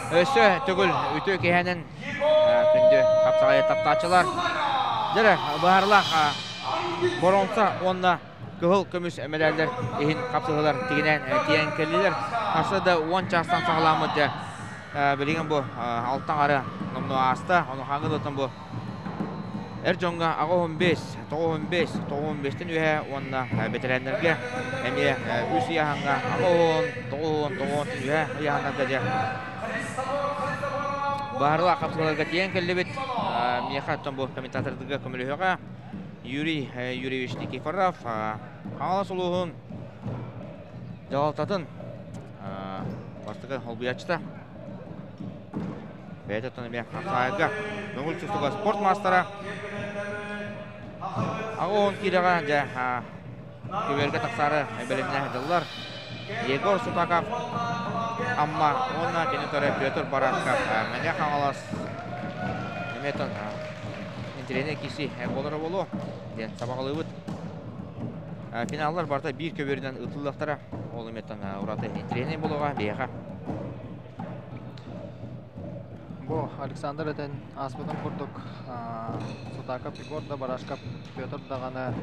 Өссө төгүл үтүө киһэнэн күндү хапсаҕайы таптааччылар. Дьэрэ, быһаарылаах боруонса уонна кыһыл көмүс мэдээллэр иһин хапсыһыылар тигинэн тиийэн кэллилэр. Харса да 10 чаастан саҕаламмыт дьэ билигин бу алтан ары номнуо ааста. Ону хаҥылытын бу эр дьоҥҥо 85, 95, 95-тэн үөһэ уонна бэтэрээннэргэ эмиэ үс ыйааһыҥҥа 80, 90, 90 үөһэ ыйааһыннарга дьэ баһарылаах хапсыһыыларга тиийэн кэллибит. Миэхэ оттон бу комментатордарга көмөлөһүөҕэ Юрий Юрьевич Никифоров, Хаҥалас улууһун дьаһалтатын бастакы холбуйааччыта. Бэйэтэ оттон эмиэ хапсаайга көҥүл тустууга спорт маастара. 80 киилэҕэ дьэ көбүөргэ тахсаары бэлэмнээх дьыллар. Егор Сутаков Амма уонна кини төрө Петр Барашков Мэҥэ Хаҥалас эмиэ интэриэһинэй киирсии буолара буолуо диэн сабаҕалыыбыт. Финаллар барыта биир көбүөрүнэн ыытыллыахтара. Ол эмиэ ураты интэриэһинэй буолуоҕа биһиэхэ. Бу Александр этэн ааспытын курдук Сутаков Егор да Барашков Петр даҕаны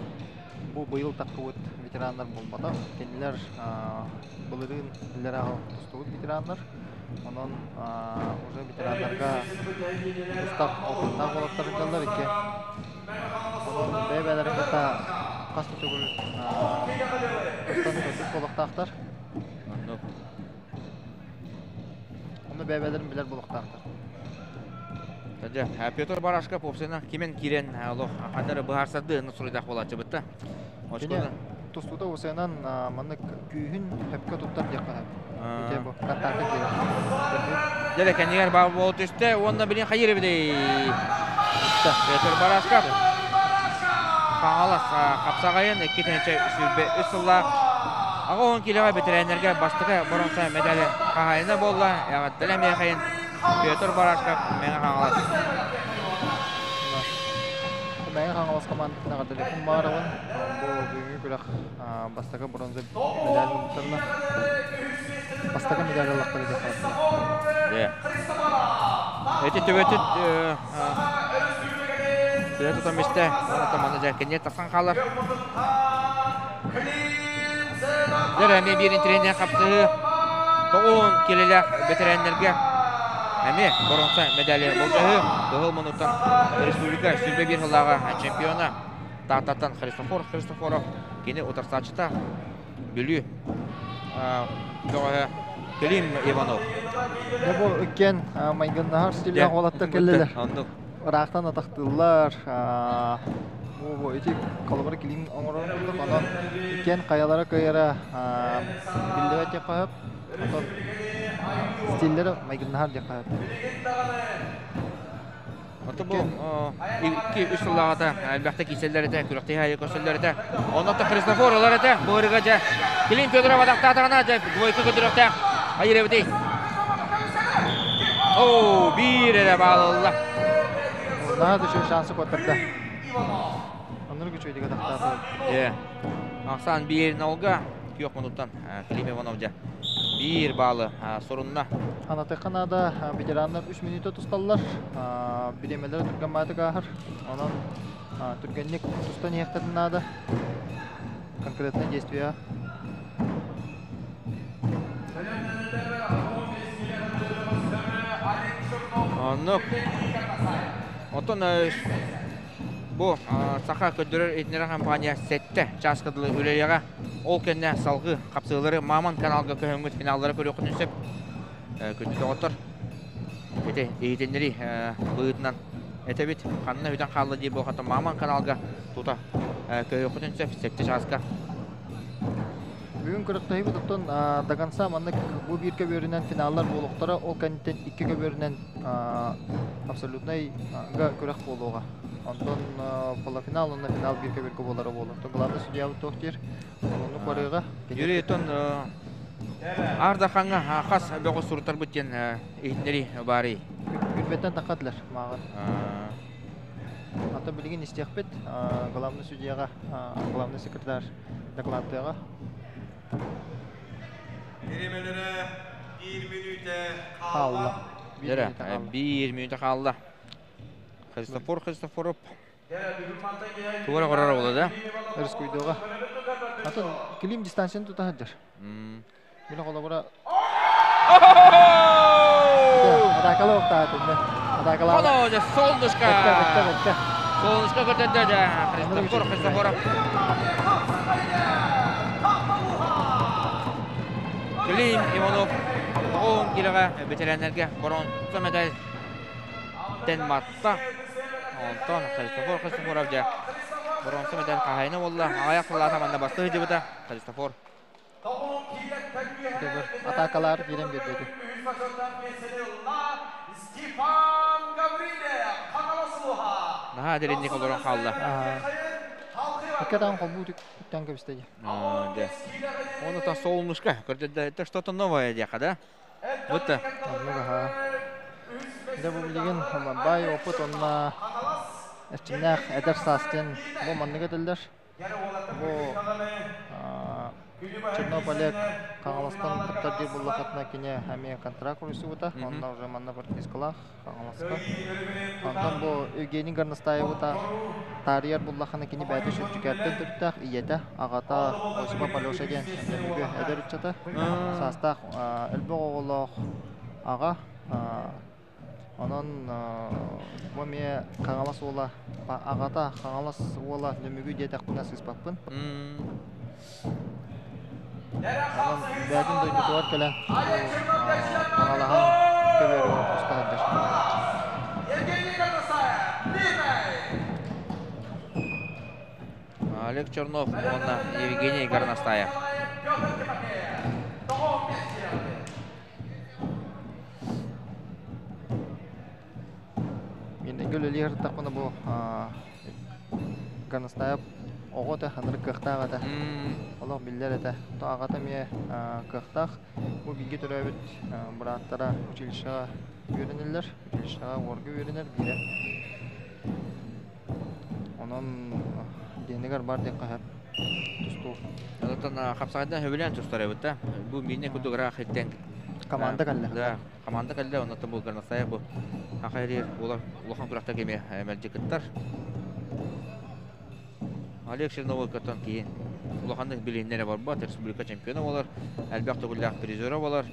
бу быйыл таххыбыт ветераннар буолбатах. Кинилэр былырыын иллэрээ тустубут ветераннар. Онон уже ветераннарга тустар опыттаах уолаттар сылдьаллар икки. Онон бэйэ-бэйэлэрин кытта хас да төгүл тустан көрбүт буолуохтаахтар. Оннук. Онно бэйэ-бэйэлэрин билэр буолуохтаахтар. Дьэ, Петр Барашков уопсайынан кимэн киирэн олох ханна эрэ быһаарсардыы суруйдаах буолааччыбыт да. Кини тустуута уопсайынан маннык күүһүн сөпкө туттар диэххэ сөп. Ити бу контакты киирэр. Дьэ, кэннигэр баар буола түстэ уонна билин хайыр эбитий? Петр Барашков Хаҥалас хапсаҕайын 2023 сыллаах 80 киилэҕэ бэтэрээннэргэ бастакы боруонса медали хаһаайына буолла. Эҕэрдэлэ миэхэйин Петр Барашков Мэҥэ Хаҥалас. Мэҥэ Хаҥалас командатын эҕэрдэлиэхпин баҕарабын. Бу бүгүҥҥү күрэх бастакы бронза медаль ылбыттарына бастакы медаль ыллахтара диэххэ Эти төбөтүт Төбө тутан бистэ, онтон манна дьэ кэнниэ тахсан хаалар. Дьэ эмиэ биир интириэнньэ хапсыһыы 90 килэлээх бэтэрээннэргэ эмиэ боруонса медали болдьоһуу. Кыһыл муннуктан республика 21 сыллааҕы чемпиона Тааттаттан Христофор Христофоров кини утарсааччыта Бүлүү бөҕөһө Клим Иванов. Дьэ бу иккиэн майгыннаһар стиллээх уолаттар кэллилэр. Оннук. Ыраахтан атахтыыллар. Бу ити холобура Клим оҥорорун курдук, онон иккиэн хайалара кыайара биллибэт диэххэ сөп. Онтон стиллэрэ майгыннаһар диэххэ сөп. Ото бу 2-3 сыллааҕыта элбэхтэ киирсэллэр этэ, күрэхтэһии аайы көрсөллөр этэ. Онно Христофор ылар этэ. Бу ырыга дьэ Клим Федоров атахтаатаҕына дьэ двойка көтүрүөхтээх. Хайыр эбитий? Оо, биир эрэ баалылла. Наһаа да үчүгэй шансы куоттарда. Оннук үчүгэйдик атахтаата. Дьэ, ахсаан биир нолга күөх мунуттан Клим Иванов дьэ биир баалы сурунна. Анатыхха наада ветераннар 3 мүнүүтэ тусталлар. Бириэмэлэрэ түргэн баатык ааһар. Онон түргэнник тустан иһиэхтэрин наада. Конкретное действие. Оннук. Оттон бу Саха көрдөрөр иһитиннэрэр компания сэттэ чааска дылы үлэлиэҕэ. Ол кэннэ салгыы хапсыһыылары Мамон каналга көһөҥҥүт финаллары көрүөххүтүн сөп. Күндү доҕоттор, ити иһитиннэрии быһыытынан этэбит. Ханна бүтэн хаалла дии буолхата Мамон каналга тута көһүөххүтүн сөп сэттэ чааска. Бүгүн күрэхтэһиибит оттон до конца маннык бу биир көбүөрүнэн финаллар буолуохтара, ол кэнниттэн икки көбүөрүнэн абсолютнай күрэх буолуоҕа. Онтон полуфинал уонна финал биир көбүөргэ буолара буолуо. Оттон главный судьябыт туох диир? Оннук барыаҕа. Юрий, оттон Аар Дархаҥҥа хас бөҕө сурутарбыт диэн иһитиннэрии баарый? Күрбэттэн таххатылар мааҕын. Ата билигин истиэхпит главный судьяҕа, главный секретарь докладтыаҕа. Бириэмэлэрэ биир мүнүүтэ хаалла. Дьэрэ, 1 мүнүүтэ хаалла. Христофор Христофоров тугара корор буолла да? Рискуйдуга. Атын Клим дистанцияны тута сылдьар. Биле холобура Атакала октаатынна. Атакала. Оно, дьэ, солнышко! Бэттэ, бэттэ, бэттэ. Солнышко көрдөрдө дьэ, Христофор Христофоров. Клим Иванов 10 килоҕа бэтэрээннэргэ боронса медаль тэн матта. Онтон Христофор Христофоров дьэ боронса медаль хаһайына буолла. Аҕыйах сыллаата манна бастыы сылдьыбыта Христофор. Атакалар киирэн биэрбэти. Наһаа диринник олорон хаалла. Икки холбуу үттэн кэбисте дии. Дьэ. Оны та солнышко. Көрдөрдө, это что-то новое диэхэ да? Вот та. Оннук аха. Дьэ бу билигин баай опыт онна эрчимнээх эдэр саастын бу маннык этэллэр. Бу Чернов Олег Хаҥаластан кыттар диир буллахытына кини эмиэ контракт уруйсубута. Онно уже манна пропискалаах Хаҥаласка. Онтон бу Евгений Горностаевыта таарыйар буллахына кини бэйэтэ Сүрдьүкэртэн төрүттээх ийэтэ, аҕата Осипов Алеша диэн бүгү эдэр ыччата. Саастаах элбэх оҕолоох аҕа. Онон бу эмиэ Хаҥалас уола, аҕата Хаҥалас уола Нөмүгү диэтэхпинэ сыыспаппын. Онон бэйэтин дойдутугар кэлэн Хаҥалаһан көбүөрүгэр туста сылдьар. Олег Чернов уонна Евгений Горностаев. Мин үлэлии сырыттахпына бу Горностаев оҕо этэ, ханнык кыахтаах этэ. Олох биллэр этэ. То аҕата эмиэ кыахтаах. Бу бииргэ төрөөбүт бырааттара училищеҕа үөрэнэллэр. Училищеҕа уорга үөрэнэр биирэ. Онон диэнигэр бар диэххэ сөп. Тустуу. Онтон хапсаҕайдан сөбүлээн тустар эбит да. Бу миинэ курдук ыраах иттэн Команда кэллэ. Да, команда кэллэ. Оннуттан бу Горностаев бу Хахайрир улахан күрэхтэргэ эмиэ мэлдьи кыттар. Олег Черновой кыттан киһи улаханнык билиһиннэрэ барбат, республика чемпиона буолар, элбэх төгүллээх призера буолар.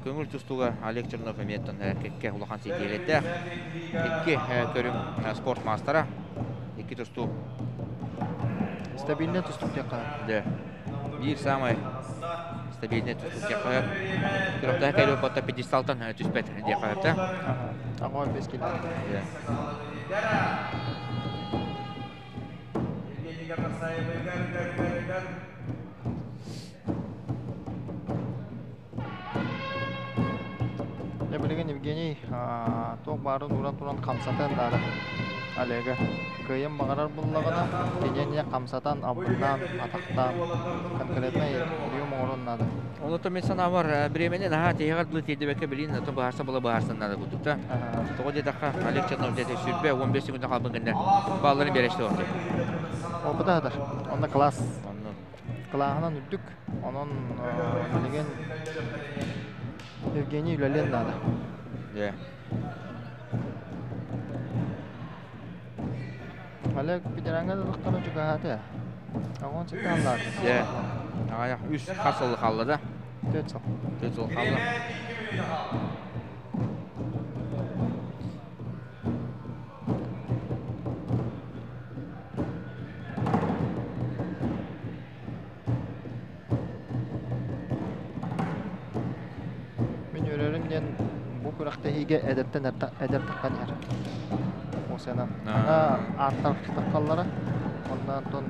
Көҥүл тустууга Олег Чернов эмиэ кэккэ улахан ситиилэрдээх. Икки көрүҥ спорт маастара, икки тустуу. Стабильный тустуук диэххэ. Да. Биир самай стабильный тустуук диэххэ. Күрэхтэһэ кэлип батта пьедесталтан түспэт диэххэ да. Аҕа бес кило. Дьэ билигин Евгений туох баарын ууран туран хамсатан наада Олега. Кыайан баҕарар буллаҕына, киниэнэ хамсатан, албыннаан, атахтаан, конкретно прием оҥорон наада. Онуота мин санаабар бириэмэни наһаа тиһэҕэр дылы тиэрдибэккэ билин ото быһаарса була быһаарсан наада курдук да. Тоҕо диэтэххэ, Олег Чернов дьиэтэ сүүрбэ 15 секунда хаалбын гэннэ баалларын биэрэчти ордук. Опыта хатар. Онно класс. Онно Кылааһынан үрдүк. Онон билигин Евгений үлэлиэн наада. Дьэ. Олег ветераҥҥа да тахтара чугаһаата. Аҕон ситэ аллаата. Дьэ. Аҕайах үс хас сыл хаалла да? 4 сыл. 4 сыл хаалла. Мин үөрэрим диэн бу күрэхтэһиигэ эдэртэн эдэр таххан иһэр. Осена. Ана ааттар таххаллара. Онно онтон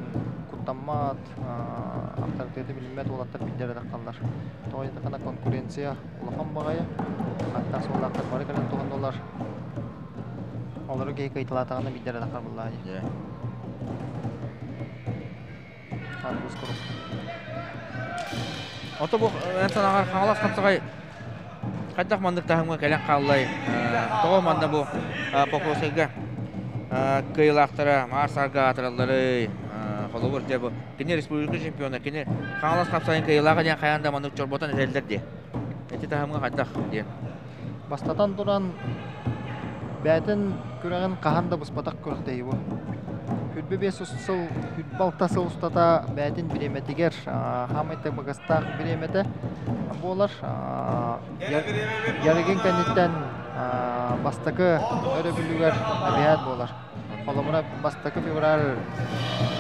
куттаммат, авторитеты билиммэт уолаттар билдэрэ таххаллар. Тоҕо диэтэххинэ конкуренция улахан баҕайы. Аттаах суоллаахтар бары кэлэн туһаннулар. Олору киһи кыйталаатаҕына билдэрэ таххар буллаа дии. Арбуз курдук. Ото бу эн санааҕар Хаҥалас хапсаҕай хайдах маннык таһымҥа кэлэн хааллай? Тоҕо манна бу Покровскайга кыайыылаахтара Маар-Саарга аатыралларый? Холобур, дьэ бу кини республика чемпиона, кини Хаҥалас хапсаҕайын кыайыылааҕа диэн хайаан да маннык чорботон этэллэр дии. Ити таһымҥа хайдах диэн? Бастатан туран, бэйэтин күрэҕин хаһан да быспатах күрэхтэһии бу. 25 сыл, 26 сыл устата бэйэтин бириэмэтигэр хаамай табыгастаах бириэмэтэ буолар. Ярыгын кэнниттэн бастакы өрөбүлүгэр эбиһээт буолар. Холобура, бастакы февраль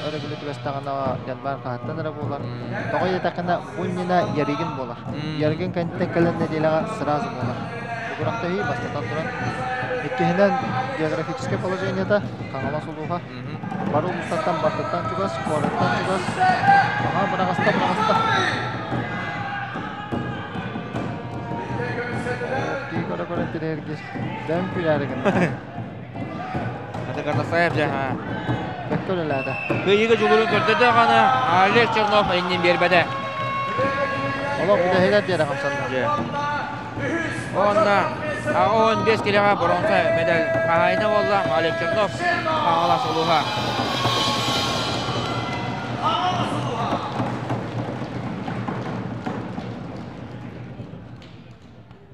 өрөбүлү түбэстэҕинэ январь хаһыттан эрэ буолар. Тоҕо диэтэххинэ, бу иннинэ Ярыгин буолар. Ярыгин кэнниттэн кэлэн нэдиэлэҕэ сразу буолар. Бу күрэхтэһии бастатан туран. Иккиһинэн, географическай положениета Хаҥалас улууһа. Бары улуустартан бартыттан чугас, куораттан чугас. Аха, быраҕаста, быраҕаста. Кии көрө-көрө тириэргис. Дэм күлээри гынна. Атакартасаев дьэ. Бэккэ үлэлээтэ. Кыайыыга дьулуурун көрдөрдө даҕаны Олег Чернов иннин биэрбэтэ. Олох бүтэһигэр диэри хамсанна. Уонна 15 килэҕэ боруонса медаль хаһаайына буолла Олег Чернов Хаҥалас улууһа.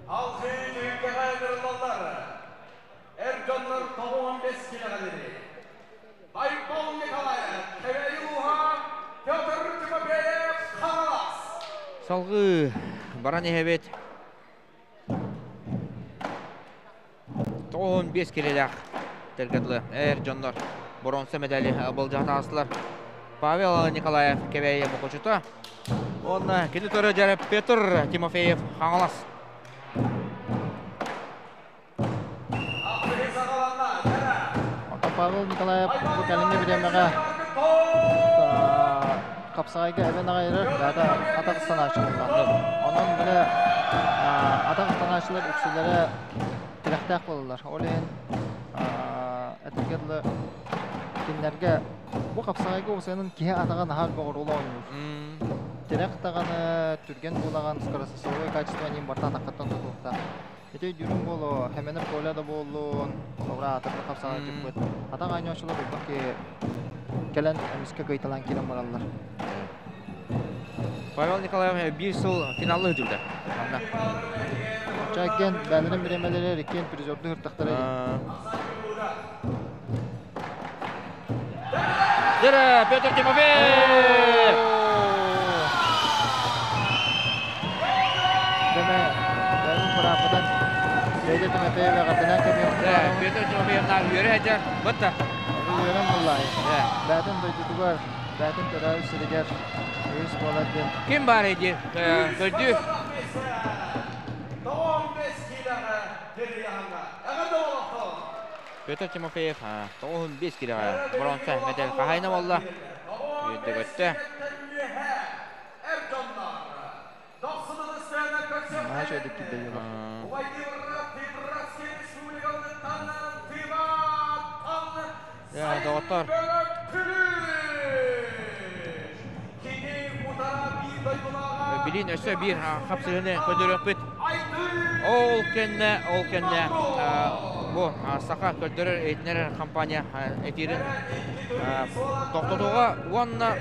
Алгыы түһүлгэҕэ ыҥырыллаллар. Эр дьоннор 95 килэҕэлэри. Байбал Николаев, Кэбээйи улууһа, Петр Тимофеев, Хаҥалас. Салгыы баран иһэбит. 95 килэлээх тэлгэтлы эр дьоннор боруонса медали былдьаһан аастылар. Павел Николаев Кэбээйи Мукучута. Уонна кини төрө дьэрэ Петр Тимофеев Хаҥалас. Оттон Павел Николаев бу кэлиҥҥи бириэмэҕэ хапсаҕайга эбэн аҕай эрэр, бэйэтэ атах ыстанааччы буолла. Онон били атах ыстанааччылар үксүлэрэ тирэхтээх буолаллар. Ол иһин этэргэ дылы кинилэргэ бу хапсаҕайга уопсайынан киһи атаҕа наһаа элбэх оруолу оонньуур. Тирэх даҕаны, түргэн буолаҕын, скоростреловой качество ньим барыта атаххыттан тутулуктаах. Ити өйдүүрүм буолуо, Хэмэнэп Коля да буоллун, холобура аатырбыт хапсаҕай дьыппыт. Атах оонньооччулар элбэх киһи кэлэн эмискэ кыайталаан киирэн бараллар. Павел Николаев биир сыл финаллыы сылдьыбыта. Манна. Оччо иккиэн бэйэлэрин бириэмэлэригэр иккиэн призердуу сыртахтара дии. Дьэ, Петр Тимофеев! Дэмэ, бэйэбин бырааппытан Петя Тимофеев эҕэрдэнэн кэбиһиэхтэрэ. Петр Тимофеевна үөрэ сылдьар. Бытта. Үөрэн буллаай. Бэйэтин дойдутугар, бэйэтин төрөөбүт сиригэр үһүс буолар диэн. Ким баар дии? Көрдүү. Петр Тимофеев 95 килэҕэ боруонса мэтээл хаһаайына буолла. Үөрдэ-көттө. Наһаа үчүгэйдик киирдэ Доҕоттор. Билин өссө биир хапсыһыны көрдөрүөхпүт. Ол кэннэ, ол кэннэ бу саха көрдөрөр иһитиннэрэр компания эфирин тохтотууга уонна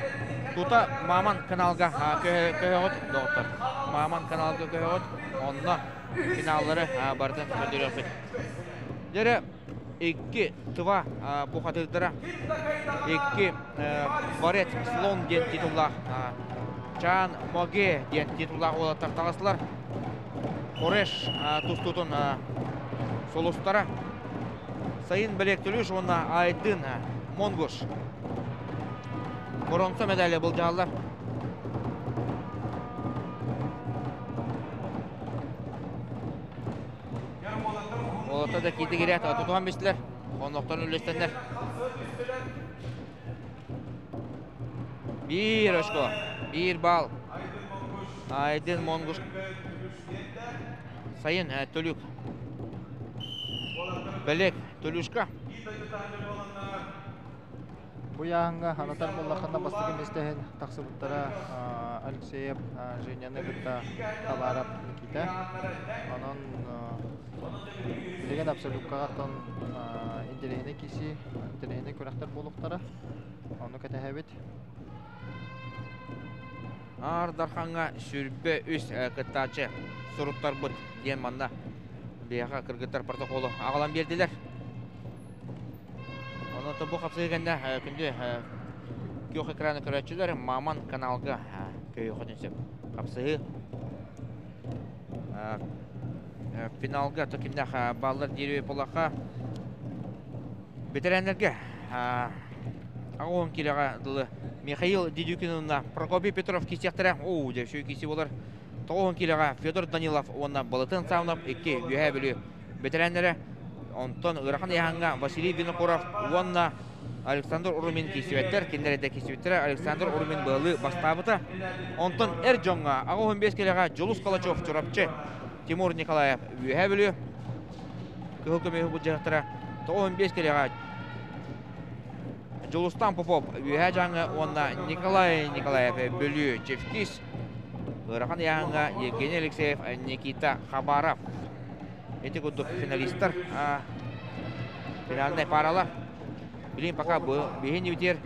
тута Маман каналга көһөҕүт доҕоттор. Маман каналга көһөҕүт, онно финаллары барытын көрдөрүөхпүт. Дьэрэ икки тыва бухатыырдара, икки Борец Слон диэн титуллаах Чан Моге диэн титуллаах уолаттар таҕыстылар. Хореш тустуутун сулустара Сайын Бэлиэктүлүш уонна Айдын Монгуш боронсо медали былдьаһаллар. Уолаттар да киирди киирээт тутуһан бистилэр. Оннохтон үллэстэннэр. Биир очко, биир балл. Айдын Монгуш Сайын Төлүк. Бэлек Төлүшка. Бу ыйааһыҥҥа анатар буоллаххына бастакы миэстэ иһин тахсыбыттара Алексеев Женяны кытта Хабаров Никита. Онон билигин абсолюткаҕа оттон интэриэһинэй киирсии, интэриэһинэй күрэхтэр буолуохтара. Ону кэтэһэбит. Аар Дархаҥҥа 23 кыттааччы суруттарбыт диэн манна. Биһиэхэ кыргыттар протоколу аҕалан биэрдилэр. Онон бу хапсыһыы кэннэ күндү күөх экраны көрөөччүлэр Маман каналга көйөхөтүн сөп. Хапсыһыы финалга то кимнээх баллар диир буоллахха бэтэрээннэргэ 80 килоҕа дылы Михаил Дедюкин Прокопий Петров киирсиэхтэрэ. Оо, дьэ, үчүгэй киирсии буолар. 90 килоҕа Федор Данилов уонна Балытын Саунов икки Үөһээ Бүлүү бэтэрээннэрэ. Онтон ыарахан ыйааһыҥҥа Василий Винокуров уонна Александр Урумин киирсибэттэр. Кинилэр эрдэ киирсибиттэрэ. Александр Урумин быһалыы бастаабыта. Онтон эр дьоҥҥо 85 килоҕа Дьулус Калачев Чурапчы, Тимур Николаев Үөһээ Бүлүү кыһыл көмүһү былдьаһыктара 95 килоҕа Дьулустан Попов Үөһээ Дьааҥы уонна Николай Николаев Бүлүү Чевкис ыарахан ыйааһыҥҥа Евгений Алексеев, Никита Хабаров. Ити курдук финалистар финальнай паралар. Билин пока биһин үтер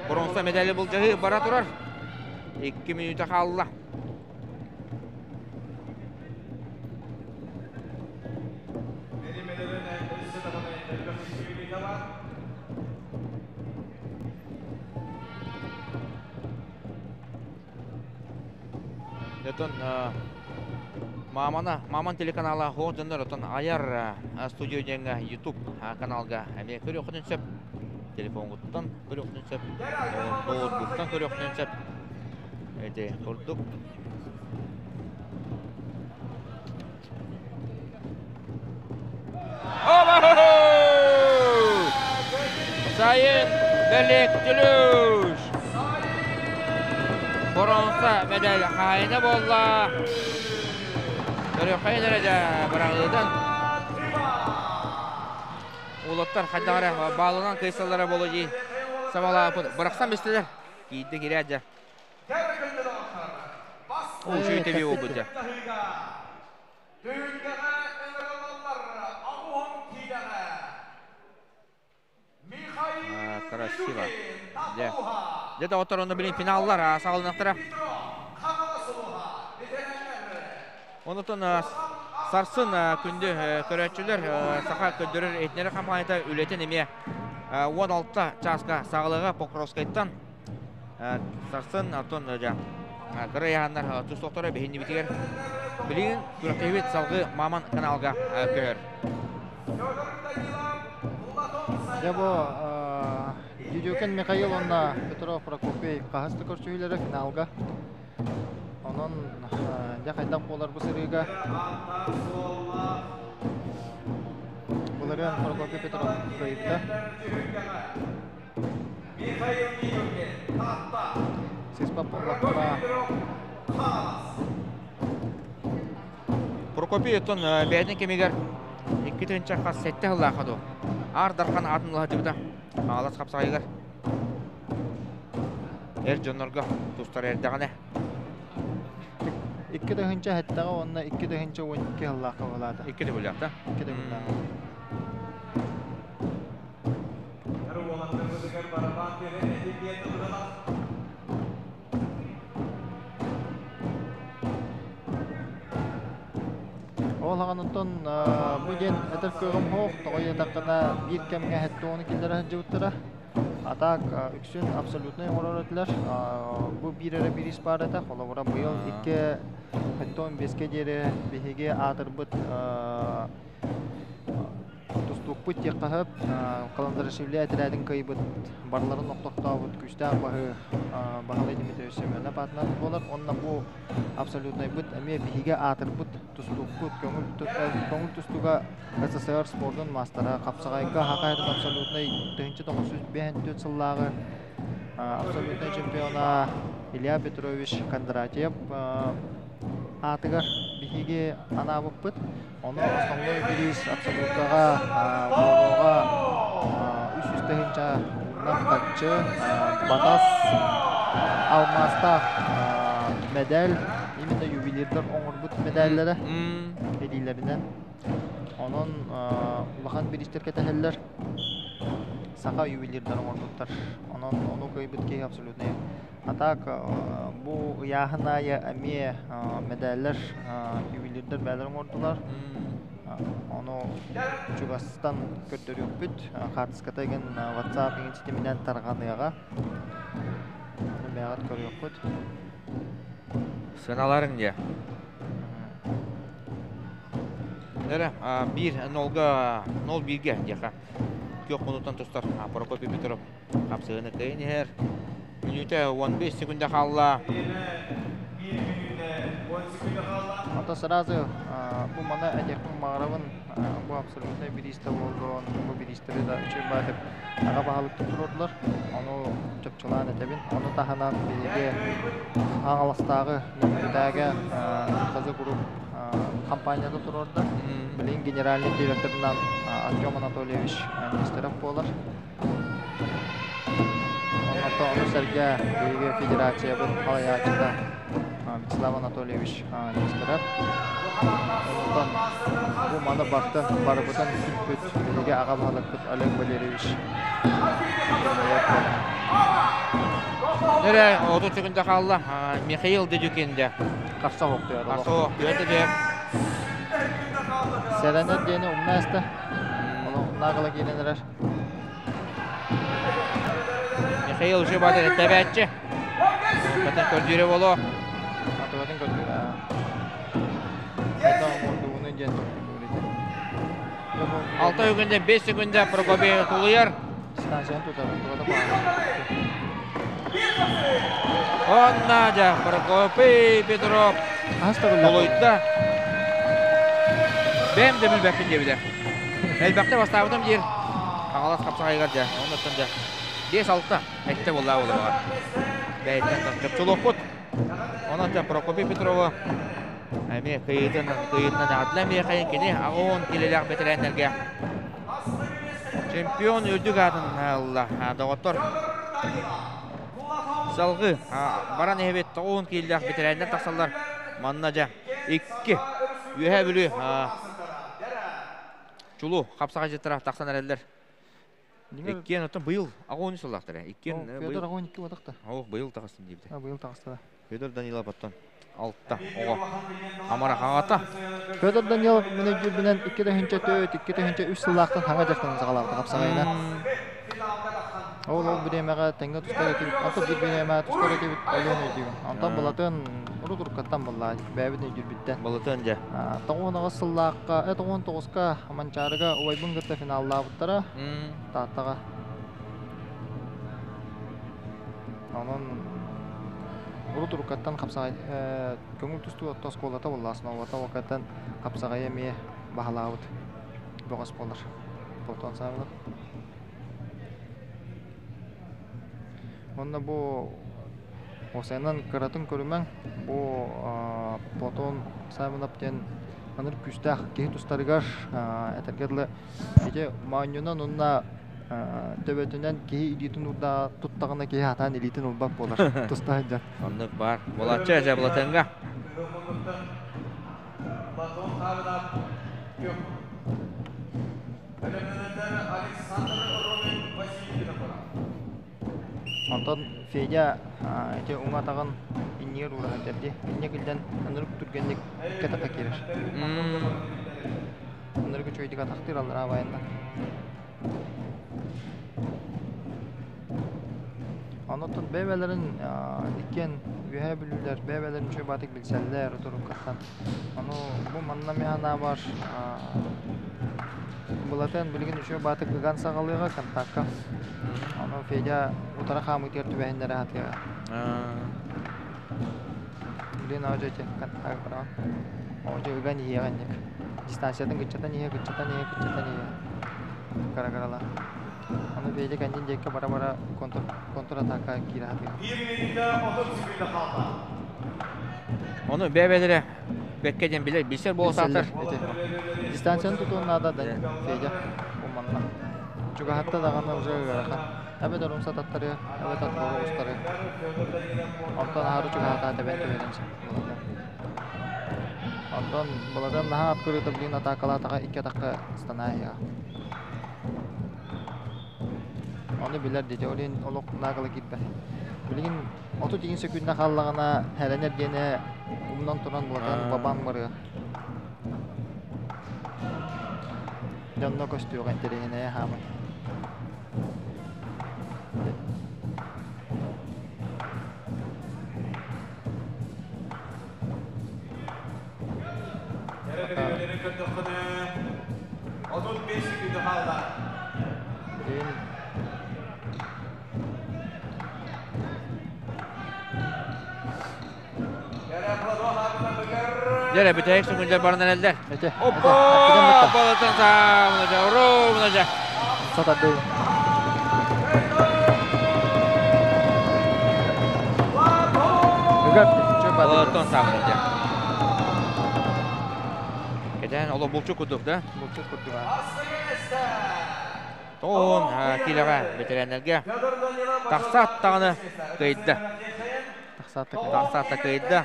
бронза медали былдьаһыы бара турар. 2 мүнүүтэ хаалла. Отон Мамана, Маман телеканала хоох дьоннор отон Айар студио диэҥҥэ YouTube каналга эмиэ көрүөххүтүн сөп. Телефоҥҥуттан көрүөххүтүн сөп, ноутбуктан көрүөххүтүн сөп. Эти курдук. Сайын Белек Боронса медаль хаһаайына буолла. Көрүөххэйин эрэ дьэ быраҕыытын. Уолаттар хайдах эрэ баалынан кыйсаллара буолуо дии сабалааппыт. Бырахсан бистилэр. Киирдэ кирээт дьэ. Оо, үчүгэй тэбии буолбут дьэ. Түһүлгэҕэ ыҥырыллаллар 80 киилэҕэ Михаил Красиво. Дьэ. Дьэ доҕоттор онно билин финаллар саҕаланыахтара. Онутун сарсын күндү көрөөччүлэр саха көрдөрөр иһитиннэрэр хампаанньата үлэтин эмиэ 16 чааска саҕалыаҕа Покровскайтан Сарсын оттон дьэ кыра ыйааһыннар тустуохтара биһиннибитигэр билигин күрэхтэһиибит салгыы Маман каналга көһөр. Дьэ бу Дедюкин Михаил уонна Петров Прокопий хаһыс да көрсүһүүлэрэ финалга. Онон дьэ хайдах буолар бу сырыыга былырыын Прокопий Петров кыайбыта. Сыспат буоллахтара. Прокопий оттон бэйэтин кэмигэр 2007 сыллаахха дуу Аар Дархан аатын ылаһдьыбыта Хаҥалас хапсаҕайыгар эр дьоннорго тустар эрдэҕинэ 2007-ҕэ уонна 2012 сыллаахха буолаата. Икки төгүллээх да? Икки төгүллээх. Ол аҕаныттан бу диэн этэр кыаҕым суох, тоҕо диэтэххинэ биир кэмҥэ сэттэ киллэрэ сылдьыбыттара. А так үксүн абсолютнай оҥорор этилэр. Бу биир эрэ бириис баар этэ. Холобура быйыл икки 75-кэ диэри биһиги аатырбыт Тустуукпут диэххэ сөп, Каландарашвили этэрээтин кыайбыт, барыларын охтохтообут күүстээх баһыы Баһылай Дмитриевич Семенов аатынан буолар. Уонна бу абсолютнайбыт эмиэ биһиги аатырбыт тустуукпут, көҥүл тустууга СССР спордун маастара, хапсаҕайга Хахаятын абсолютнай 1954 сыллааҕы абсолютнай чемпиона Илья Петрович Кондратьев аатыгар биһиги анаабыппыт. Ону основной бириис абсолюткаҕа буолуоҕа 300 тыһыынча уунан батас алмаастаах медаль именно ювелирдар оҥорбут медаллэрэ илиилэринэн. Онон улахан бириистэр кэтэһэллэр. Саха ювелирдар оҥорбуттар. Онон ону кыайбыт киһи абсолютнай А так бу ыйааһын аайы эмиэ мэдээллэр ювелирдэр бээлэр оҥордулар. Ону чугастан көрдөрүөхпүт. Хаартыската игин WhatsApp игин ситиминэн тарҕаныаҕа. Ону бэйэҕит көрүөххүт. Сыаналарыҥ дьэ. Эрэ биир нолга нол бииргэ диэхэ. Күөх мунуттан тустар Прокопий Петров хапсыһыны кыайан иһэр. Мүнүүтэ 15 секунда хаалла. Ото сразу бу маны этиэхпин баҕарабын, бу абсолютнай бириистэ буоллун, бу бириистэри да үчүгэй баатып аҕа баһылыктык туруордулар. Ону чопчулаан этэбин. Ону таһынан биһиги Хаҥаластааҕы Нөмүгүтээгэ ХЗ Group компанията туруорда. Билигин генеральный директорынан Артем Анатольевич Нестеров буолар. Онтон ону сэргэ биһиги федерациябыт салайааччыта Вячеслав Анатольевич Нестеров. Онтон бу маны бартын барыбытын түмпүт биһиги аҕа баһылыкпыт Олег Валерьевич Ермолаев буолар. Нөрэ 30 секунда хаалла. Михаил Дедюкин де. Харса оһохтуйар. Харса оһохтуйар дедү. Сэрэнэр диэни умна эстэ. Ону наҕыла киирэн эрэр. Михаил Жибадыр тэбээччи. Катын көрдүүрэ боло. Атыбатын көрдүүрэ. Это мордууну диэн толкуйдуур ити. 6 секунда, 5 секунда Прокопий тулуйар. Дистанцияны тутар, тугата баҕар. Онна дьэ Прокопий Петров тулуйда. Бэйэм да билбэппин диэбитэ. Элбэхтэ бастаабытым диир. Хаҥалас хапсаҕайыгар дьэ, оннуттан дьэ 5-6 эттэ буоллаа буолуоҕа. Бэйэттэн чопчулуохпут. Онон дьэ Прокопий Петрову эмиэ кыйыытын кыйыытынан эҕэрдэлээн миэхэ кини 80 килэлээх бэтэрээннэргэ чемпион үрдүк аатын ылла. Доҕоттор, салгыы баран иһэбит 90 киилэлээх бэтэрээннэр тахсаллар. Манна дьэ икки Үөһээ Бүлүү чулуу хапсаҕайдьыттара тахсан эрэллэр. Иккиэн оттон быйыл 83 сыллаахтар. Иккиэн Федор 82 буолтахта. Оо, быйыл таҕыстым диэбитэ. Быйыл таҕыста. Федор Данилов оттон алта оҕо. Амара хаҥата. Федор Данилов мин өйдүүрбүнэн 2004, 2003 сыллаахтан хаҥа дьахтарын саҕалаабыта хапсаҕайынан. Ол бириэмэҕэ тэҥҥэ тустар этибит, онтон биир бириэмэҕэ тустар этибит, олуһун өйдүүбүн. Онтон Былатын урут уруккаттан буллаа, бэйэбит өйдүүрбүттэн. Былатын дьэ. 98 сыллаахха, 99-ка Манчаарыга убайбын кытта финаллаабыттара Тааттаҕа. Онон урут уруккаттан хапсаҕай көҥүл тустуу отто оскуолата буолла, основата окаттан хапсаҕайы эмиэ баһылаабыт бөҕөс буолар. Платон Савинов. Уонна бу уопсайынан кыратын көрүмэҥ, бу Платон Савинов диэн аныр күүстээх киһи тустарыгар этэргэ дылы ити моонньунан уонна төбөтүнэн киһи илиитин уурда туттаҕына киһи хатаан илиитин ылбат буолар туста сылдьан. Оннук баар. Буолааччы эсэ Платонга. Платон Савинов Александр Ромин Василий Онтон Федя ити уҥа атаҕын иннигэр уура сылдьар дии. Инньэ киллэн ынырык түргэнник икки атахха киирэр. Ынырык үчүгэйдик атахтыыр аллараа абайаннар. Оннуттан бэйэлэрин иккиэн Үөһээ Бүлүүлэр бэйэлэрин үчүгэй баатык билсэллэр утуруккаттан. Ону бу манна мин санаабар Былатыан билигин үчүгэй баатык ыган саҕалыаҕа контакка. Ону Федя утары хаамыытыгар түбэһиннэрэ сатыаҕа. Билигин оодьо ити контакт бараҕын. Оодьо ыган иһиэҕэ инник. Дистанциятын кыччатан иһэ, кыччатан иһэ, кыччатан иһэ. Кыра-кыралаан. Аны Федя кэннин диэки бара-бара контр контратака киирэ сатыыр. 1 минутта 30 секунда хаалла. Ону бэйэ-бэйэлэрэ бэккэ диэн билэр, билсэр буолсаатар. Билсэллэр ити. Дистанцияны тутуон наада да Федя бу манна. Чугаһатта даҕаны уже ыарахан. Эбэтэр умса таттарыа, эбэтэр туора устарыа. Онтон аһары чугаһатаа тэбэн түһэрэн сөп Былатыан. Онтон Былатыан наһаа открыто блин атаакалаатаҕа икки атахха станаайыаҕа. Ону билэр дии, ол иһин олох наакала киирбэт. Билигин 30 секүндэ хааллаҕына эрэнэр диэни умнан туран Былатыан бабаан барыа. Дьонно көстүөҕэ интэриэһинэйэ хаамай. Эрэ көрдөххүнэ, 35 секунда хаалла. Билигин Дьэ, бүтэһик сөкүндэр баран эрэллэр. Эте, Опа! Балатын саамына ровно дьэ. Сатарды. Ыгар, Балатын саамына дьэ. Кэтээн оло булчу курдук да? Булчу курдук. Тоон киилэҕэ бэтэрээннэргэ тахсаат даҕаны кыайда. Тахсаат да кыайда.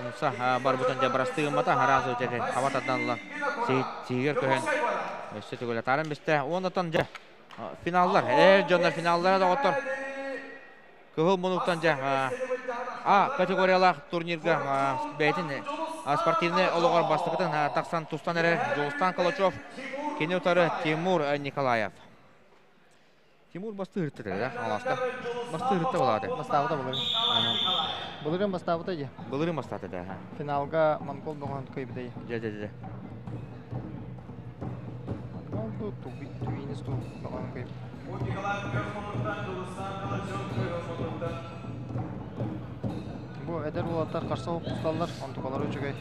Умса барбытын дьэ барастыы гыммата араас үтэтэ хаба тардан ылан сиһигэр көһөн өссө төгүл атааран бистэ. Уоннатан дьэ финаллар, эр дьоннор финаллара доҕоттор. Кыһыл мунуктан дьэ А категориялаах турнирга бэйэтин спортивнай олоҕор бастакытын тахсан тустан эрэр Дьулустан Калачев, кини утары Тимур Николаев. Тимур бастыырытта да Хаҥаласка. Бастыырытта буолааты. Бастаабыта былырын. Былырын бастаабыта дии. Былырын бастаата да. Финалга монгол бөҕөн кыйбыта дии. Дьэ дьэ дьэ. Монгол ду тувинец ду бөҕөн кыйбыт. Бу эдэр уолаттар харса тусталлар, онтукалара үчүгэй.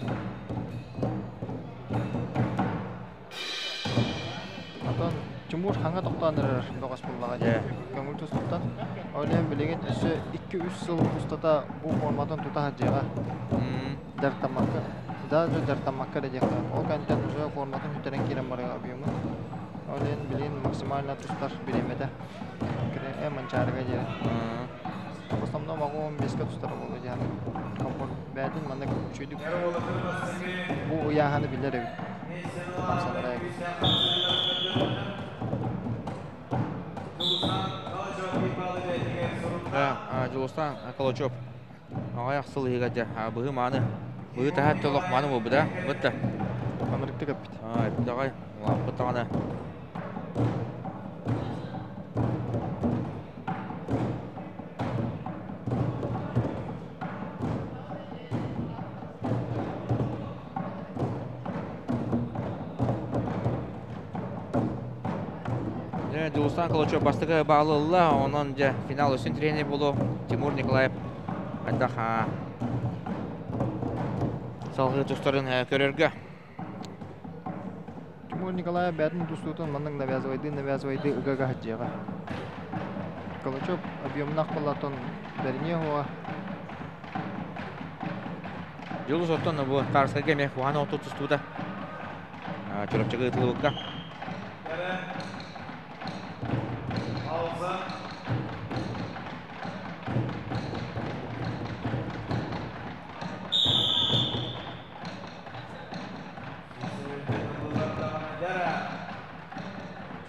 Отон Тимур хаҥа тохтоон эрэр бөҕөс буллаҕа дии. Көҥүл тустуктан. Ол иһин билигин өссө 2-3 сыл устата бу форматын тута сылдьыаҕа. Дьарыктаммакка, даже дьарыктаммакка эрэ диэххэ. Ол кэнниттэн уже форматын бүтэрэн киирэн барыаҕа объемун. Ол иһин билигин максимально тустар бириэмэтэ. Э Манчаарыга диэри. В основном оҕом бэскэ тустара буолуо диэн. Комфорт бэйэтин маннык үчүгэйдик бу ыйааһыны билэр эбит. Хамсанара эбит. Дьулустан Калачев аҕыйах сыл иһигэр дьэ быһыы мааны быһыы таһаат олох мааны буолбута бытта. Амырыктык эппит. Эппит аҕай улааппыт даҕаны. Дьулустан Калачев бастакы баалы ылла, онон дьэ финал үсүн тренер буолуо Тимур Николаев хайдах салгыы тустарын көрөргө. Тимур Николаев бэйэтин тустуутун маннык навязывайды навязывайды ыга сылдьыаҕа. Калачев объемнаах буоллаатон бэриниэ уоҕа. Дьулус оттон бу Тарскайга эмиэ куһаҕан оту тустубута. Чурапчыга ыытыллыбыкка.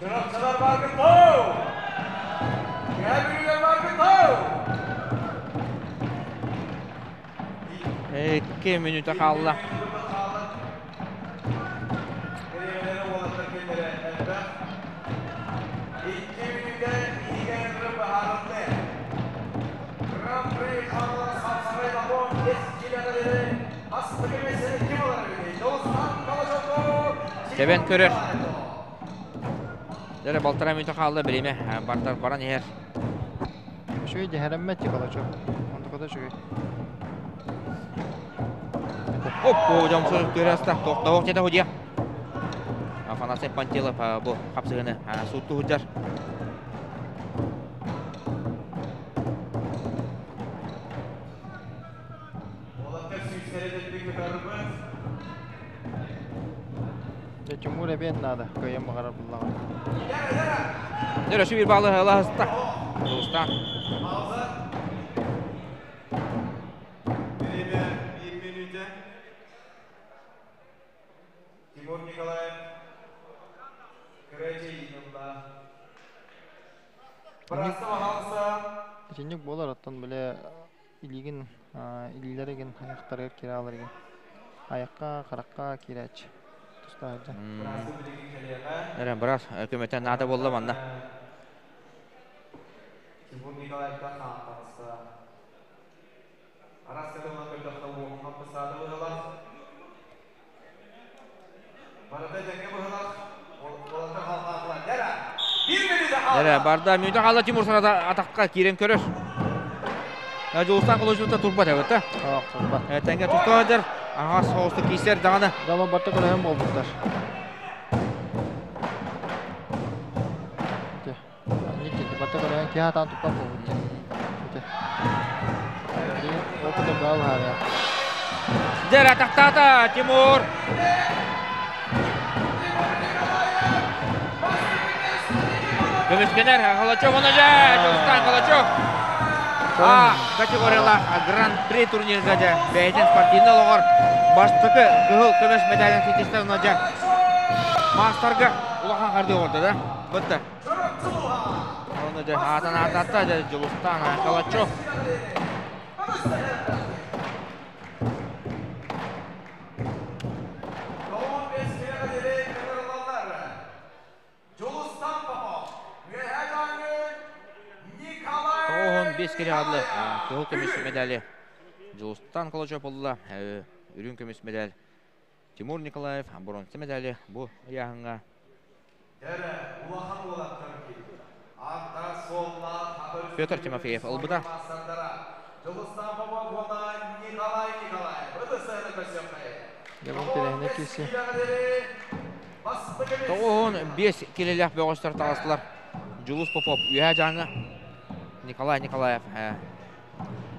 Чурапчылар баргыт тау! Кэбирилер баргыт тау! 2 мүнүүтэ хаалла. Бириэмэлэри уолаттар кэллэрэ элбэх. 2 мүнүүтэ иһигэр быһаарылды. Гран-при хааллар Сапсарай Лапон 5 километры бастакы миэстэни ким ылар эбитий? Дьулустан Калачев Тэбэн көрөр. Дьэ балтараа мүнүүтэ хаалла бириэмэ бардар баран иһэр. Үчүгэй дьэһэрэммэт Калачев. Онтуката үчүгэй. Оппо, дьомсор көрөстө. Тохтоох дьэ худья. Афанасий Пантелов бу хапсыгыны суутту сылдьар. Уолаттар сүүстэрэ дэлби кытарбыт. Дьэ Тимур эбиэн наада, кыайан баҕарар буллаҕа. Дьэ өссө биир баалы ылаһыста. Дьулустаан. Бириэмэ 1 мүнүүтэ. Тимур Николаев кыра ылла. Бырасты баһаалыста. Итинник буолар, оттон бile Илиигин, илиилэригин аяқтарыгар кире аларыгын. Аяққа, қараққа кирээч. Тустаһыджа. Эрэ брас көмөтө наада болла манна. Тимур Николаевка хаантаҕыста. Арас кытылынан көрдөхтө уоһунан бысаады быһылах. Барыта тэҥҥэ быһылах. Уолаттар халҕаатылар. Дэрэ! Bir мүнүүтэ Эрэ хаалла. барда мүнүүтэ хаалла Тимур сарата атаққа киирэн көрөр. Жулустан Кылычевта турбат эбит. Ох, турбат. Тәңге тустаадыр. Аңас соғысты кисер дағаны. Дала барта көрөһөн болбуттар. Никки барта көрөһөн киһи атаан туппат болбут. Опыта баа баар. Дэр атақтата Тимур. Көмүскенер Калачев оны же Жулустан Калачев. А категориялаах Гран-при турнирга же бэйэтин спортивный олоҕор бастакы кыһыл көмүс медалын ситистэ уна же мастарга улахан харды оҕордо да. Бытта. Оны же аатан аататта же Жулустан Калачев. 5 кere адлы кыһыл көмүс медали Жулустан Калачев болла. Үрүн көмүс медаль Тимур Николаев, бронза медали бу яһыңга. Петр Тимофеев албыда. 95 келелях бөҕөстөр таҕыстылар. Жулус Попов үһэ жаңы Николай Николаев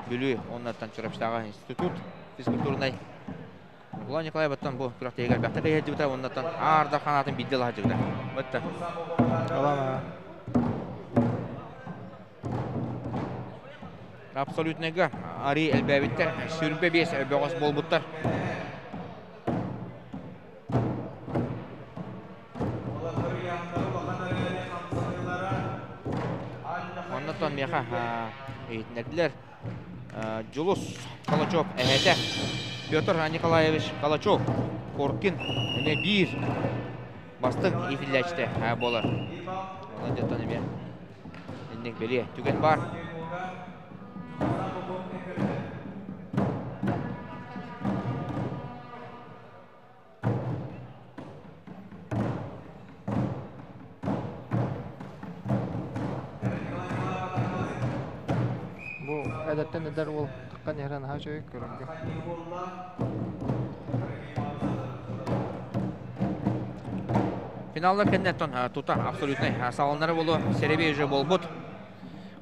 Бүлүү оннаттан Чурапчытааҕы институт физкультурнай. Николай Николаев оттон бу күрэхтэһиигэр бэхтэ кэйһэрдибитэ оннаттан аардар ханаатын биирдэ лаһадьыгыта. Бытта. Алама. Абсолютныйга Ари элбээбиттэр, сүрбэ биэс бөҕөс буолбуттар. Оннотон меха иһитиннэрдилэр. Жулус Калачев эһэтэ Петр Николаевич Калачев Коркин эмиэ биир бастыҥ иитиллээччитэ буолар. Онон дьоттон эмиэ инник бэлиэ түгэн бар. Бу эдэртэн эдэр уол таххан иһэрэн наһаа үчүгэй көрөргө. Финаллар кэннеттон тута абсолютный салоннары болу Серебей уже болбут.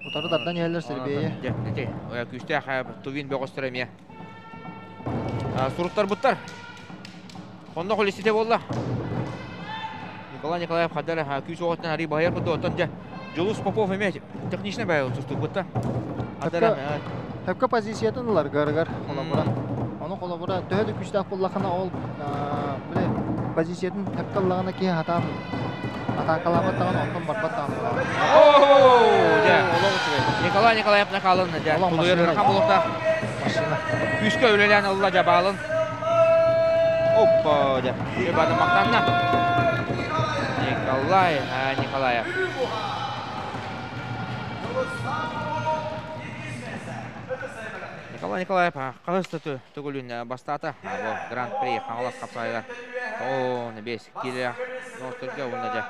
Утары тардан иһэллэр Серебейи. Дьэ, күүстээх Тувин бөҕөстөр эмиэ. Суруттар буттар. Онно холисите болла. Николай Николаев хаддар күүс оҕоттан ари баһайар курду оттон дьэ Жулус Попов эмиэ техничный байыл тустук бутта. Хөпкө позициятын ылар гарыгар холобура. Ону холобура төһө да күүстээх буоллахына ол биле позициятын хөпкө ыллаҕына киһи хатаан атаакалаабат даҕаны онтон барбат даҕаны. Николай Николаев накалын дьэ тулуйар ырахан булуохтаах. Машина. Күүскэ үлэлээн ылла дьабаалын. Оппа дьэ. Бады мактанна. Николай Николаев. Николай Николаев хаһыс төгүлүн бастаата. Бу Гран-при Хаҥалас хапсаайыгар 15 кило ностурга уонна дьэ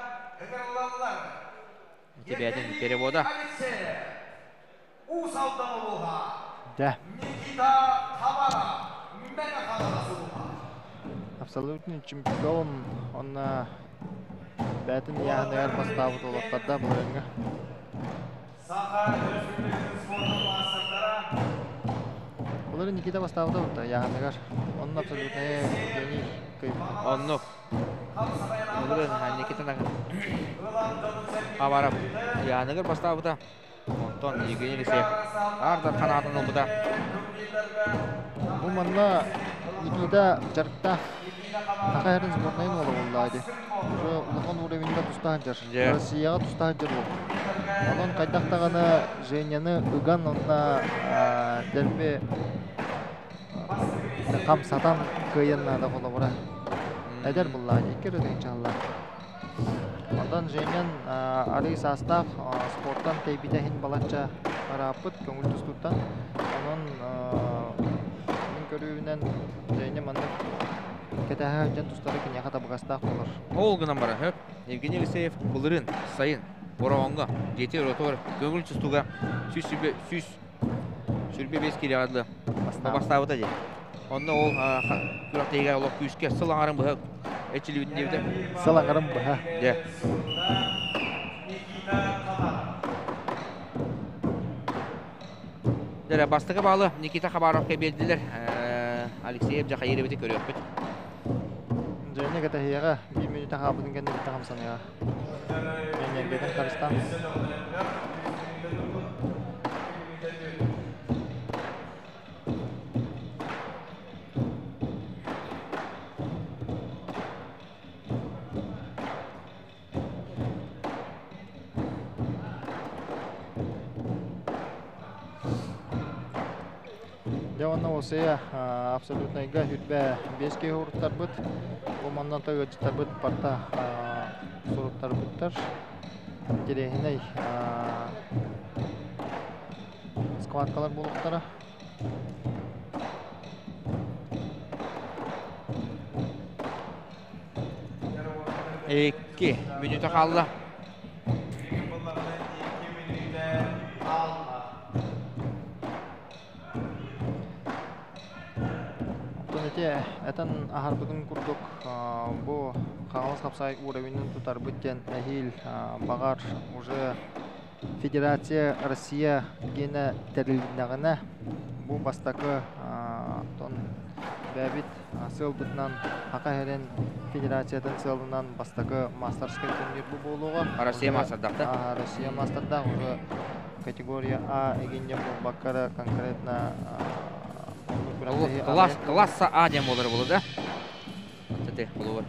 Тибетин перевода. Да. Абсолютный чемпион. Онна бәтин яһыныгар бастаабыт уолаттарда былырыҥҥа. Былырын Никита бастаабыта бутта яһыныгар. Онно абсолютный гений кыйбыта. Оннук. Былырын Никита Хабаров яһыныгар бастаабыта. Онтон Евгений Алексеев ардар ханаатын ылбыта. Бу манна Никита дьарыктаах Саха сборнайын уола буолла ди. Уже улахан уровеньга тустаан жар. Россияҕа тустаан жар ол. Онон хайдах даҕаны Женяны ыган онно дэлби хамсатан кыайан наада холобура. Эдэр буллаҕа икки эрэ тыһыынчаллаах. Онтон Женян арыы саастаах спортан тэйбитэ иһин балачча ырааппыт көҥүл тустууттан. Онон мин көрүүбүнэн Женя маннык кэтэһэ сылдьан тустара киниэхэ табыгастаах буолар. Ол гынан баран хөп Евгений Алексеев былырыын сайын Бороҕоҥҥо дьиэтигэр отугар көҥүл тустууга 125 киилэҕэ дылы бастаабыта дии. Онно ол күрэхтэһиигэ олох күүскэ сыл аҥарын быһа эчилибитин диэбитэ. Сыл аҥарын быһа. Дьэ. Дьэ, бастакы баалы Никита Хабаровка биэрдилэр. Алексеев Жахаировичы көрүөхпүт. Женя кэтэһиэҕэ, биир мүнүүтэ хаалбытын кэннэ бүттэ хамсаныаҕа. Энергиятын харыстаан. Дьэ уонна Осея абсолютнайга хүрбэ биэс киһи уруттарбыт. Бу манна ыалдьыттарбыт барта суруттарбыттар. Интэриэһинэй складкалар буолуохтара. Икки мүнүүтэ хаалла. Оттон ити этэн аһарбытын курдук бу Хаҥалас хапсаай уровенын тутарбыт диэн эһиил баҕар уже Федерация Россия гиэнэ тэрилиннэҕинэ бу бастакы оттон бэйэбит сыалбытынан Саха сирин Федерациятын сыалынан бастакы мастерскай турнир бу буолуоҕа. Россия мастердаах Россия мастердаах уже категория А эгинньэ буолбакка эрэ конкретно класс класса А диэн буолар буолу да Аты холобур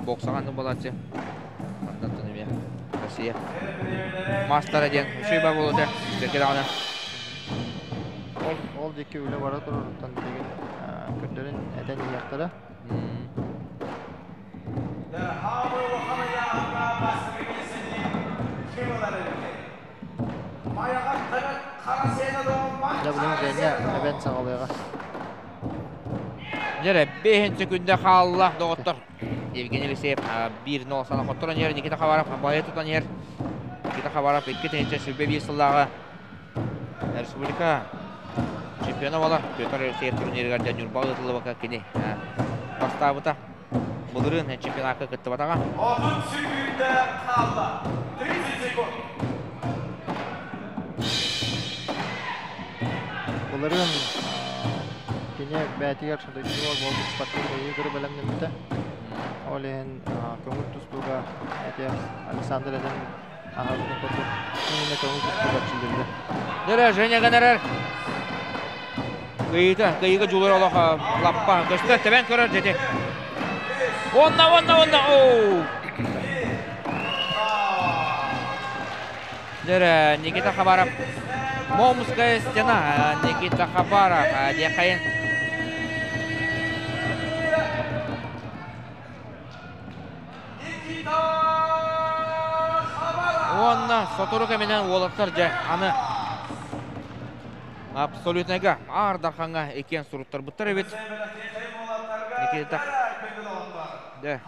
боксаҕа ну балаччы антан эмиэ Россия мастера диэн үчүгэй бар буолуо этэ даҕаны ол ол диэки үлэ бара туруруттан билигин көрдөрөн этэн иһиэхтэрэ. Дьэ билигин Женя эбэн саҕалыаҕа. Дьэ 5 секунда хаалла доҕоттор. Евгений Алексеев 1-0 сана хотторон иһэр Никита Хабаров байа тутан иһэр. Никита Хабаров 2021 сыллааҕы республика чемпиона буолар. Петр Алексеев турнирыгар дьэ Ньурба ыытыллыбакка кини бастаабыта. Былырыын чемпионакка кыттыбатаҕа. 30 секунда хаалла. 30 секунд. Былырыын кини бэйэтигэр дойдутугар буолбут спортивнай игры бэлэмнэммитэ. Ол иһин көҥүл тустууга ити Александр этэн аһарбытын курдук именно көҥүл тустууга чиллибитэ. Дөрө Женя гэнэрэр кыйыыта кыйыыга дьулур олох лаппа көстөр тэбэн көрөр дьэти. Уонна уонна уонна оу Дөрө Никита Хабаров Момская стена Никита Хабаров диэххайын Уонна сотору кэминэн уолаттар дьэ аны абсолютнайга Аар Дархаҥҥа иккиэн суруттарбыттар эбит. Никита дьэ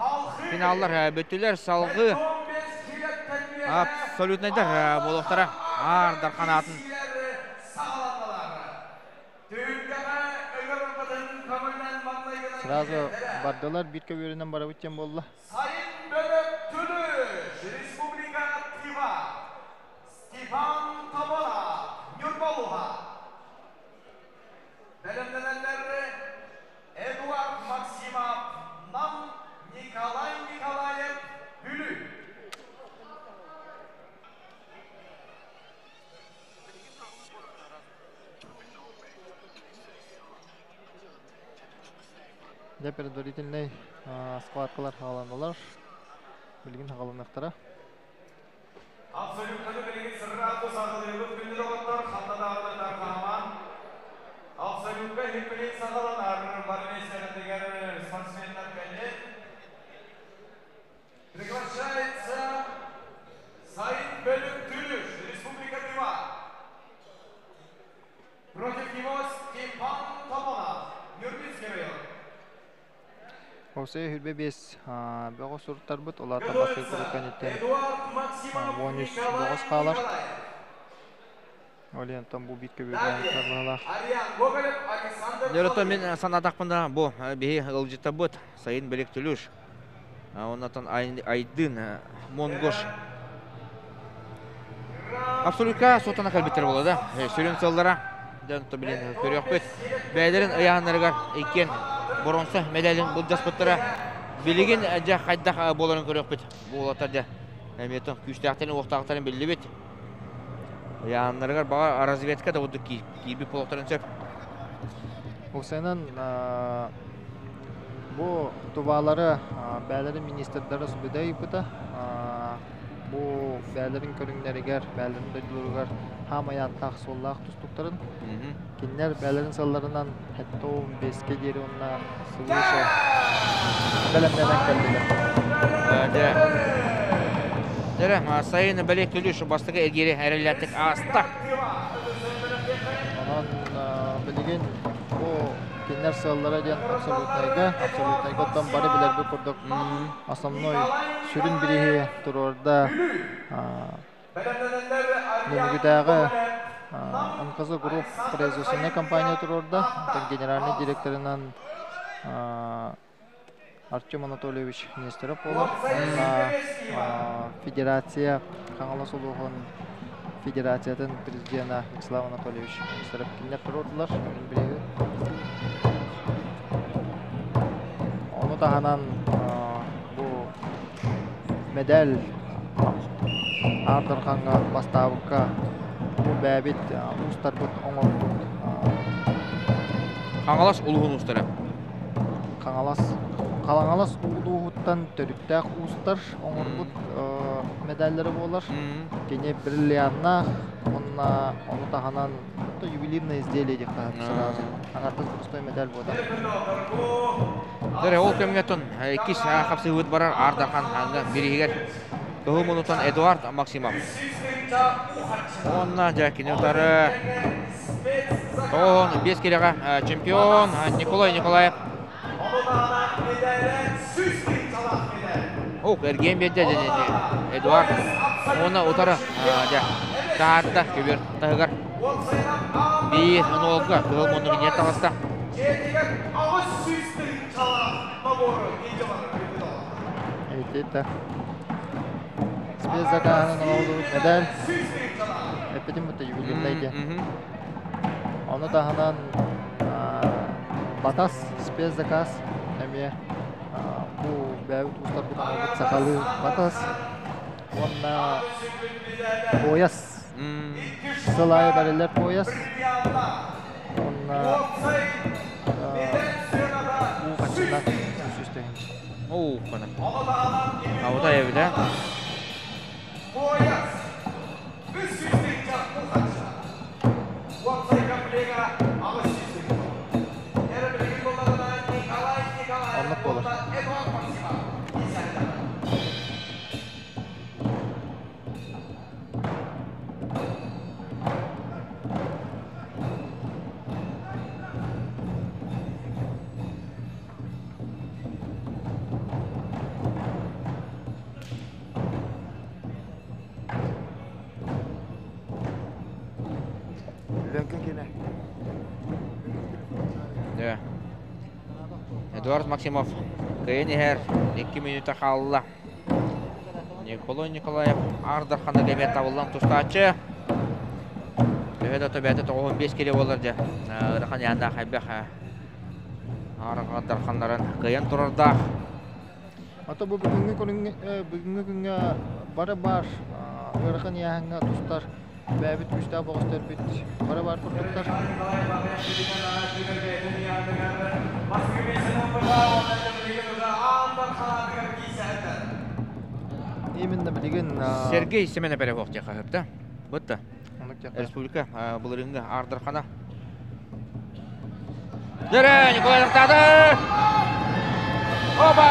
финаллар бүттүлэр салгыы абсолютнайдар буолуохтара Аар Дархан аатын Сразу бардылар, биир көбүөрүнэн барабыт диэн буолла. Сайын бөлөк Түлүш, Республика Тыва, Степан Тобола, Ньурбалуха. Бэлэмнэнэллэр Эдуард Максимов, Нам, Николай Николаев, Бүлүү. Дьэ предварительнай схваткалар хааланалар. Билигин хааланыахтара. Приглашается Саид Белюк Тюлюш, Республика Тыва. Против него Степан Томонов, Нюрбинский район. Осе хүрбе бес бөҕө суруттарбыт, оларта басты куруккан иттен 13 боҕос хаалар. Олентон бу битке бөҕө. Дөрөтө мен санатақпында бу биһи ылжытабыт Сайын Белек Түлүш. Оннан Айдын Монгош. Абсолютка сотана калбиттер болады да. Сүрін сыллара. Дөн то билен көрөкпүт. Бәйлерин ыяһаннарыгар иккен боронса медалин былжаспыттара. Билигин жа хайдах боларын көрөкпүт. Бу олаттар жа эметон күстәхтерин уохтаахтарын биллибит. Ыяһаннарыгар бага разведка да буду киирби полохторун сөп. Осенен бу тубалары бәлерин министрлары сүбүдэ ыйпыта. Бу бәлерин көрүңнәригер, бәлерин дойдулугар хамаяттах суоллаах тустуктарын. Киннер бәлерин салларынан хэтто 15-ке диэри онна свыше бәлемненен кэлдилер. Дәрі, сайын бәлек түлүш бастығы эргери әрелеттік аста. Онон билигин бу киннер сыаллара диэн абсолютнайга, абсолютнайга оттон бары билер бу курдук основной сүрүн бириһи турорда Нөмүгүдагы НКЗ Групп производственная компания турорда, генеральный директорынан Артем Анатольевич Нестеров болар. Федерация Қаңалас улуғын федерациятын президенті Вячеслав Анатольевич Нестеров кинлер турордулар. Оны таханан бу медаль ардырханга бастабыкка бу бәбит устарбыт оңорбут. Қаңалас улуғын устары. Қаңалас Қалаңалас улуғуттан төрүттәк устар оңорбут медальлары болар. Кене бриллианнах, онна оны таханан то ювелирное изделие деп сразу. Аңартыз простой медаль болды. Дәрі ол көмгетон иккис хапсыгыт барар Ардархан ханга биригер. Кыһыл мунутан Эдуард Максимов. Онна жакини утары. Тоон 5 келеға чемпион Николай Николаев. Ок, эрген берде Эдуард. Оны утары таарда көбер тагар. Бир онолга кыһыл мунугу не таҕыста. Эйтета. Спецзакаһынан оҕолубут медаль. Эппетим бутта ювелирный. Оны таһынан батас спецзаказ эме бу бәбит устар бут оҥорбут сахалы батас. Онна пояс. Сылай барелер пояс. Онна уу качына сүстөһүн. Оу, кана. Аута эбиде. Пояс. Оннук болар. Эдуард Максимов кыйын 2 минута қалла. Николай Николаев Ардарханы кемет табылдан тустачы. Төһөдө төбәте 95 келе болар же. Ырахан янда хайбах Ардарханларын кыйын турарда. Ата бу бүгүнгү күнгө бүгүнгү күнгө бары бар ырахан яһыңга тустар бәбит күстә богостор бит бары бар курдуктар. Именно билген Сергей Семена Перевох тяха хөптә. Бытта. Республика былырыыҥҥы Ардархана. Дөрө, Николай Тахтады! Оба!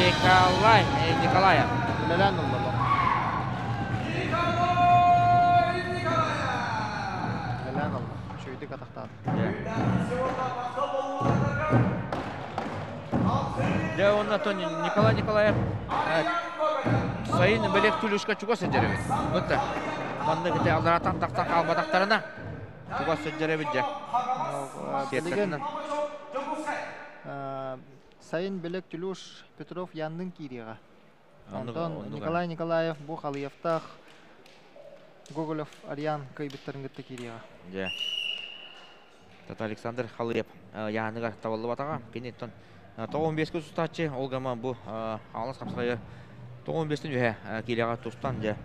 Николай, Николаев. Үлэлээн ылла. Үлэлээн ылла. Үчүгэйдик атахтаата. Дьэ, уонна Николай Николаев сайын бэлиэх түлүшка чугас сылдьар эбит. Бытта. Маннык ити алларатан тахсан хаалбатахтарына чугас сылдьар эбит дьэ. Билигин сайын Белек Тюлюш Петров Яннын киириэҕэ. Онтон Николай Николаев бу Халыевтаах Гоголев Ариан кыайбыттарын кытта киириэҕэ. Дьэ. Тата Александр Халыев яһаныгар табыллыбатаҕа. Киниттэн 95 тустааччы ол гама бу хаалас хапсайы 95-тен үһэ киилэҕэ тустан дьэ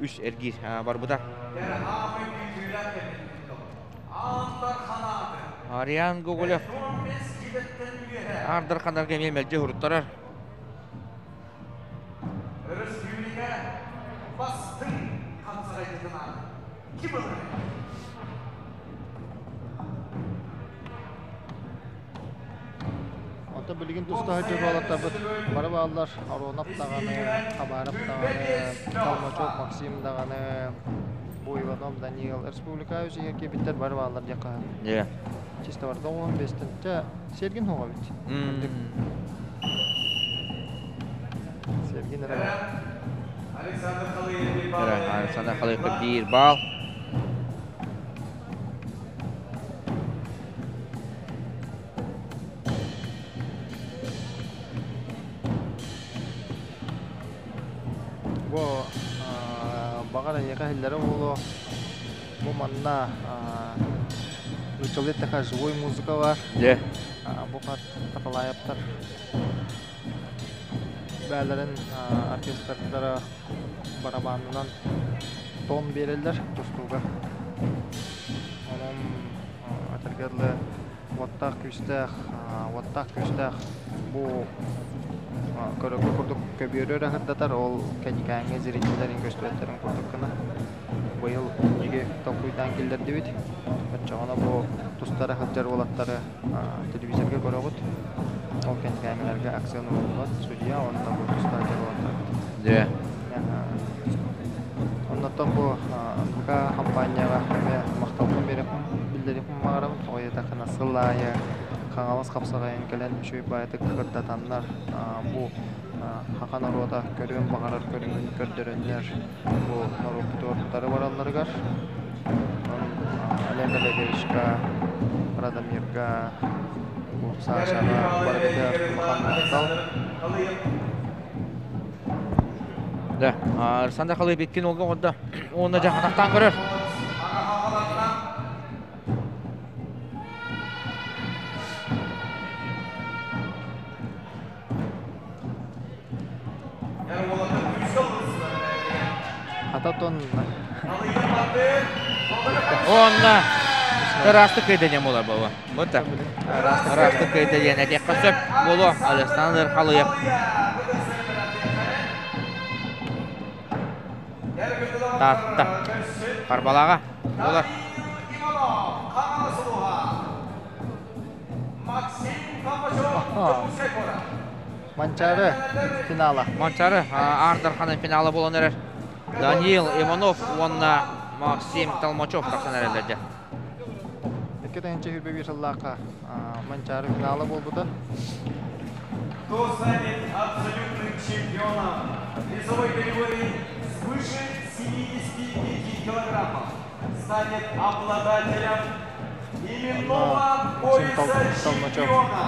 үс эргиир барбыта. Ариан Гоголев Ардарханарга эмиэ мэлдьи уруттарар. Өрөспүүбүлүкэ бастыҥ хапсаҕайдытын аатын ким ылар? Онтон билигин тустаһы дьоруолаттарбыт бары бааллар. Аронов даҕаны, Хабаров даҕаны, Толмачев Максим даҕаны, бу Иванов Даниил. Республика үсүгэр киирбиттэр бары бааллар диэххэ. Yeah. Чисто барда 15-тен. Чэ, Сергин хоҕо бит. Сергин эрэ. Александр Халыев Александр Халыев биир баал. Бу баҕар эйиэхэ иһиллэрэ буолуо. Бу манна нууччалыы эттэххэ живой музыка бар. Дьэ. Бу хат Такалаевтар бээлэрин оркестрдара барабанынан тон биэрэллэр тустууга. Онон этэргэ дылы уоттаах күүстээх уоттаах күүстээх бу көрөргө курдук көбүөрү эрэ сырдатар, ол кэнникээҥҥи зрителлэрин көстүбэттэрин курдук гына быйыл биһиги толкуйдаан киллэрдибит. Оччоҕуна бу тустара сылдьар уолаттары телевизорга көрөҕүт. Ол кэнникээҥҥилэргэ акция оҥоһуллубат судья уонна бу тустаах уолаттарбыт. Дьэ. Оннуттан бу НВК хампаанньаҕа эмиэ махталбын биэрэппин биллэриэхпин баҕарабын. Тоҕо диэтэххинэ сыл аайы Хаҥалас хапсаҕайын кэлэн үчүгэй баайытык кырдатаннар бу саха норуота көрүөн баҕарар көрүҥүн көрдөрөннөр бу норуоппутугар утары баралларыгар Олег Олеговичка, Радомирга, бу Сашаҕа барыгытыгар улахан махтал. Да, Александр Халыев иккин олга оҕордо. Уонна дьахатахтаан көрөр. Хататон Уонна ыраастык кыйда диэн буолар буолуо. Бу ыраастык кыйда диэн этиэххэ сөп буолуо. Александр Халыев. Таатта. Харбалаҕа буолар. Манчаары финала. Манчаары Аар Дарханын финала буолан эрэр. Даниил Иванов уонна Максим Толмачев тахсан эрэллэр дьэ. 2021 сыллаахха Манчаары финала буолбута. Кто станет абсолютным чемпионом весовой категории свыше 75 килограммов? Станет обладателем именного пояса чемпиона.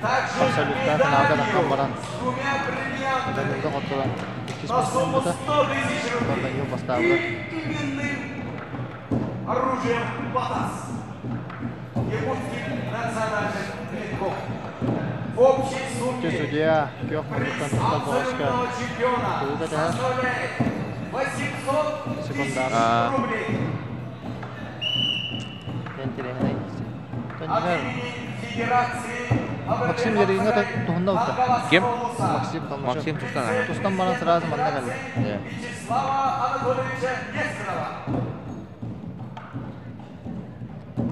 Также Абсолютно финалга тахсан баран с двумя бриллиантами Данилга хотторон иккис на сумму миэстэни 100 тысяч рублей Данил бастаабыта. и именным оружием БАТАС якутским национальным клинком. В общей Те сумме судья күөх муннуктан приз тустар бөҕөскө абсолютного чемпиона тугу кэтэһэр составляет 800 тысяч секундаан рублей. интэриэһинэй От Төннөр имени Федерации Максим Ярыгиҥҥа туһунна ылта. Ким? Максим Толмачев. Максим тустан аха. Тустан баран сразу манна кэллэ.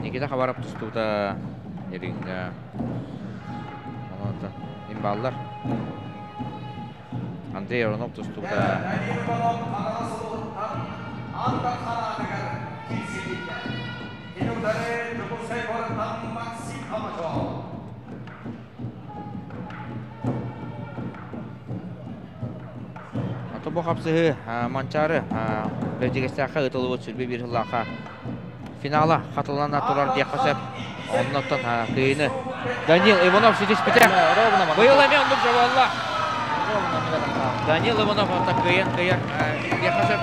Никита Хабаров тустуута Ярыгиҥҥа. Онон имбаллар. Андрей Аронов тустубута. Ото бу хапсыһыы Манчаары Бэрдьигэстээххэ ыытыллыбыт сүрбэ биир сыллаахха финала хатылана турар диэххэ сөп. Оннуттан кыайыыны Данил Иванов ситиспитэ. Быйыл эмиэ оннук дьэ буолла. Данил Иванов онтон кыайан кыайар диэххэ сөп.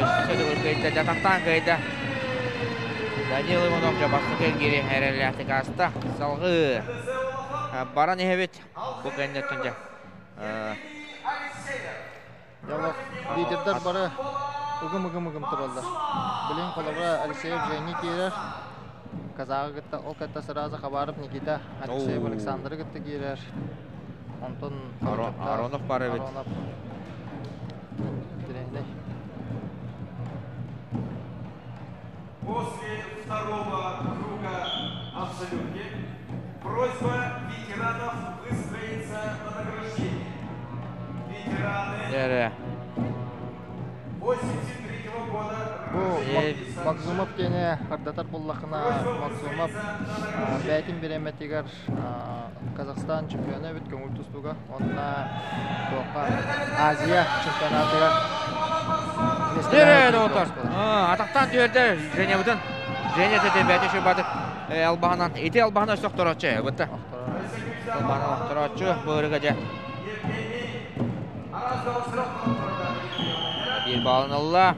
Өссө төгүл кыайда, дьатахтаан кыайда. Данил Иванов дьэ бастакы эргиири эрэллээхтик ааста. Салгыы баран иһэбит. Бу кэнниттэн дьэ Дьоллоох лидердэр бары ыгым-ыгым-ыгым тураллар. Билигин холобура Алексеев Женя киирэр, Казагы кытта ол кытта сразу Хабаров Никита Алексеев Александры кытта киирэр. Онтон Аронов бар эбит. Аронов Интириэһинэй. После второго круга абсолютки просьба ветеранов выстроиться на награждение. Ветераны 83 года Бу Максумов диэни ардатар буллахына Максумов бэйэтин бириэмэтигэр Казахстан чемпиона эбит көҥүл тустууга уонна туохха Азия чемпионатыгар Дөрө доҕоттор. Атахтаан түөрдэ Женябытын. Женя тэтэ шыбатык албаһынан ити албаһынан өстөхтөрөччү бытта. Албаһынан охторооччу быырыга дьэ. Биир балын ылла.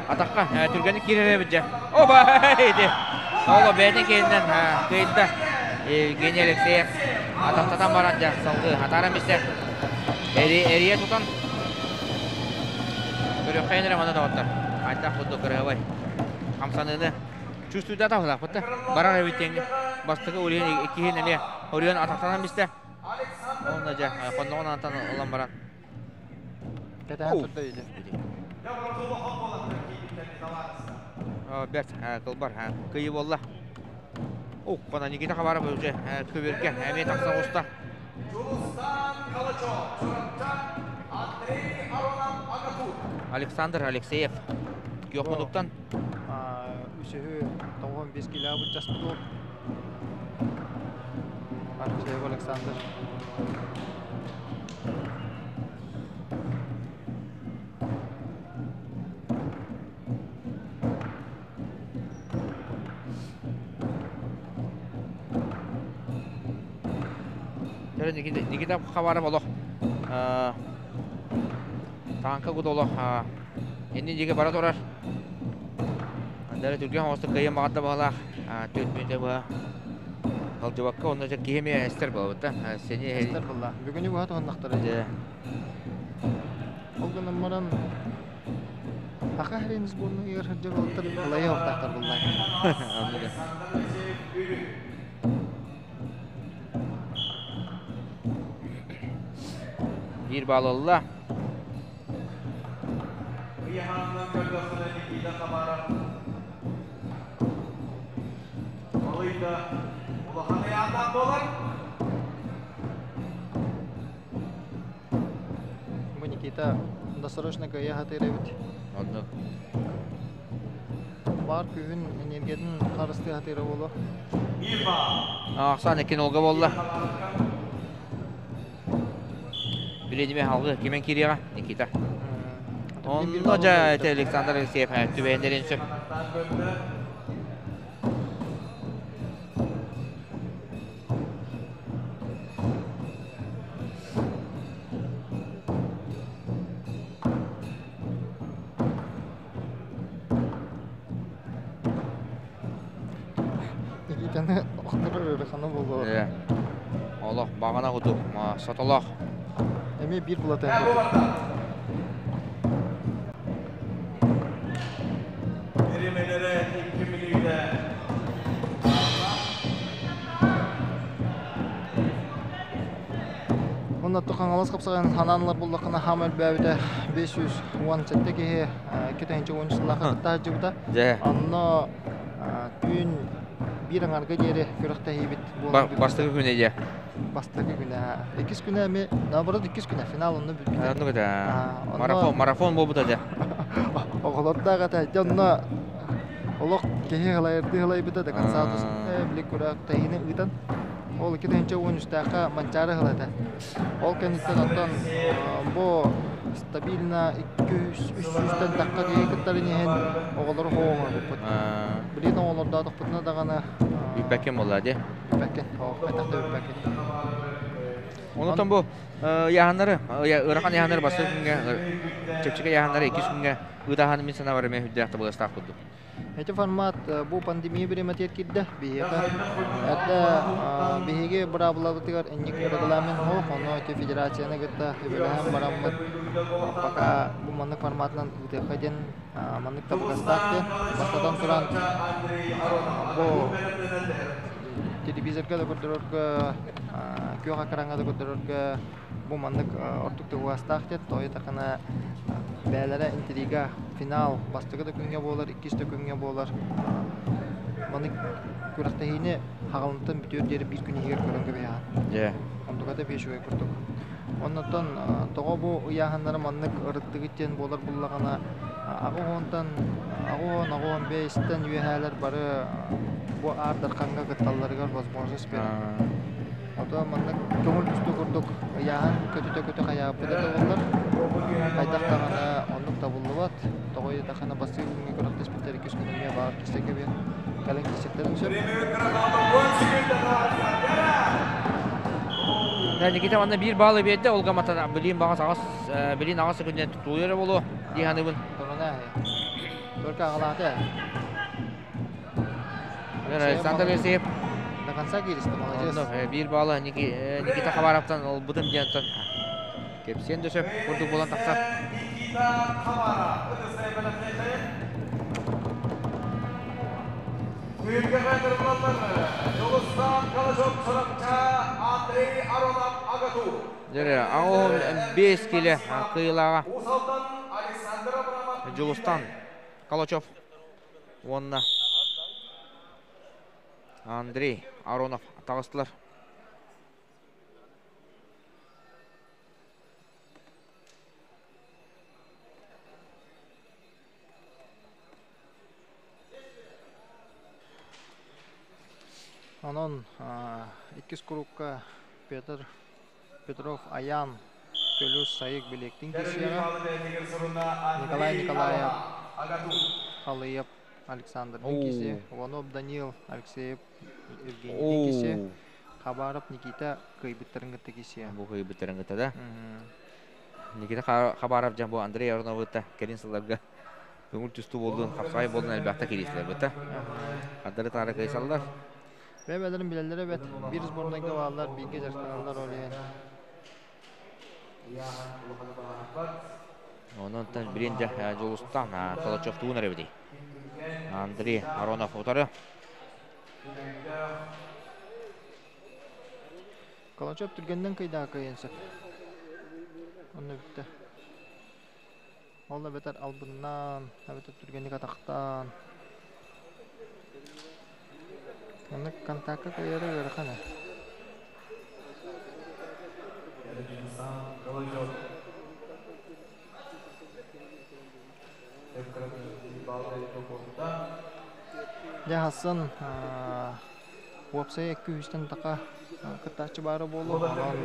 Атахха түргэнник киирэр эбит дьэ. Оба ити. Оло бэйэтин киһинэн кыйда. Евгений Алексеев атахтатан баран дьэ салгыы атааран бистэ. Эрийэ тутан көрүөххэйин эрэ манна доҕоттор. Хайдах курдук кырыһабай хамсаныыны чувствуйда таһылаахпыт да. Барар эбит диэҥҥэ. Бастакы Ульян иккиһин эмиэ Орион атахтанан бистэ. Онно дьэ хонноҕун антан ылан баран Кэтэһэн турда или. Бэрт кылбар кыйы буолла. Уккана Никита Хабаров уже көбүргэ эмиэ тахса оҕуста. Александр Алексеев Күөхмунуктан Үсүһү 95 кило быччаспыт уол. Алексеев Александр. Никита Хабаров олох тааҥка кут олох иннин диэки бара турар. Андара түргэн оҕустук кыайан баҕарда баҕалаах 4 мүнүүтэ быһа халдьыбакка онно киһи эмиэ эстэр буолбут да сени Эстэр буолла. Бүгүнү быһа туһуннахтара. Дьэ. Ол гынан баран Саха сирин сборнайыгар сылдьар уолаттар балайы ортаахтар буллар. Биир баал ылла. Ыйаһаанынан көрдөххүнэ Никита Хабаров балыйда улахан ыйааннаах буолар. Бу Никита досрочно кыайа сатыыр эбит. Оннук. Баар күүһүн, энергиятын харыстыы сатыыра буолуо. Ахсаан икки нолга буолла. Билиниме халгы кимен кириэҕэ Никита. Онно дьэ это Александр Алексеев түбэһиннэрин сөп. Ырахана болу. Олох бағана куту, сотолох. Эми бир булата. Birimelere 2 miliyle. Онна тоқаңалас қапсаған хананлар боллақына хамел бәбіте 517 кеһи 2010 сыллаха кытта жыбыта. Онно түүн бир аңарга диэри күрэхтэһиибит буолан Бастакы күнэ дьэ. Бастакы күнэ. Иккис күнэ эми наоборот иккис күнэ финал онно бүппүтэ. Онно кытта марафон марафон буолбута дьэ. Оҕолордоох этэ. Дьэ онно олох киһи хылайырдыы хылайбыта до конца били күрэхтэһиини ыытан ол 2013-тээххэ Манчаары сыла этэ. Ол кэнниттэн оттон бу стабильно 200-300-тэн тахха киһи кыттарын иһин оҕолору хоһоҥорбуппут. Билигин оҕолордоотохпутуна даҕаны Бүппэккин буолла дии. Бүппэккин. Хайдах да бүппэккин. Онтон бу яһаннары, ыарахан яһаннары бастакы күҥҥэ, чэпчэки яһаннары иккис күҥҥэ ыытааһын мин санаабар эмиэ үрдээх табыгастаах курдук. Эти формат бу пандемия бириэмэтигэр киирдэ. Биһиэхэ это биһиги быраабылабытыгар инник регламент суох, ону эти федерацияны кытта үбэлэһэн бараммыт пока бу маннык форматынан ыытыахха диэн маннык табыгастаах диэн бастатан туран бу телевизорга да көрдөрөргө, күөх экраҥҥа да көрдөрөргө бу маннык ордук табыгастаах диэн тоҕо такана бээлэрэ интрига финал бастакы да күҥҥэ буолар, иккис да күҥҥэ буолар. Маннык күрэхтэһиини хаҕалынтан бүтүөр диэри биир күн иһигэр көрөн кэбиһэҕин. Онтуката биир үчүгэй курдук. Оннуттан тоҕо бу ыйааһыннары маннык ырыттыгыт диэн буолар буллаҕына аҕыс уонтан 80, 85-тэн үөһээлэр бары бу аар дархаҥҥа кытталларыгар возможность берер. Ото маннык көҥүл түстүү курдук ыйааһын көтүтэ-көтө хайааппыт да буоллар, хайдах даҕаны оннук табыллыбат. Тоҕо диэтэххинэ бастакы күҥҥэ күрэхтэспиттэр иккис күн эмиэ баар кистэкэ биэр кэлэн кистэктэрин сөп. Никита манна биир баалы биэрдэ, ол гаматан билин баҕас аҕас билин аҕас күннэн тутулуйар болу дии саныыбын. Тоҕо Только аҕалаата. Александр Алексеев До конца кииристэ, молодец. Биир баалы Никита Хабаровтан ылбытым диэн кэпсиэн да сөп курдук буолан тахсар. Никита Хабаров. Түйілгеге тұрғылар Жолыстан Калажок Сарапча Андрей Аронов Агату. Дere, 5 киле кыйылаға Усалтан Александр Абрамов. Жулустан Калачев. Онна Андрей Аронов тағыстылар. Онон иккис курукка Петр Петров Аян Төлүс Сайык Билектин кисиэҕэ Николай Николаев Халыев Александр киси, Иванов Данил Алексеев Евгений киси, Хабаров Никита кыйбыттарын кытта кисиэ. Бу кыйбыттарын кытта да. Никита Хабаров жан бу Андрей Ароновытта келин сылларга көңүл түстүү болдун, хапсай болдун элбэхтэ кирислер быта. Адары тары кыйсаллар. Бэбэлэрин билэллэр эбэт. Бир сборнайга бааллар, бииргэ дьарыктаналлар ол иһин. Онон билин де Жолустан Калачев туун эребити. Андрей Аронов утары. Калачев түргеннен кыйдаа кыйын сөп. Онно бүттэ. Ол эбэтэр албыннаан, эбэтэр түргенник атахтаан. Онно контакка кыйары ыарахан. Дьэ хассын уопсай 200-тэн тақа кыттааччы баара буолуо, онон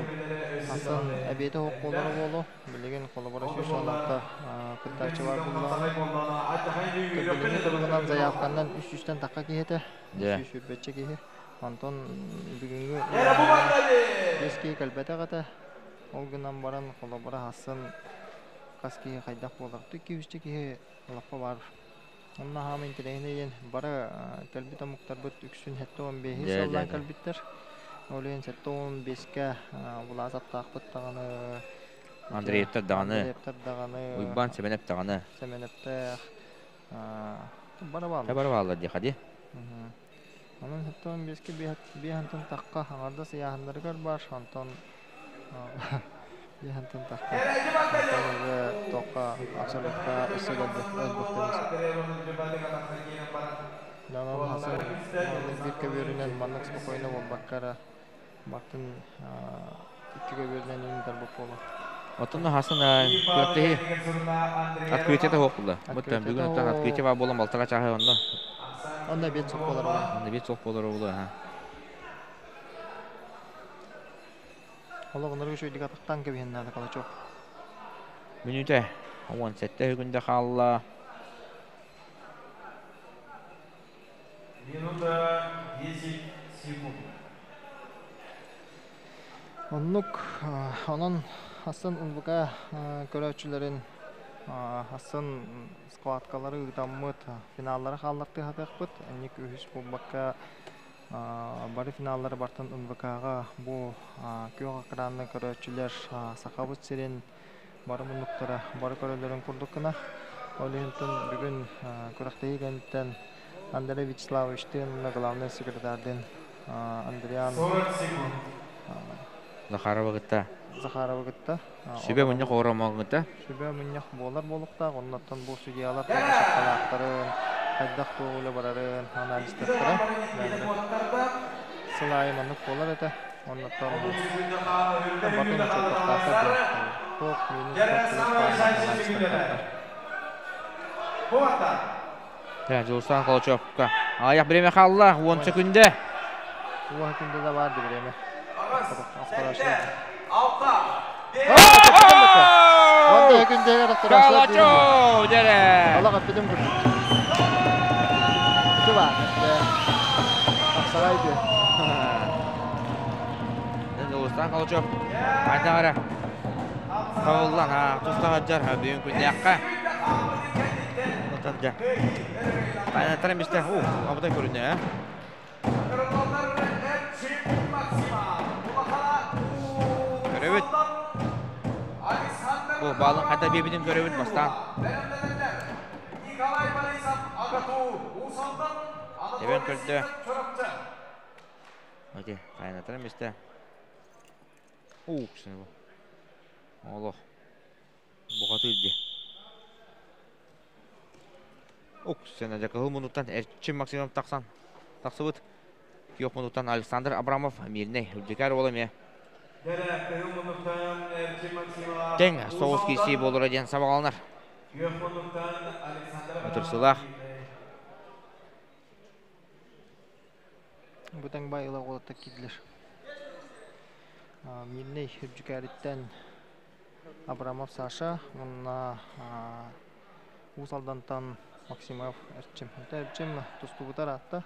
хассын эбиэтэ хоққолоро буолуо, билигин холобура 116 кыттааччы бар буоллаҕына. Билиҥҥи туругунан заявканнан 300-тэн тақа киһи этэ, 320 киһи. Онтон бүгүҥҥү биэс киһи кэлбэтэх этэ. Ол гынан баран холобура хассын хас киһи хайдах буолар. 200 киһи олоххо бар. Онно хаама интэриэһинэй бары кэлбит омуктарбыт үксүн 75 Дьэ, дьэ, сыллаан дьэ. кэлбиттэр. Ол иһин 75-кэ Булаас аттаахпыт даҕаны, Андреевтар даҕаны, Андреевтар даҕаны, Уйбаан Сэмэнэп даҕаны. Сэмэнэптээх бары бааллар. Бары бааллар диэхэ дии. Онон 75-кэ биэһантан тахха аҥардас ыйааһыннарыгар баар, онтон биэһантан тахха. Онтон уже тоққа абсолютка өссө да элбэхтэрин сөп. Онон Хасан маннык биир көбүөрүнэн маннык спокойно буолбакка эрэ бартын икки көбүөрүнэн үүнтэрбит буолар. Оттон Хасан күрэхтэһии открытие суох буолла. Буттан бүгүн оттон открытие баар буолан балтара чааһы онно. Онно эбиэт суох буолар буолла. Онно эбиэт суох буолар буолла. Олох оннору үчүгэйдик атахтаан кэбиһэн наада Калачев. Мүнүүтэ 17 күндэ хаалла. Минута 10 секунд. Оннук, онон Хасан НВК көрөөччүлэрин Хасан схваткалары ыытаммыт, финаллары хааллартыы сатыахпыт. Инник үһүс буолбакка бары финаллары бартан НВК-ҕа бу күөх экранны көрөөччүлэр Сахабыт сирин бары муннуктара бары көрөллөрүн курдук гына. Ол иһинтэн бүгүн күрэхтэһии кэнниттэн Андрей Вячеславовичтыын уонна главнай секретардыын Андриан 40 секунд. Захарова кытта. Захарова кытта. Сүбэ мунньах оромоҕун кытта. Сүбэ мунньах буолар буолуохтаах. Оннуттан бу судьуйалар шапкалаахтарын, хайдах туох үлэ барарын анализтаттара. Сыл аайы маннык буолар этэ. Оннуттан батын учуоттахтаахтар диэн. Туох минус, туох плюс баарын анализтаттар. Дьулустан Холочевка. Аяқ время хаалла, 10 секунда. 10 секунда да бар время. Калачев дере. Аллах аппетим курдук. Тыва. Апсарайды. Дьулустан Холочев. Айдагара. Табыллан, тустаҕа бүгүн күннээххэ. Отан дьэ. Тайнаттар эмисте, абытай көрүнэ, э? Көрөбүт. Бу баалын хайда биэбитин көрөбүт бастаан. Эбен көрдө. Окей, тайнаттар эмисте. Уу, бу. Олох. Бухатыр дии. Ук, сен дьэ кыһыл муннуктан Эрчим Максимов тахсан тахсыбыт. Күөх муннуктан Александр Абрамов Мирнэй Үрдүкэр уола эмиэ. Тэҥ соҕус киирсии буолара диэн сабаҕаланар. Утарсыылаах. Бу тэҥ баайыылаах уолаттар киирдилэр. Мирнэй Үрдүкэриттэн Абрамов Саша уонна Уус Алдантан Максимов Эрчим. Эрчим тустубута ыраатта.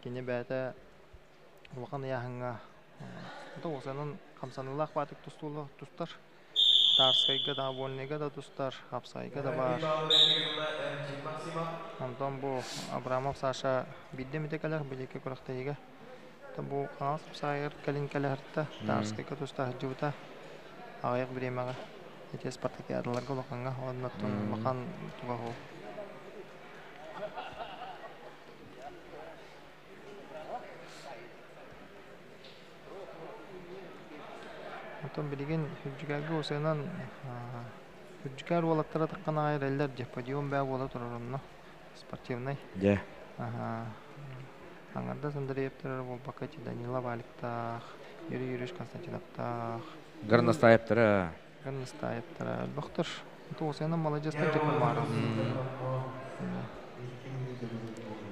Кини бэйэтэ улахан ыйааһыҥҥа уосанан хамсаныылаах баатык тустар. Тарскайга да, Вольныйга да тустар, Хапсайга да баар. Онтон бу Абрамов Саша биирдэ эмитэ кэлэр биликки күрэхтэһиигэ. Бу хаҥас хапсаайыгар кэлин кэлэһэртэ, Тарскайга туста сылдьыбыта аҕыйах бириэмэҕэ. Ити спартакиадаларга улахаҥҥа оннуттан улахан туга суох. Оттон билигин Үрдүкээргэ усайынан Үрдүкээр уолаттара таххан аайы эрэллэр дьэ подъем бээ буола турар онно спортивнай. Дьэ. Аҥардас Андреевтар эрэ буолбакка ити Данила Валиктаах, Юрий Юрьевич Константиновтаах. Горностаевтара. Горностаевтара элбэхтэр. Туосайынан маладьыастар дьэ кумаарым.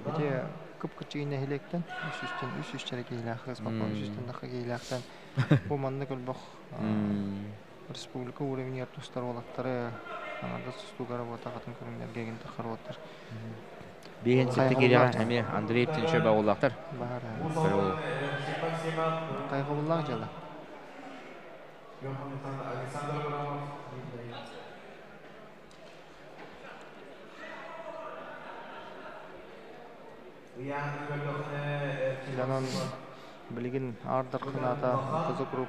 Ити кып-кыччыгый нэһилиэктэн үс үс үс киһилээх үс үстэн тахха киһилээхтэн бу маннык элбэх республика уровеньгар тустар уолаттары аҥардас тустууга работа атын көрүҥнэргэ эгин таххар уолаттар. Биһин сетте кириэҕэ эмиэ Андрей Птенчев баҕулаахтар. Баар. Хайҕабыллаах дьыала. Онон билигин аардар ханаата МТЗ Group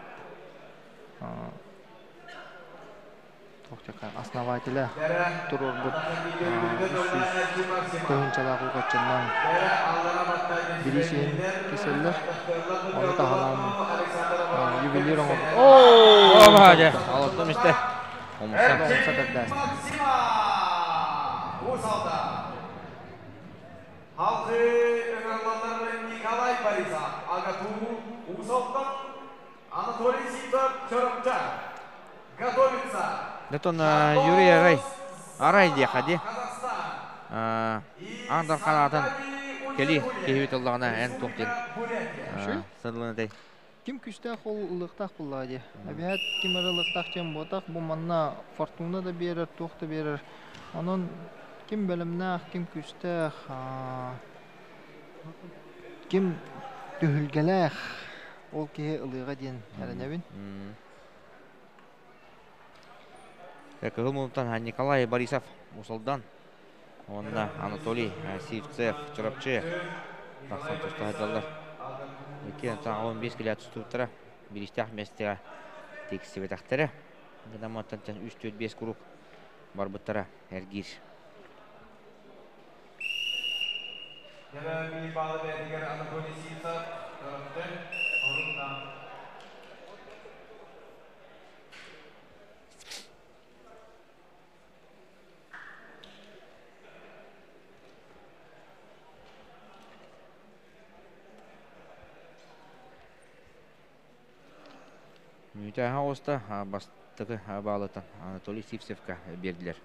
основателя туруорбут 300 тыһыынчалаах угаччыннан бириисиһин киселлэр. Ону таһынан ювелир оҥорбут. Оо, баһаадьа, олоттум истэ. Омуса. Омуса кэрдээст. Халқы өңірландар Николай Борисов, Агату Усалтан, Анатолий Ситов, Чорокча. Готовится. Нетон Юрий Арай. Арай диэхэ ди. Аан Дархан кели киһибит ыллаҕына эн туох диэн сырлынытай. Ким күүстээх ол ылыахтаах буоллаҕа дии. Эбэһээт ким эрэ ылыахтаах диэн буотах, бу манна фортуна да биэрэр, туох да биэрэр. Онон ким бэлэмнээх, ким күүстээх, ким түһүлгэлээх, ол киһи ылыаҕа диэн эрэнэбин. Кыһыл муннуктан Николай Борисов Мусалдан уонна Анатолий Сивцев Чурапчы тахсан туста сылдьаллар. 215 килэ тустубуттара бириистээх миэстэҕэ тиксибэтэхтэрэ. Гынамматтан 3-4-5 куруук барбыттара эргиир. Анатолий Сивцев Чурапчы орунна. Мүтәһә оста бастыкы баалытан Анатолий Сивцевка бердилер.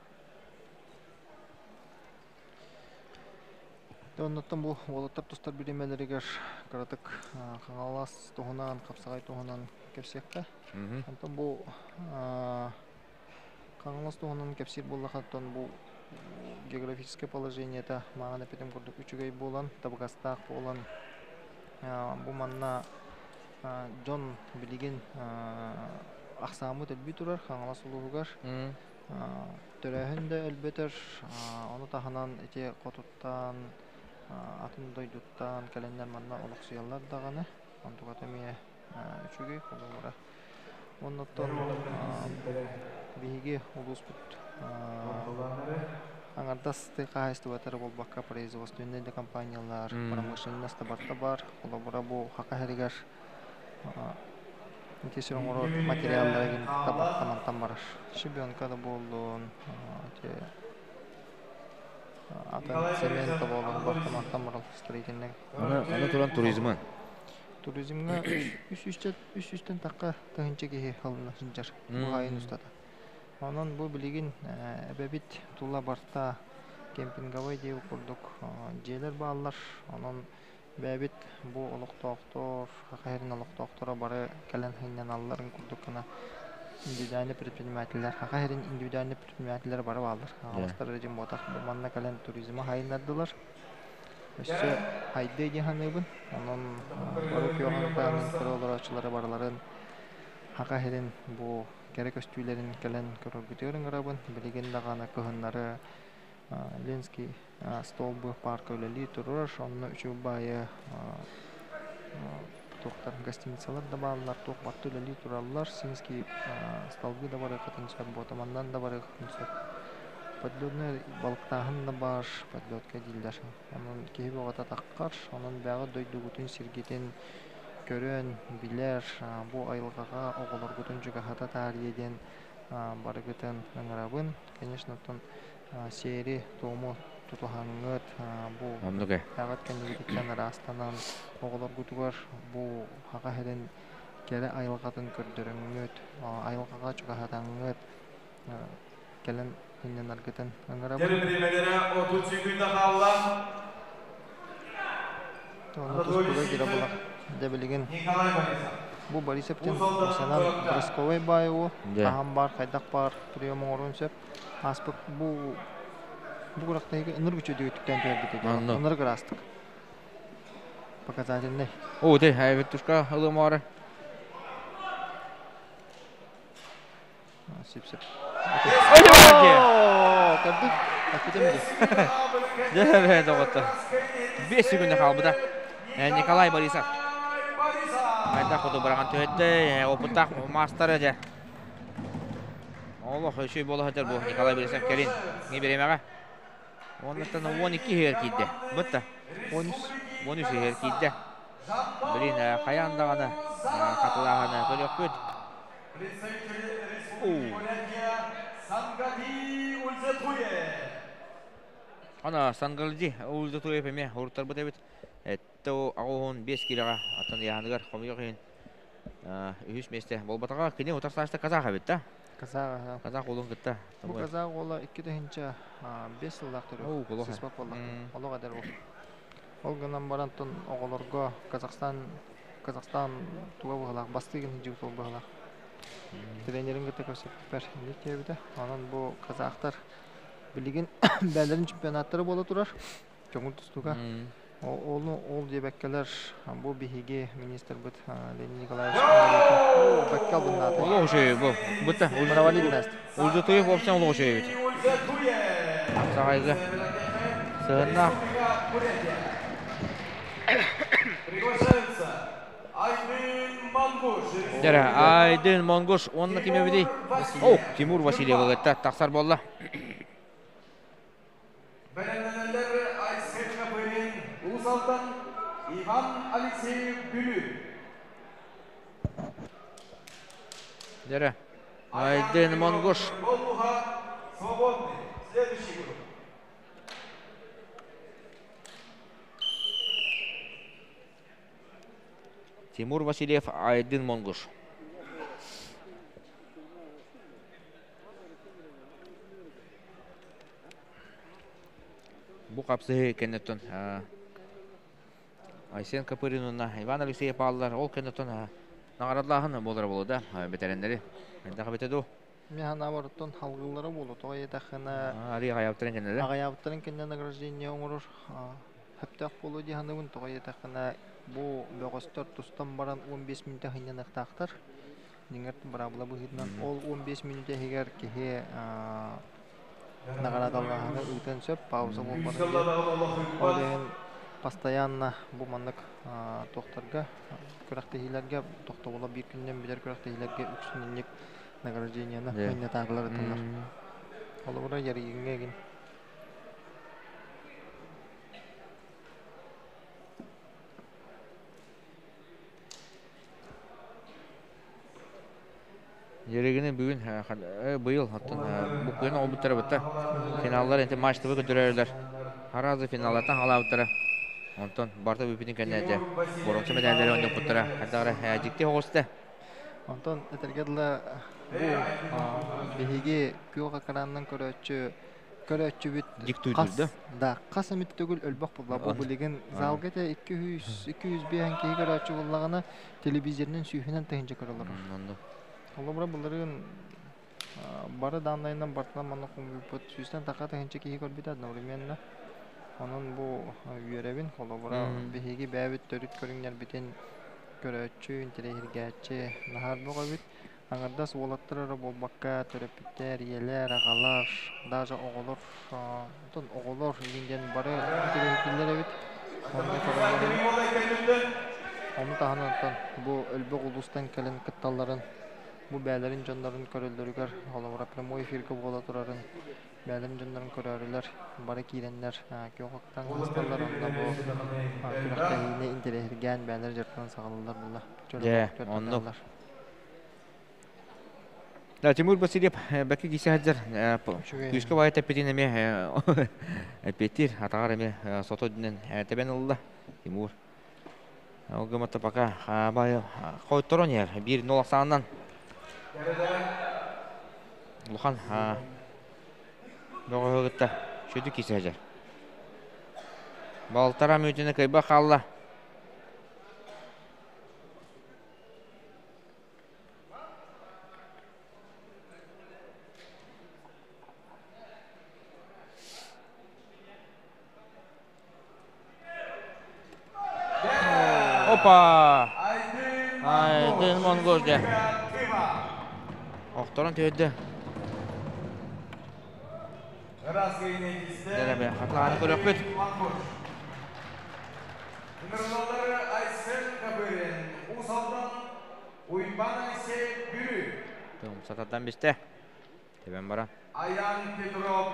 Оннуттан бу уолаттар тустар бириэмэлэригэр кыратык Хаҥалас туһунан, Хапсаҕай туһунан кэпсиэххэ. Онтон бу Хаҥалас туһунан кэпсиир буоллахха, бу географическое положениета мааҕын эппитим курдук үчүгэй буолан, табыгастаах буолан, бу манна дьон билигин ахсааммыт элбии турар Хаҥалас улууһугар. Төрөөһүн да элбэтэр, ону таһынан ити хотуттан, атын дойдуттан кэлэннэр манна олохсуйаллар даҕаны. Онтуката эмиэ үчүгэй холобура. Оннуттан биһиги улууспут аҥардас тыа хаһаайыстыбата эрэ буолбакка, производственнай да компаниялар, промышленность да барыта баар. Холобура, бу Хака сиригэр ити сир оҥорор материаллара мантан барар. Щебенка да буоллун, ити атын цемент да буоллун, барыта мантан барар строительный. Аны туран туризмы. Туризмҥа үс сүүстэн тахха тыһыынча киһи ылына сылдьар бу айын устата. Онон бу билигин эбэбит тула барта кемпинговай диэбит курдук дьиэлэр бааллар. Онон бэйэбит бу олохтоохтор, Саха сирин олохтоохторо бары кэлэн сынньаналларын курдук гына индивидуальный предпринимателлэр, Саха сирин индивидуальный предпринимателлэр бары бааллар. Хаҥаластар эрэ дьин буотах, бу манна кэлэн туризмы хайыннардылар. Өссө хайдыа диэн саныыбын. Онон бары күөҕүн көрө олорооччулары барыларын Саха сирин бу кэрэ көстүүлэрин кэлэн көрөргүтүгэр ыҥырабын. Билигин даҕаны кыһыннары Ленский столбы парка үлэлии турар. Онно үчүгэй баайы туохтар гостиницалар да бааллар, туох барыта үлэлии тураллар. Синский столбы да барыаххытын сөп, Буотаманнан да барыаххытын сөп. Подледный балыктааһын да баар, подледка дииллэр. Онон киһи бөҕөтө таххар, онон бэҕэ дойдугутун, сиргитин көрөн, билэр, бу айылҕаҕа оҕолоргутун чугаһата таарыйа диэн барыгытын ыҥырабын. Конечно, оттон сиэри, туому тутуһаҥҥыт, бу Оннук бэҕэт кэннигититтэн ыраастанан, оҕолоргутугар бу Саха сирин кэрэ айылҕатын көрдөрөҥҥүт, айылҕаҕа чугаһатаҥҥыт, кэлэн сынньанаргытын ыҥырабын. Бириэмэлэрэ 30 секунда хаалла. Онно тустууга киирэ булар. Дьэ билигин Николай Борисов. бу Борисовтин профессионал бросковой баай уу, хаһан баар, хайдах баар прием оҥоруон сөп. Ааспыт бу күрэхтэһиигэ ынырык үчүгэйдик өттүктээн түһэрбит этэ. Ынырык ыраастык. Показательный. О, ты, вертушка ылымары. Сип-сип. Ой, Көрдүк. Эппитим дии. Дьэ, доҕоттор. 5 секунда хаалбыта. Николай Борисов. Хайдах курдук быраҕан түһэттэ. Опыттаах маастара дьэ. Олох үчүгэй буола сылдьар бу Николай Борисов кэлин бириэмэҕэ. Оннуттан 12 иһигэр киирдэ. Бытта. 13. 13 иһигэр киирдэ. Блин, хайаан даҕаны хатылааһыны көрүөхпүт. Ана Сангалди Ульзатуев эмиэ уруттарбыт эбит. Этте 85 килоҕа аттан ыйааһыныгар хомуйуох иһин үһүс миэстэ буолбатаҕа. Кини утарсааччыта казах эбит да? Казах. Казах уолун кытта. Бу казах уола 2005 сыллаах төрүөх. Сыспат буолла. Олох эдэр уол. Ол гынан баран тон оҕолорго Казахстан Казахстан туга быһалаах бастыгын сылдьыбыт уол быһалаах. Тренерин кытта көрсөппүппэр инник диэбитэ. Онон бу казахтар билигин бээлэрин чемпионаттара буола турар. Көҥүл тустууга. Ол, ол диэбэккэлэр бу биһиги министрбыт Леонид Николаевич бэккэ албыннаата. Олох үчүгэй бу. Бытта. Провалили Ульзатуев вообще олох үчүгэй эбит. Саҕайга сыһыннаах. Дьэрэ, Айдын Монгуш уонна ким эбитий? О, Тимур Васильев ыгытта тахсар буолла. Бэлэмнэнэллэр Айсен Копырин, Уус Алдан, Иван Алексеев Бүлүү. Дьэрэ, Айдын Монгуш. Болуха свободный. Следующий группа. Тимур Васильев, Айдын Монгуш. Бу хапсыһыы кэнниттэн Айсен Копырин уонна Иван Алексеев бааллар. Ол кэнниттэн наҕараадалааһын буолара буолуо да бэтэрэннэри. Элбэх эбитэ дуу? Мин санаабар оттон халгыыллара буолуо. Тоҕо диэтэххинэ Аҕыйаабыттарын кэннэ аҕыйаабыттарын кэннэ награждение оҥорор сөптөөх буолуо дии саныыбын. Тоҕо диэтэххинэ бу бөҕөстөр тустан баран 15 мүнүүтэ сынньаныахтаахтар. Дьиҥэр быраабыла быһыытынан ол 15 мүнүүтэ иһигэр киһи наҕараадалааһыны ыытыан сөп, пауза буолбатын диэн. Ол иһин постоянно бу маннык туохтарга күрэхтэһиилэргэ тохтобула биир күнүнэн бүтэр күрэхтэһиилэргэ үксүн инник награждениены мынньатаарлар ыталлар. Холобура, Ярыгиҥҥа игин. Ярыгины бүгүн быйыл оттон бу күн оҕолбуттара бытта финаллар энти матч ТВ көрдөрөллөр. Аразы финаллартан халаабыттара. Онтон барта бүпүтүн кэннэ этэ боруонса медаллары оонньоппуттара. Хайдах эрэ дьикти оҕуста. Онтон этэргэ дылы бу биһиги күөх экранынан көрөөччү көрөөччүбүт Диктуйдур да хас эмит төгүл өлбөх буолла. Бу билигин залга этэ 200 205 киһи көрөөччү буоллаҕына телевизорынан сүүһүнэн тыһыынча көрөлөр. Холобура былырыын бары дааннайынан бартынан манна хомуйбут сүүстэн таха тыһыынча киһи көрбүтэ одновременно. Онон бу үөрэбин. Холобура биһиги бэйэбит төрүт көрүҥнэрбитин көрөөччү, интэриэһиргээччи наһаа элбэх эбит. Аҥардас уолаттар эрэ буолбакка, төрөппүттэр, ийэлэр, аҕалар, даже оҕолор, оттон оҕолор игин диэн бары интэриэһиргииллэр эбит. Онно көрөллөр эбит. Ону таһынан оттон бу өлбөх улуустан кэлэн кытталларын, бу бэйэлэрин дьоннорун көрөллөрүгэр, холобура прямой эфиргэ буола турарын бэйэлэрин дьоннорун көрөөрүлэр бары киирэннэр күөх оттон асталлар онно бу күрэхтэһиини интэриэһиргээн бэйэлэр дьарыктанан саҕалыыллар буолла. Дьэ, оннук. Да, Тимур Васильев бэкки кисе сылдьар. Күүскэ баайы тэппитин эмиэ эппиэттиир. Атаҕар эмиэ сото үрдүнэн тэбэн ылла Тимур. Ол гыммата пока баайы хойторон иһэр. 1-0 ахсаанынан. Улахан бөҕөһү кытта сүдү кисе сылдьар. Балтара мүнүүтүнэ кыайбах хаалла. Опа! Айдын Монгол дьэ. Охторон түһэрдэ. Дәрәбе хатылааны көрөкпүт. Ыҥырылалары Айсен Кабырин, Уус-Алдан, Уйбан Алексеев, Бүлүү. Сатардан бисте. Тебен бара. Аян Петров,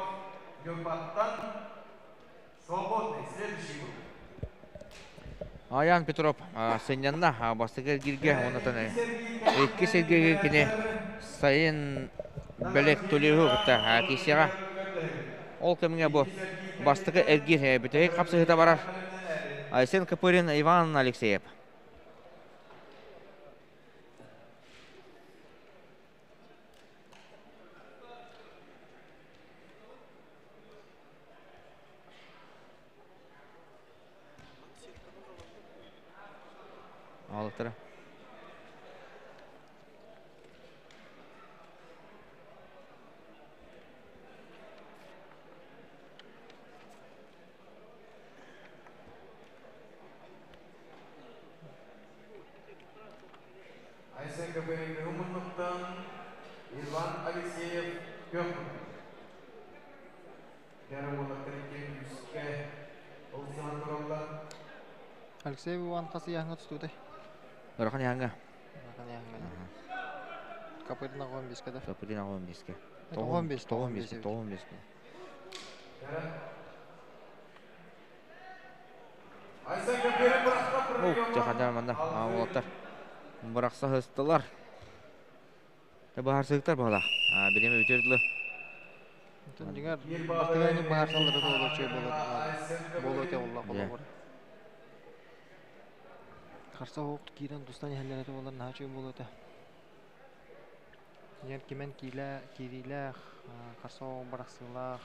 Ньурбаттан, свободный, следующий круг. Аян Петров сынньанна бастакы эргииргэ, оннотон иккис эргииргэ кини сайын бэлэк төлүөһү кытта киисиэҕэ. Ол кэмҥэ бу бастакы эргиир бүтэһик хапсыһыыта барар. Айсен Копырин, Иван Алексеев. Алыктара. Айсен Копырин Муннуктан, Иван Алексеев Көх. Алексей Иван хас ыйааһыҥҥа тустубутай? Ыарахан ыйааһыҥҥа. Ыарахан ыйааһыҥҥа. Копырин 85-кэ да? Копырин 85-кэ. 95, 95, 95. Ух, дьахадар манна уолаттар бырахса сыстылар. Баһарсыктар баһылаах. Бириэмэ бүтүөр дылы. Онтон дьиҥэр бастакы баһарсаллара туолар үчүгэй буолар буолуо этэ буолла холобур. Харса оһох киирэн тустан иһэллэрэ буолар наһаа үчүгэй буолуо этэ. Дьиҥэр кимэн киилэ киириилээх, харса оһох бырахсыылаах.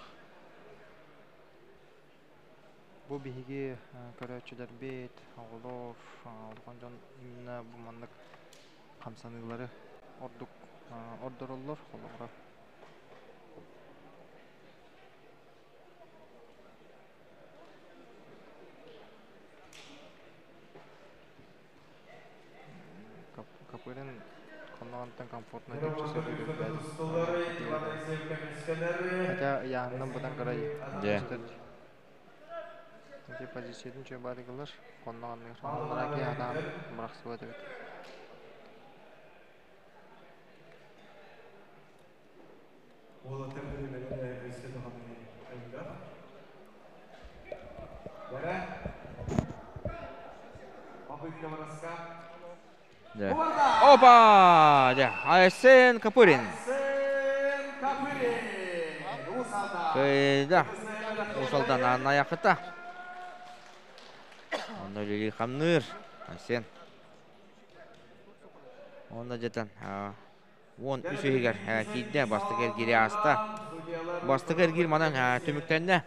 Бу биһиги көрөөччүлэрбит, оҕолор, улахан дьон именно бу маннык хамсаныылары ордук ордороллор холобура. Копырин хонноҕунтан комфортно тупса сөрүүрүн. Хотя ыйааһынынан быдан кырай көстөр. Ити позициятын үчүгэй баарыгылар хонноҕуннугар. Оннура киһи атаан бырахсыбат эбит. Уолаттар бөлүмэлэрэ өссө даҕаны элбэх. Бэрэ. Попытка броска. Опа! Айсен Копырин. Айсен Копырин. Уус-Алдан. Кыйда. Уус-Алдан Анна. Онно үлэлии хамныыр. Айсен. Онно жетен 13 үһүгэр киирдэ, бастакы эргири ааста. Бастакы эргиир манан түмүктэннэ.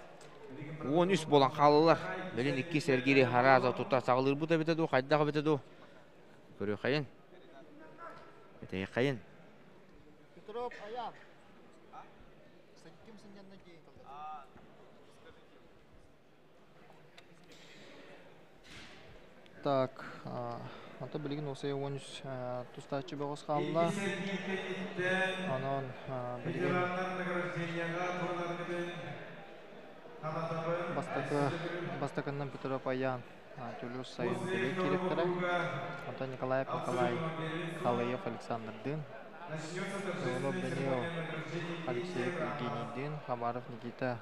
13 буолан хааллылар. Билин иккис эргири хараза тута саҕалыырбыт эбитэ дуу, хайдах эбитэ дуу. Көрүөххэйин. Этэйхайын. Петров Аян. Ким сынньанна диэн Так, ото билигин осая 13 тустааччы бөҕөс хаалла. Онон билигин бастакы бастакыннан Петров Аян, Түлүс Сайын Бүлүү киириэхтэрэ. Онтон Николаев Николай Халыев Александрдыын, Иванов Даниил Алексеев Евгенийдыын, Хабаров Никита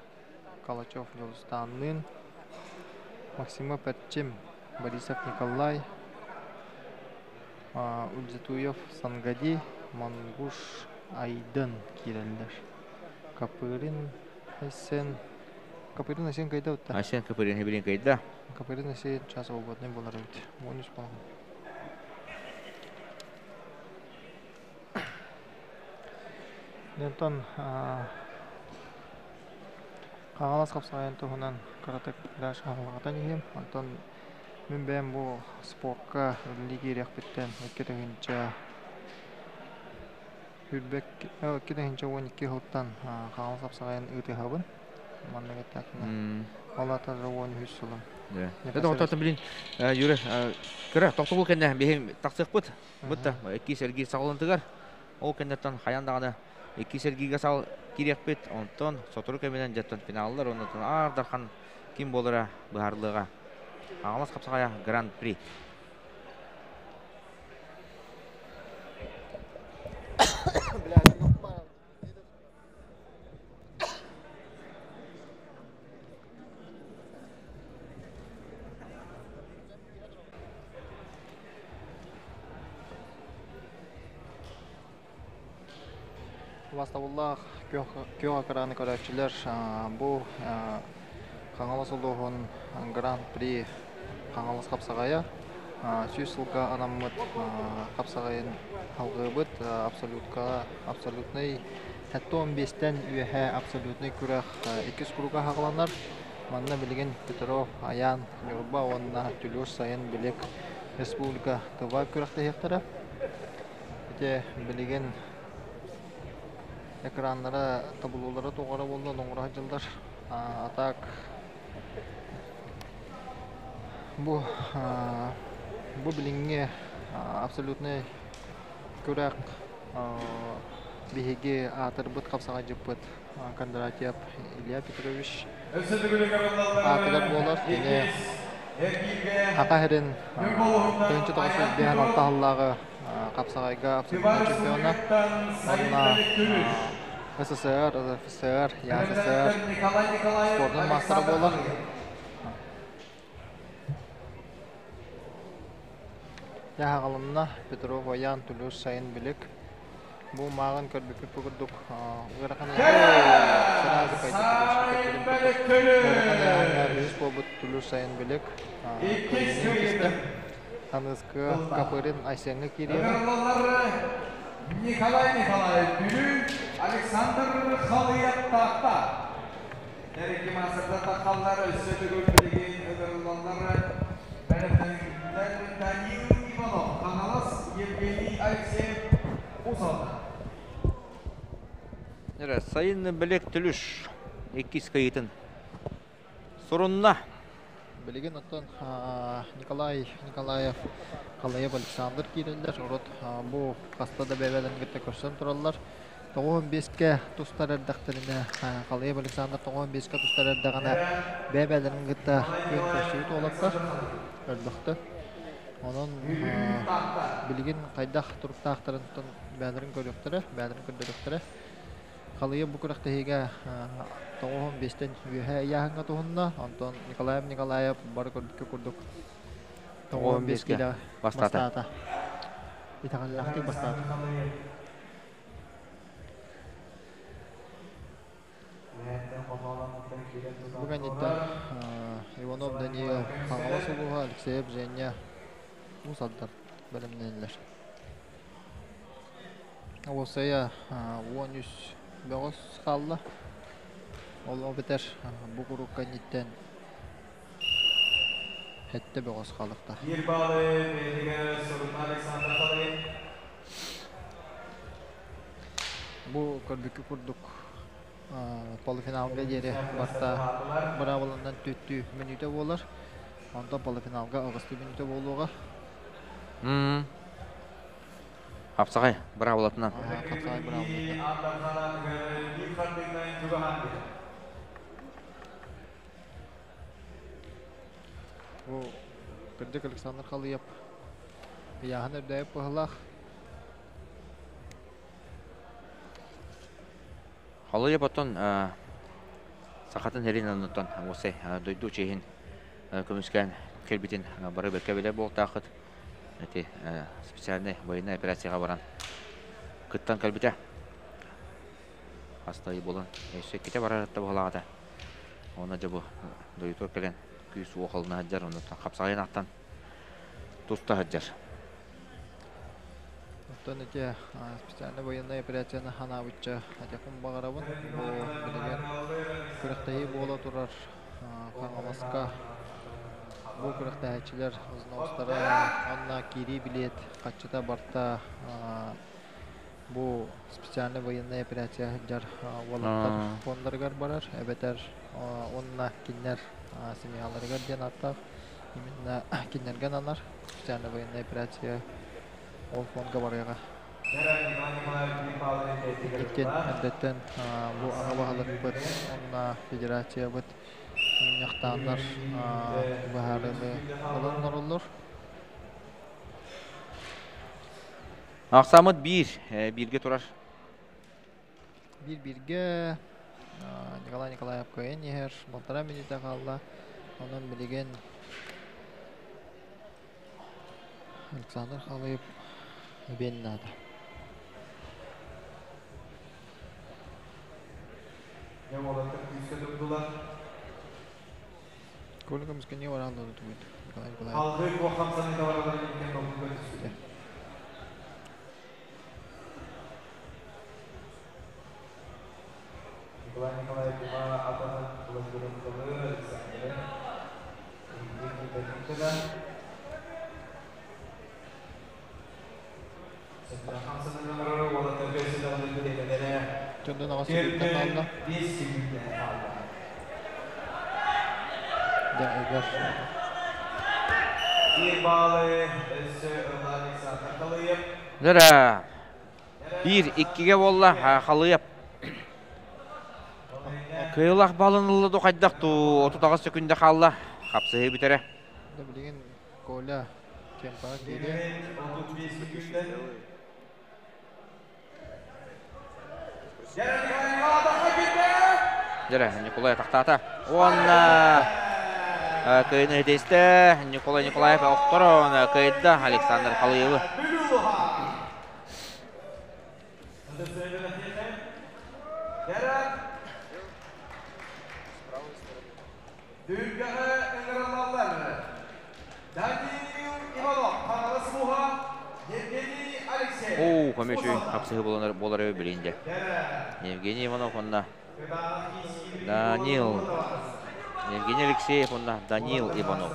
Калачев Дьулустаанныын, Максимов Эрчим Борисов Николай, Ульзатуев Сангади, Монгуш Айдын киирэллэр. Копырин Айсен Копырин Айсен кайда утта? Айсен Копырин хибирин кайда. Копырин Айсен час свободный болар эбит. 13 болған. Онтон Хаҥалас хапсаҕайын туһунан кыратык дальше хаһылҕатан иһиэм. Онтон мин бэйэм бу спорка үлэлии киириэхпиттэн 2012 сылтан Хаҥалас хапсаҕайын ыытыһабын. Маннык эттэхпинэ, ол аата 13 сылым. Это отон билин Юра кыра тохтобул кэннэ биһим тахсыахпыт. Бутта иккис эргиир саҕалантыгар. Ол кэннеттэн хайан даҕаны Икки сэргиигэ сал кириэхпит, онтон сотору кэминэн дьэттон финаллар, оннотон Аар Дархан ким буолара быһаарылыаҕа. Хаҥалас хапсаҕайа Гран-при. Убастабыллаах күөх экраны көрөөччүлэр, бу Хаҥалас улууһун Гран-при Хаҥалас хапсаҕайа 100 сылга анаммыт хапсаҕайын алгыыбыт. Абсолютка абсолютнай 75-тэн үөһэ абсолютнай күрэх иккис круга аһаҕаланар. Манна билигин Петров, Айаан, Ньурба уонна Түлүр сайын билик республика Тыва күрэхтэһиэхтэрэ. Ити билигин экраннара тобулуулара тоҕоро буолла оҥоро сылдьаллар. А так бу бу билиҥҥи абсолютнай күрэх биһиги аатырбыт хапсаҕайдьыппыт Кондратьев Илья Петрович аатыгар буолар. Кини Саха сирин 1996 сыллааҕы хапсаҕайга абсолютнай чемпиона уонна СССР, РСФСР, ЯССР спордун маастара буолар. Дьаһаҕалынна Петров Аян Түлүр сайын билик. Бу мааҕын көрбүппүт бу курдук ыарахан сразу кайда ыарахан үһүс буолбут Түлүр сайын билик кыстэ. Аныскы Капырин Айсеҥҥа киириэҕэ. Николай Николаев Бүлүү, Александр Халыйап Таатта. Эрики маастардар таххаллар өссө төгүл билигин ыҥырыллаллар. Бэлэмнэниллэр Данил Иванов, Хаҥалас, Евгений Алексеев, Уус-Алдан. Сайын Белек Түлүш иккис кыйытын сурунна. Билигин оттон Николай Николаев, Халаев Александр киирэллэр. Урут бу хаста да бэйэлэрин кытта көрсөн тураллар. 95-кэ тустар эрдэхтэринэ, Халаев Александр 95-кэ тустар эрдэҕинэ бэйэлэрин кытта күөн көрсүбүт уолаттар өлбөхтөр. Онон билигин хайдах туруктаахтарын бэйэлэрин көрүөхтэрэ, бэйэлэрин көрдөрүөхтэрэ. Халыйа бу күрэхтэһиигэ 95-тэн үөһэ ыйааһыҥҥа туһунна. Онтон Николаев Николаев бары көрбүккэ курдук 95 киилэ бастаата. Итэҕэллээхтик бастаата. Бу кэнниттэн Иванов Даниил Хаҥалас улууһа, Алексеев Женя Уус Алдан бэлэмнэнэллэр. Уопсайа 13 бөҕөс хаалла. Ол эбэтэр бу куруук кэнниттэн сэттэ бөҕөс хаалыахтаах. Биир баалы бэйэтигэр сурунна Александр Халыев. Бу көрбүккэ курдук полуфиналга диэри барыта быраабыланан түөттүү мүнүүтэ буолар. Онтон полуфиналга аҕыстыы мүнүүтэ буолуоҕа. Хапсаҕай быраабылатынан. Хапсаҕай быраабылатынан. Бу кырдьык Александр Халыев ыйааһын үрдээбит быһылаах. Халыев оттон сахатын сирин оннуттан уопсай дойду чиэһин көмүскээн кэлбитин бары бэркэ билэр буолтааххыт. Ити специальнай военнай операцияҕа баран кыттан кэлбитэ. Хас да ый буолан өссө иккитэ барар быһалаата. Уонна дьэ бу дойдутугар кэлэн күүс-уох ылына сылдьар, оннуттан хапсаҕайын ахтан туста сылдьар. Оттон ити специальнай военнай операцияны ханаабычча этиэхпин баҕарабын. Бу билигин күрэхтэһии буола турар Хаҥаласка бу күрэхтэһээччилэр взностара уонна киирии билиэт хаччыта барта бу специальнай военнай операция сылдьар уолаттар фондарыгар барар эбэтэр уонна кинилэр семьяларыгар диэн ааттаах именно кинилэргэ ананар специальная военная операция ол фонга барыаҕа. Иккиэн эрдэттэн бу аҕа баһылыкпыт уонна федерациябыт мунньахтааннар быһаарыыны ылан олороллор. Ахсааммыт биир, бииргэ турар. Биир бииргэ Николай Николаев кыайан иһэр, балтараа мүнүүтэ хаалла. Онон билигин Александр Халыев эбиэн наада. Коля көмүскэ не барааллары тугуйт Николай Николаев. Алгы куохамсаны бараларын иккен толкуйга түстэ. Николай Николаев уга атаһын Владимир Александры Чондон аҕа секундтан хаалла. Да, Егор. Дөрө. Биир иккигэ буолла Халыйап. Кыайылаах балын ылла ду хайдах туу 38 секунда хаалла. Хапсыһыы бүтэрэ. Да билигин Коля темпаҕа киириэ. Дьэрэ, Николай атахтаата. Уонна кыайыны иһитистэ. Николай Николаев охторон кыайда Александр Халыевы. Дүлгэҕэ ыҥырыллаллар. Даниил Иванов, Хаҥалас улууһа, Евгений Алексеев. Оо, көмө хапсыһыы буолар буолар билин дьэ. Евгений Иванов онна Данил Евгений Алексеев онна Данил Иванов.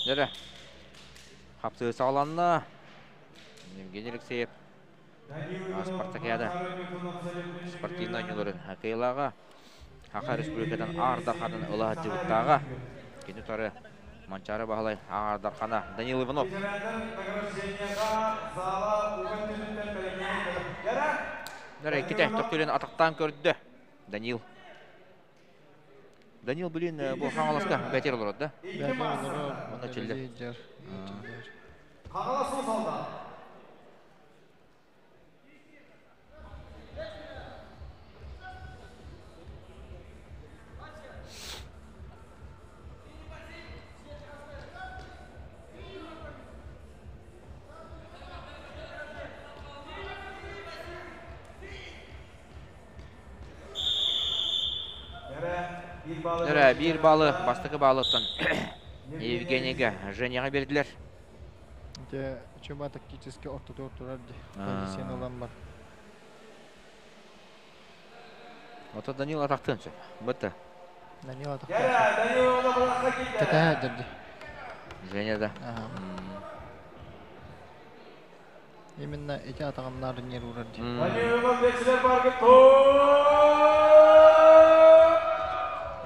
Дьэрэ. Хапсыы саҕаланна. Евгений Алексеев Спартакиада спортивнай оонньууларын хоккейлааҕа Саха Республикатын Аар Дарханын ыла сылдьыбыттааҕа. Кини утары Манчаары Баһылай Аар Дархана Данил Иванов. Дара иккитэ төхтүрүн атахтаан көрдө. Данил. Данил, блин, бу Хаҥаласка бэтер олорор да? Бэтер олорор. Онно чиллер. Хаҥалас салда. Эрэ биир баалы бастакы баалыттан Евгенийга Женяҕа биэрдилэр. Дьэ, чума тактически ортотугар турар ди. Позицияны ылан бар. Ото Данил атахтыан сөп. Бытта. Данил атахтыан сөп. Кэтэһэ дэрди. Женя да. Именно эти атаҕыннар нервурар ди.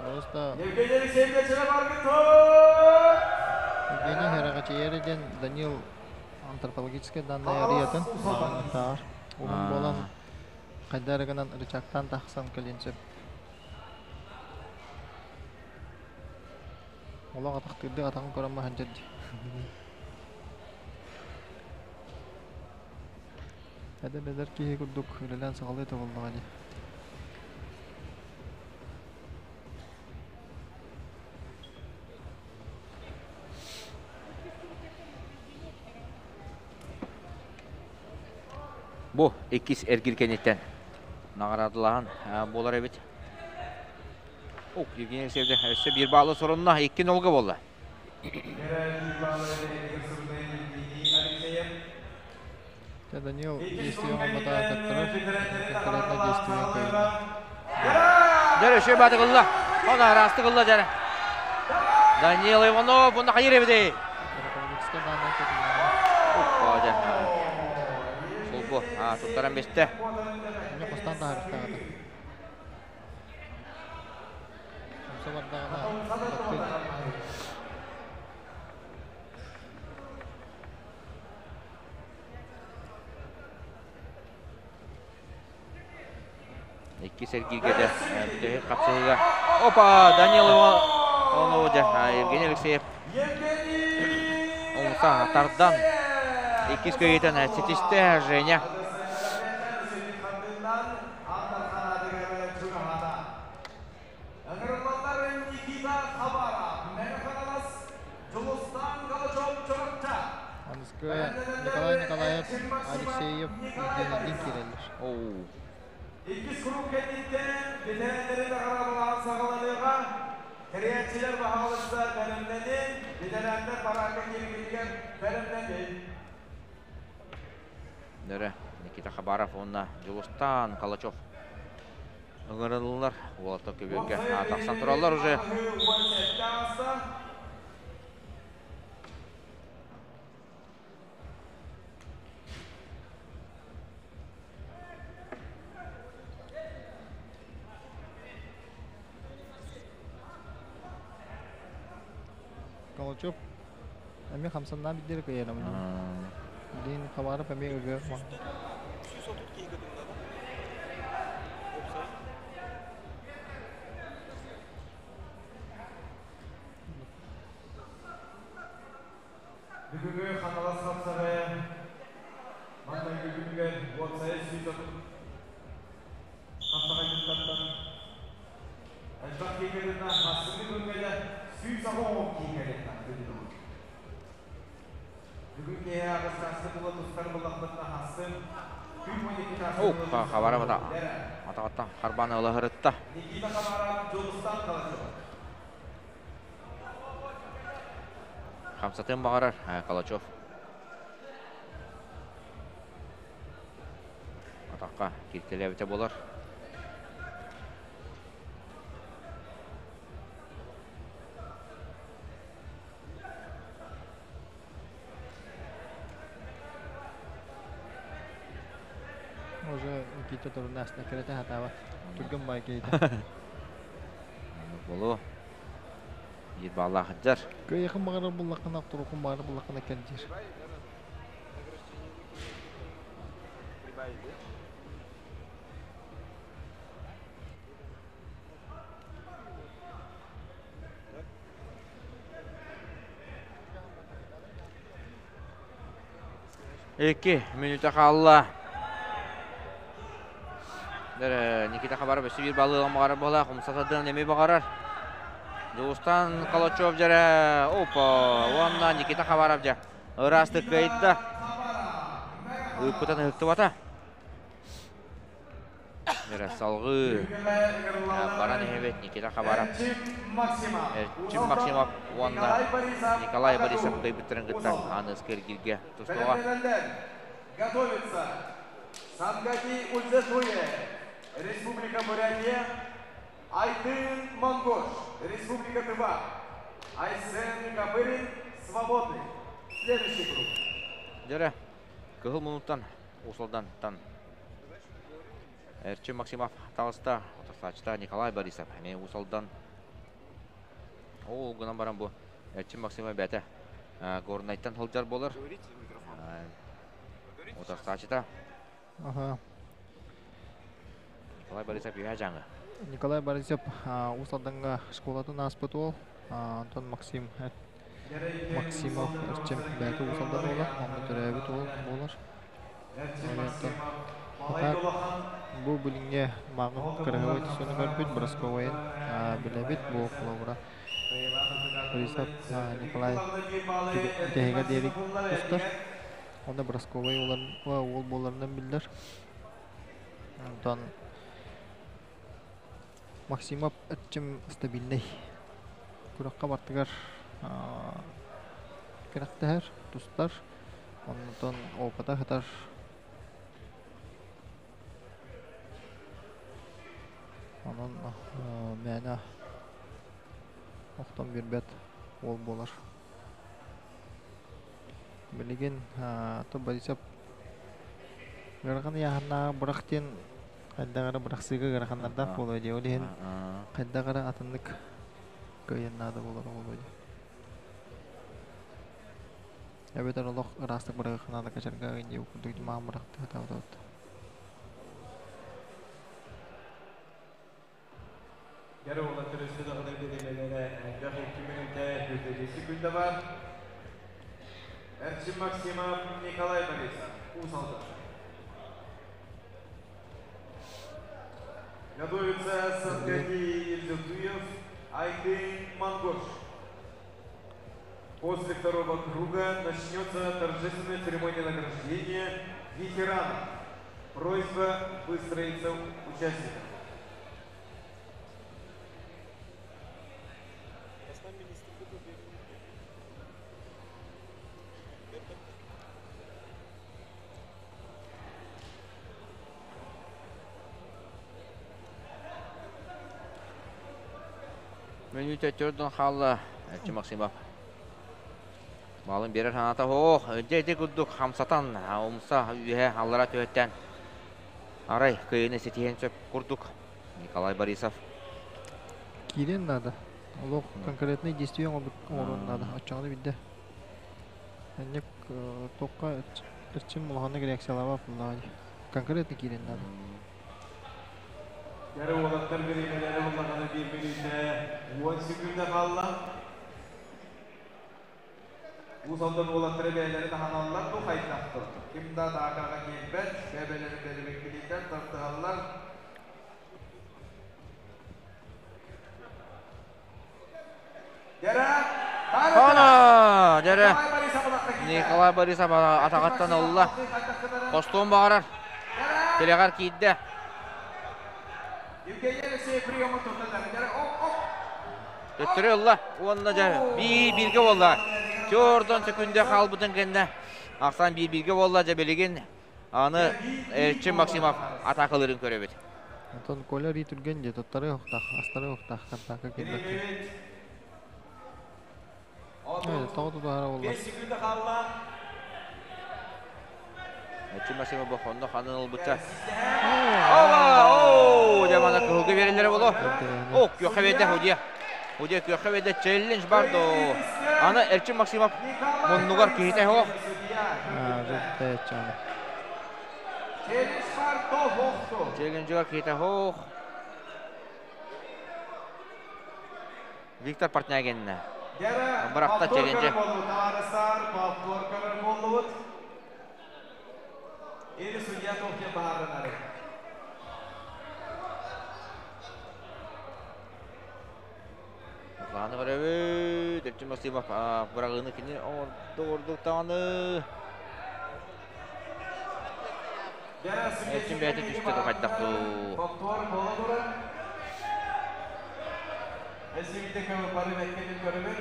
Просто Евгений Херагачиери диэн Данил антропологическай данные арыйатын таар. Уһун буолан хайда эрэ гынан рычагтаан тахсан кэлиэн сөп. Олох атахтыырдык атаҕын көрөн баһан дьэрди. Эдэр эдэр киһи курдук үлэлээн саҕалыы табыллаҕа дии. Бу иккис эргил кэнниттэн наҕараадалаһан буолар эбит. Ох, Евгений Алексеевич өссө биир баалы сорунна, икки нолга буолла. Данил действие оҥорботоҕо кыттарар, конкретно действие кыайда. Дьэ, өссө баатыгылла. Она араастыгылла дьэ. Данил Иванов, бұны қайыр ебідей. Антропологическай дааннай көтүллэҕэ. Опа, дьэ. бу туттаран бесте. Эмне костан таһарыктаҕата. Умса бардаҕына баттыыр. Икки сэргииргэ де бүтэһик хапсыһыыга. Опа! Данил Иванов дьэ Евгений Алексеев умса тардан иккис кыайыытын ситистэ Женя. Аныскы Николай Николаев, Алексеев Евгенийдиин киирэллэр. Оу. Иккис круг кэнниттэн бэтэрээннэри наҕараадалаан саҕаланыаҕа. Тэрийээччилэр баһаалыста бэлэмнэнин, бэтэрээннэр параакка киирбитигэр бэлэмнэнин. Нөрө Никита Хабаров уонна Дьулустаан Калачев ыҥырыллар. Уолаттар көбүөргэ тахсан тураллар уже. Калачев эмиэ хамсаннаан билдири кыйарамын. Билин Хабаров эмиэ ыгыах Бүгүҥҥү Хаҥалас хапсаҕайа маҥнайгы күнүгэр уопсайа 130 хапсаҕайдьыттартан элбэх киһи хассыҥҥы күҥҥэ да 180 киһи кэлиэхтээх бүгүн. Бүгүн киэһэ аҕыс чааска тула тустар буллахпытына хассын күн 12 чааска О, Хабаров атаҕыттан харбаан ыла сырытта. Никита Хабаров Дьулустан Калачев. Хамсатыан баҕарар Калачев. Атахха кииртэлээбитэ буолар. Уже Никита туруннаасына кэрэтэ хатаабат. Түргэн баай киһитэ. Болу. Биир баалаах сылдьар. Кыайыахын баҕарар буллаххына, турукун баҕарар буллаххына кэл диир. 2 мүнүүтэ хаалла. Никита Хабаров өссө биир балыылан баҕарар буолла. Хомусатадын эми баҕарар. Дьулустан Калачев дьэрэ. Опа! Уонна Никита Хабаров дьэ ыраастык кыайда. Ыыппытын ыһыктыбата. Эрэ салгыы баран иһэбит Никита Хабаров, Эрчим Максимов уонна Николай Борисов кыайбыттарын кытта Аныска эргииргэ тустууга. Готовится Сангати Ульзетуе, Республика Бурятия, Айдын Монгош, Республика Тыва, Айсен Копырин, Свободный. Следующий круг. Дьэрэ, кыһыл мунуттан Усалдантан Эрчим Максимов таҕыста, утарсааччыта Николай Борисов эмиэ Уус Алдан. Ол гынан баран бу Эрчим Максимов бэйэтэ Горнайтан сылдьар буолар. Утарсааччыта Ага. Николай Борисов үһэ дьаҥы. Николай Борисов Уус Алдаҥҥа школатын ааспыт уол. Антон Максим Максимов Эрчим бэйэтэ Уус Алдан уола, онно төрөөбүт уол буолар. Онтон так бу билиҥҥи мааҕын кыраһыабай түсүнү көрбүт Бросковайын билэбит бу холобура Борисов Николай бүтэһигэр диэри тустар. Онно Бросковай уол буоларынан биллэр. Онтон Максимов Эрчим стабильнай. Күрэххэ бартыгар күрэхтэһэр, тустар. Онтон опыта сытар. Онон мээнэ охтон биэрбэт уол буолар. Билигин то Борисов Ыарахан ыйааһыннааҕы бырах диэн хайдах эрэ бырахсыыга ыараханнардаах буолуо дии. Ол иһин хайдах эрэ атыннык кыайан наада буолар буолуо дии. Эбэтэр олох ыраастык быраҕыахха наада качарга дии курдук маан бырахтыы сатаабыт. Дьэ уолаттар өссө даҕаны бириэмэлэрэ элбэх 2 мүнүүтэ 47 секунда бар. Эрчим Максимов, Николай Борисов, Уус Алдан. Готовится Сангадий Ильзатуев, Айдын Монгош. После второго круга начнется торжественная церемония награждения ветеранов. Просьба выстроиться участникам. Мүнүүтэ төрдөн хаалла Эрчим Максимов. Балын берер санаата ох, дьэ ити курдук хамсатан умса үөһэ аллара түһэттэн арай кыайыыны ситиһиэн сөп курдук Николай Борисов. Киириэн наада. Олох конкретный действие оҥоруон наада. Оччоҕуна бидде. Энник туохха Эрчим улаханнык реакциялаабат буоллаҕа дии. Конкретно киириэн наада. Дьэ уолаттар бириэмэлэрэ буллаҕына биир мүнүүтэ 10 секунда хаалла. Уус Алдан уолаттара бэйэлэрин аһаналлар дуу хайдах дуу? Ким да атаакаҕа киирбэт, бэйэлэрин бэрэбиэркэлииллэр, тардыһаллар. Дьэрэ, Ана, дьэрэ, Николай Борисов атаҕыттан ылла. Хостуон баҕарар. Тилэҕэр киирдэ. Евгений Алексеев приемы туталар. Дьэрэ, оп, оп. Төттөрү ылла уонна дьэ биир-бииргэ буолла. Төрдөн сөкүндэ хаалбытын кэннэ ахсаан биир-бииргэ буолла. Дьэ билигин аны Эрчим Максимов атаакалыырын көрөбүт. Онтон Коля Ри түргэн дии, туттары охтах, астары охтах, хантаакка кэлбэт. Тоҕо тутуһара буолла? 5 секунда хаалла. Эрчим Максимов бу хонно ханын ылбычча. Оба! Оо! Дьэ мана кыһылга биэрэллэрэ боло. О, күөххэ биэрдэ Худия. Худия күөххэ биэрдэ челлендж бар доо. Аны Эрчим Максимов муннугар киһитэ суох. Челлендж бар доо хоохту. Челленджигар киһитэ суох. Виктор Портнягин бырахта челленджи. Повтор көрөр буоллубут. Или судья тоқте баарынары. Лааны көрөбүт. Эрчим Максимов быраҕыыны кини оҥорду ордук даҕаны. Эрчим бэйэтэ түстэ да хайдах дуу. Повтор буола турар. Эсибитте көмө бары бэккетин көрөбүт.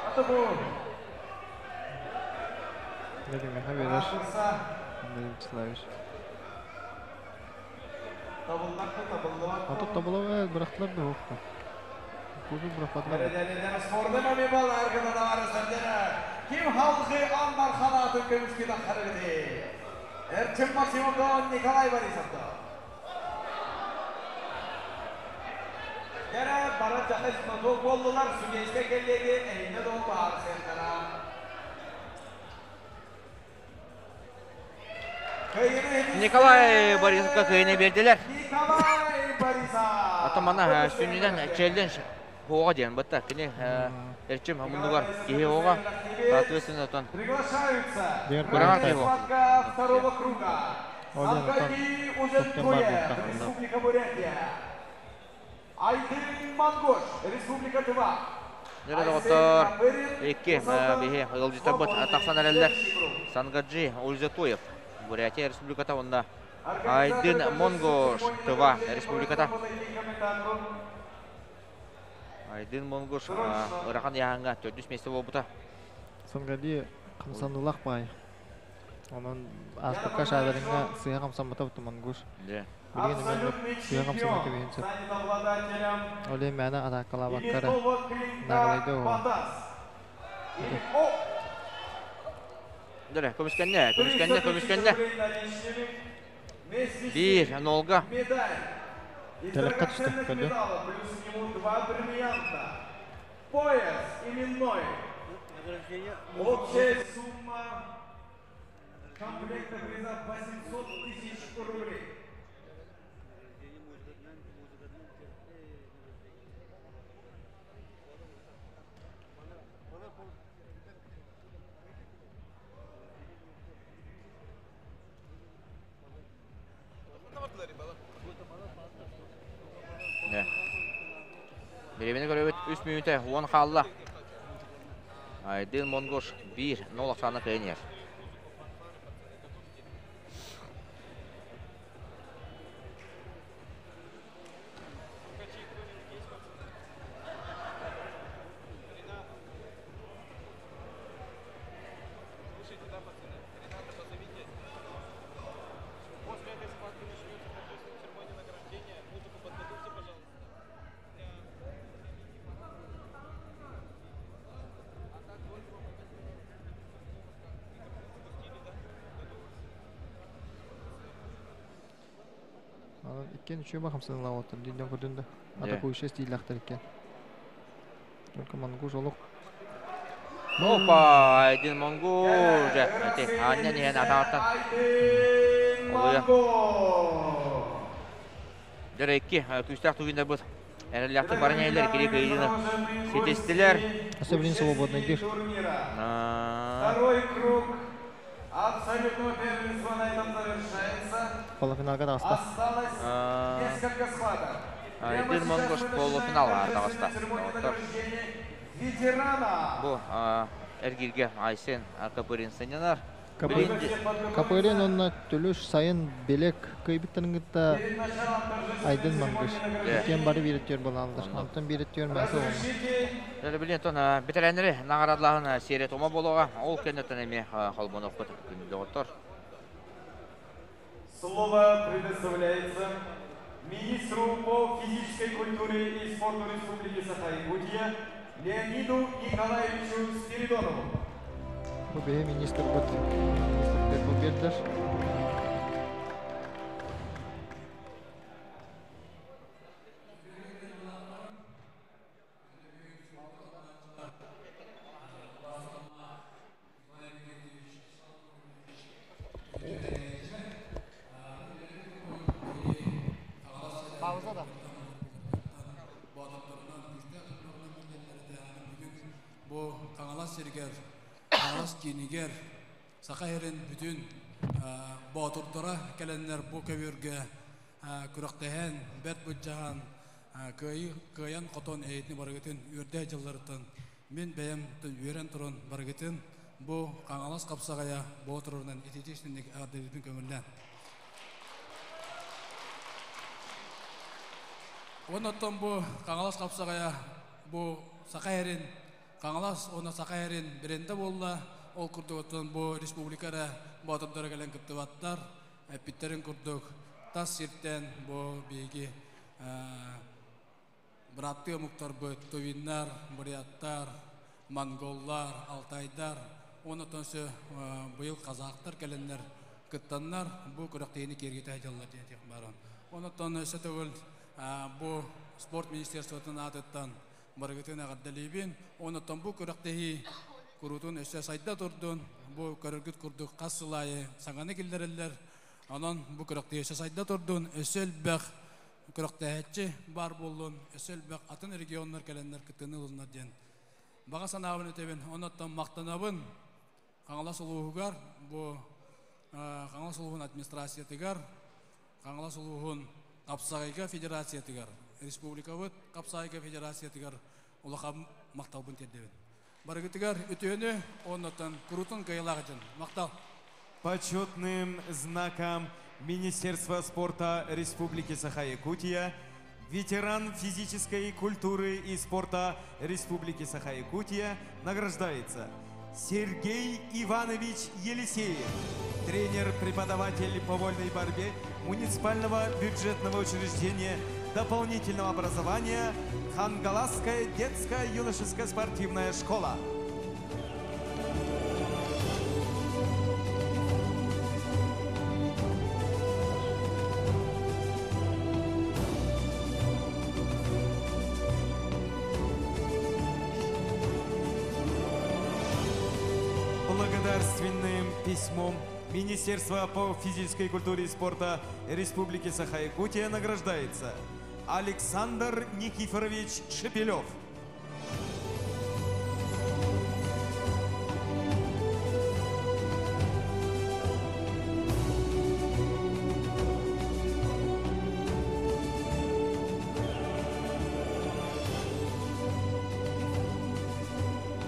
Аты бу. Дядя Михаил берер. Андрей Вячеславович. Табыллар да табыллыбат. Аты табылабы бырахтылар да уохта. Курдук бырахпатылар. Ким халқы андар ханатын көмүскү таххарыгыты. Эрчим Максимовдон Николай Борисовдон. Кere бара жакы знаток болдулар, судейский коллеги эйне дол баар сентара. Николай Борисовка кыайыны бердилер. Николай Борисов. Атамана сүннүнэн челлендж хуоҕа диэн бытта. Кини Эрчим муннугар киһи хуоҕа. Соответственно, отон Приглашаются. Быраҕар киһи Схватка второго круга. Олен отон Сангadi тоқтен бар Узентуев, буолта. Республика Бурятия. Айдын Монгош, Республика Тыва. Дьэ доҕоттор, икки биһи ыалдьыттарбыт тахсан эрэллэр. Сангаджи Ульзатуев, Бурятия Республиката уонна Айдын Монгош, Тыва Республиката. Айдын Монгош ырахан яһанга төрдүс месте буолбута. Сангади хамсаныылаах баай. Онон ааспакка Шадарыҥҥа сыһа хамсаммыта Монгуш. Дьэ. Билигин эмиэ Абсолютный сыһа хамсана чемпион кэбиһин сөп. станет обладателем Ол иһин мээнэ атаакалаабакка эрэ именного нагалайда клинка оҕо. Батас. О! Дөрө, көмүскэннэ, 300 көмүскэннэ, тысяч көмүскэннэ. рублей наличными. Вместе с Биир, ним нолга. медаль из Тэлэххэ түстэ, драгоценных көрдө. металлов, плюс к нему два бриллианта. Пояс именной. Общая сумма комплекта призов 800 тысяч рублей. Дьэ. Бириэмэни көрөбүт 3 мүнүүтэ 10 хаалла. Айдын Монгуш 1-0 ахсаана кыайан иһэр. Онон иккиэн үчүгэй хамсаныылаах диэн дьон көрдүн да. Дьэ. Атакующая стиллээхтэр иккиэн. Только Монгуш олох Опа, Айдын Монгуш. Дьэ, ити аанньан иһэн атаҕыттан Айдын олуйа. Монгуш! Дьэ, икки күүстээх тугуйдарбыт эрэллээхтик Итак, баран иһэллэр дамы кири и кыайыыны господа, уважаемые ситистилэр. гости, Өссө билин участники свободный турнира. Аа, Второй круг абсолютного первенства на этом завершается. полуфиналга таҕыста. Осталось аа, несколько схваток. Прямо Айдын сейчас Монгуш мы начинаем полуфинал торжественную таҕыста. церемонию Доҕоттор, награждения ветерана. бу эргииргэ Айсен Копырин сынньанар. Копырин Билин Всех Копырин подготовиться. онно Төлөш сайын Белек кыйбыттарын кытта Перед началом торжественной Айдын Монгуш. церемонии Дьэ, Иккиэн награждения бары биир өттүгэр буолаллар. оннук. Онтон биир өттүгэр Мэсэ буолла. разрешите Дьэ, билин тон бэтэрээннэри наҕараадалааһын сиэрэ туома буолуоҕа. Ол кэнниттэн эмиэ холбонуохпут күндү доҕоттор. Слово предоставляется министру по физической культуре и спорту Республики Саха-Якутия Леониду Николаевичу Спиридонову. Бу биһи министрбыт министр тыл биэрдэр. Пауза да. Бу Хаҥалас сиригэр, Хаҥалас киинигэр Саха сирин бүтүн боотурдара кэлэннэр бу көбүөргэ күрэхтэһэн, бэрт былдьаһан, кыайан хотон эһитини барыгытын үөрдэ дьылларыттан мин бэйэм үөрэн туран барыгытын бу Хаҥалас хапсаҕайа боотурунан ититиистинник эҕэрдэлиирбин көҥүллээн. Оннуттан бу Хаҥалас хапсаҕайа бу Саха сирин Хаҥалас уонна Саха сирин брендэ буолла. Ол курдук оттон бу республика эрэ боотурдара кэлэн кыттыбаттар. Эппиттерин курдук тас сиртэн бу биһиги бырааттыы омуктарбыт тувиннар, буряттар, монголлар, алтайдар, оннуттан өссө быйыл казахтар кэлэннэр кыттаннар бу күрэхтэһиини киэргэтэ сылдьаллар диэн этиэх баарым. Оннуттан өссө төгүл бу спорт министерствотын аатыттан барыгытын эҕэрдэлиибин. Оннуттан бу күрэхтэһии куруутун өссө сайда турдун. Бу көрөргүт курдук хас сыл аайы саҥаны киллэрэллэр. Онон бу күрэхтэһии өссө сайда турдун, өссө элбэх күрэхтэһээччи баар буоллун, өссө элбэх атын регионнар кэлэннэр кыттыыны ылыннар диэн. Баҕа санаабын этэбин, оннуттан махтанабын Хаҥалас улууһугар, бу Хаҥалас улууһун администрациятыгар, Хаҥалас улууһун Хапсаҕайга федерациятыгар, республикабыт Хапсаҕайга федерациятыгар улахан махталбын тиэрдэбин. Барыгытыгар үтүөнү, оннуттан куруутун кыайыылаах дьон. Махтал! Почетным знаком Министерства спорта Республики Саха-Якутия ветеран физической культуры и спорта Республики Саха-Якутия награждается Сергей Иванович Елисеев, тренер-преподаватель по вольной борьбе муниципального бюджетного учреждения дополнительного образования Хангаласская детская юношеская спортивная школа. Благодарственным письмом Министерства по физической культуре и спорта Республики Саха-Якутия награждается Александр Никифорович Шепелев.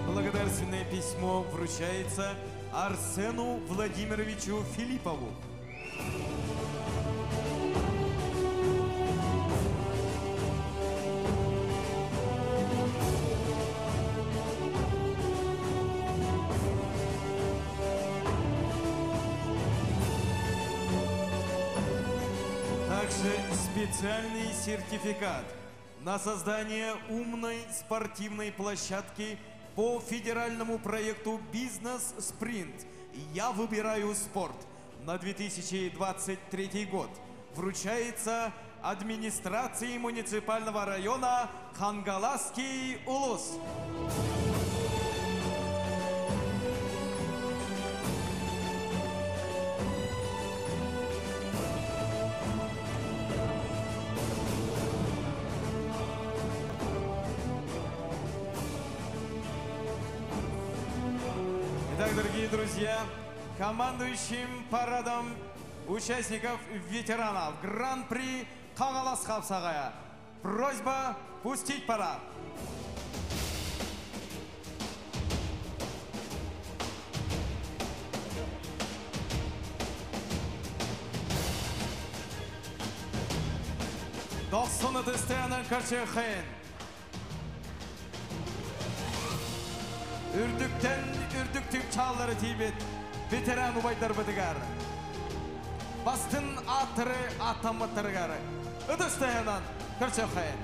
Благодарственное письмо вручается Арсену Владимировичу Филиппову. Также специальный сертификат на создание умной спортивной площадки по федеральному проекту «Бизнес-спринт. Я выбираю спорт» на 2023 год вручается администрации муниципального района Хангаласский Улус. Итак, дорогие друзья, командующим парадом участников ветеранов Гран-при Хаҥалас хапсаҕайа. Просьба пустить парад. Дохсун ытыс тыаһынан көрсүөххэйиҥ. Үрдүктэн үрдүк чыпчааллары тиийбит ветеран убайдарбытыгар. Бастыҥ ааттары ааттаммыттарыгар ытыс тыаһынан көрсүөххэйиҥ.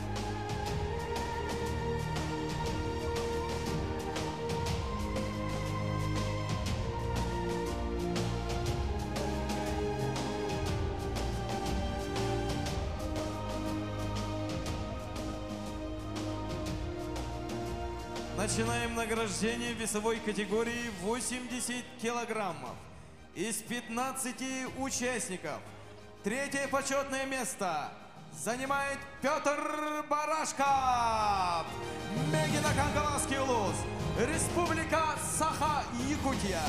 Начинаем награждение весовой категории 80 килограммов. Из 15 участников третье почетное место занимает Петр Барашков. Мегино-Кангаласский улус, Республика Саха-Якутия.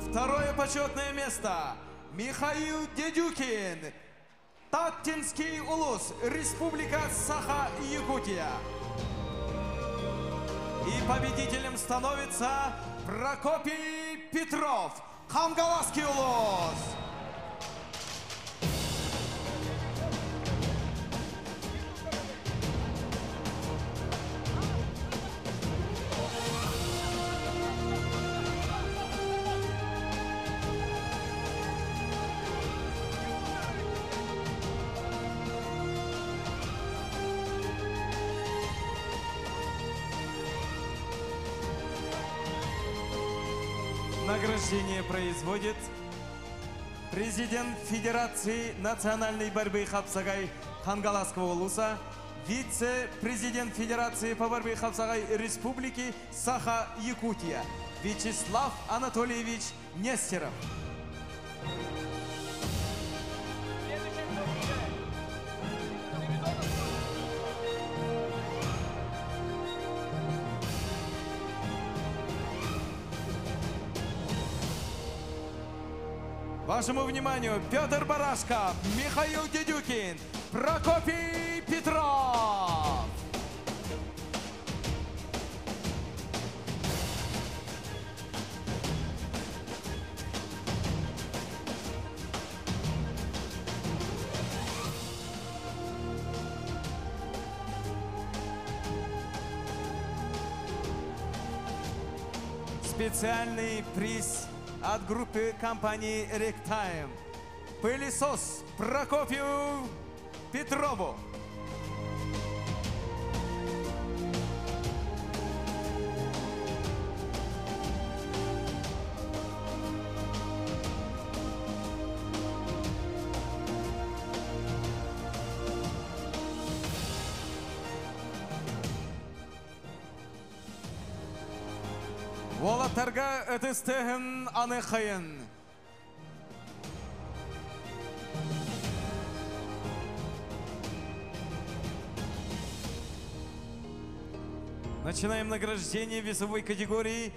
Второе почетное место Михаил Дедюкин, Таттинский улус, Республика Саха-Якутия. И победителем становится Прокопий Петров, Хангаласский улус. Награждение производит президент Федерации национальной борьбы Хапсагай Хангаласского улуса, вице-президент Федерации по борьбе Хапсагай Республики Саха-Якутия Вячеслав Анатольевич Нестеров. Вашему вниманию Петр Барашков, Михаил Дедюкин, Прокопий Петров. Специальный приз от группы компании Ректайм. Пылесос Прокопию Петрову. Уолаттарга ытыс тыаһын аны хайын. Начинаем награждение весовой категории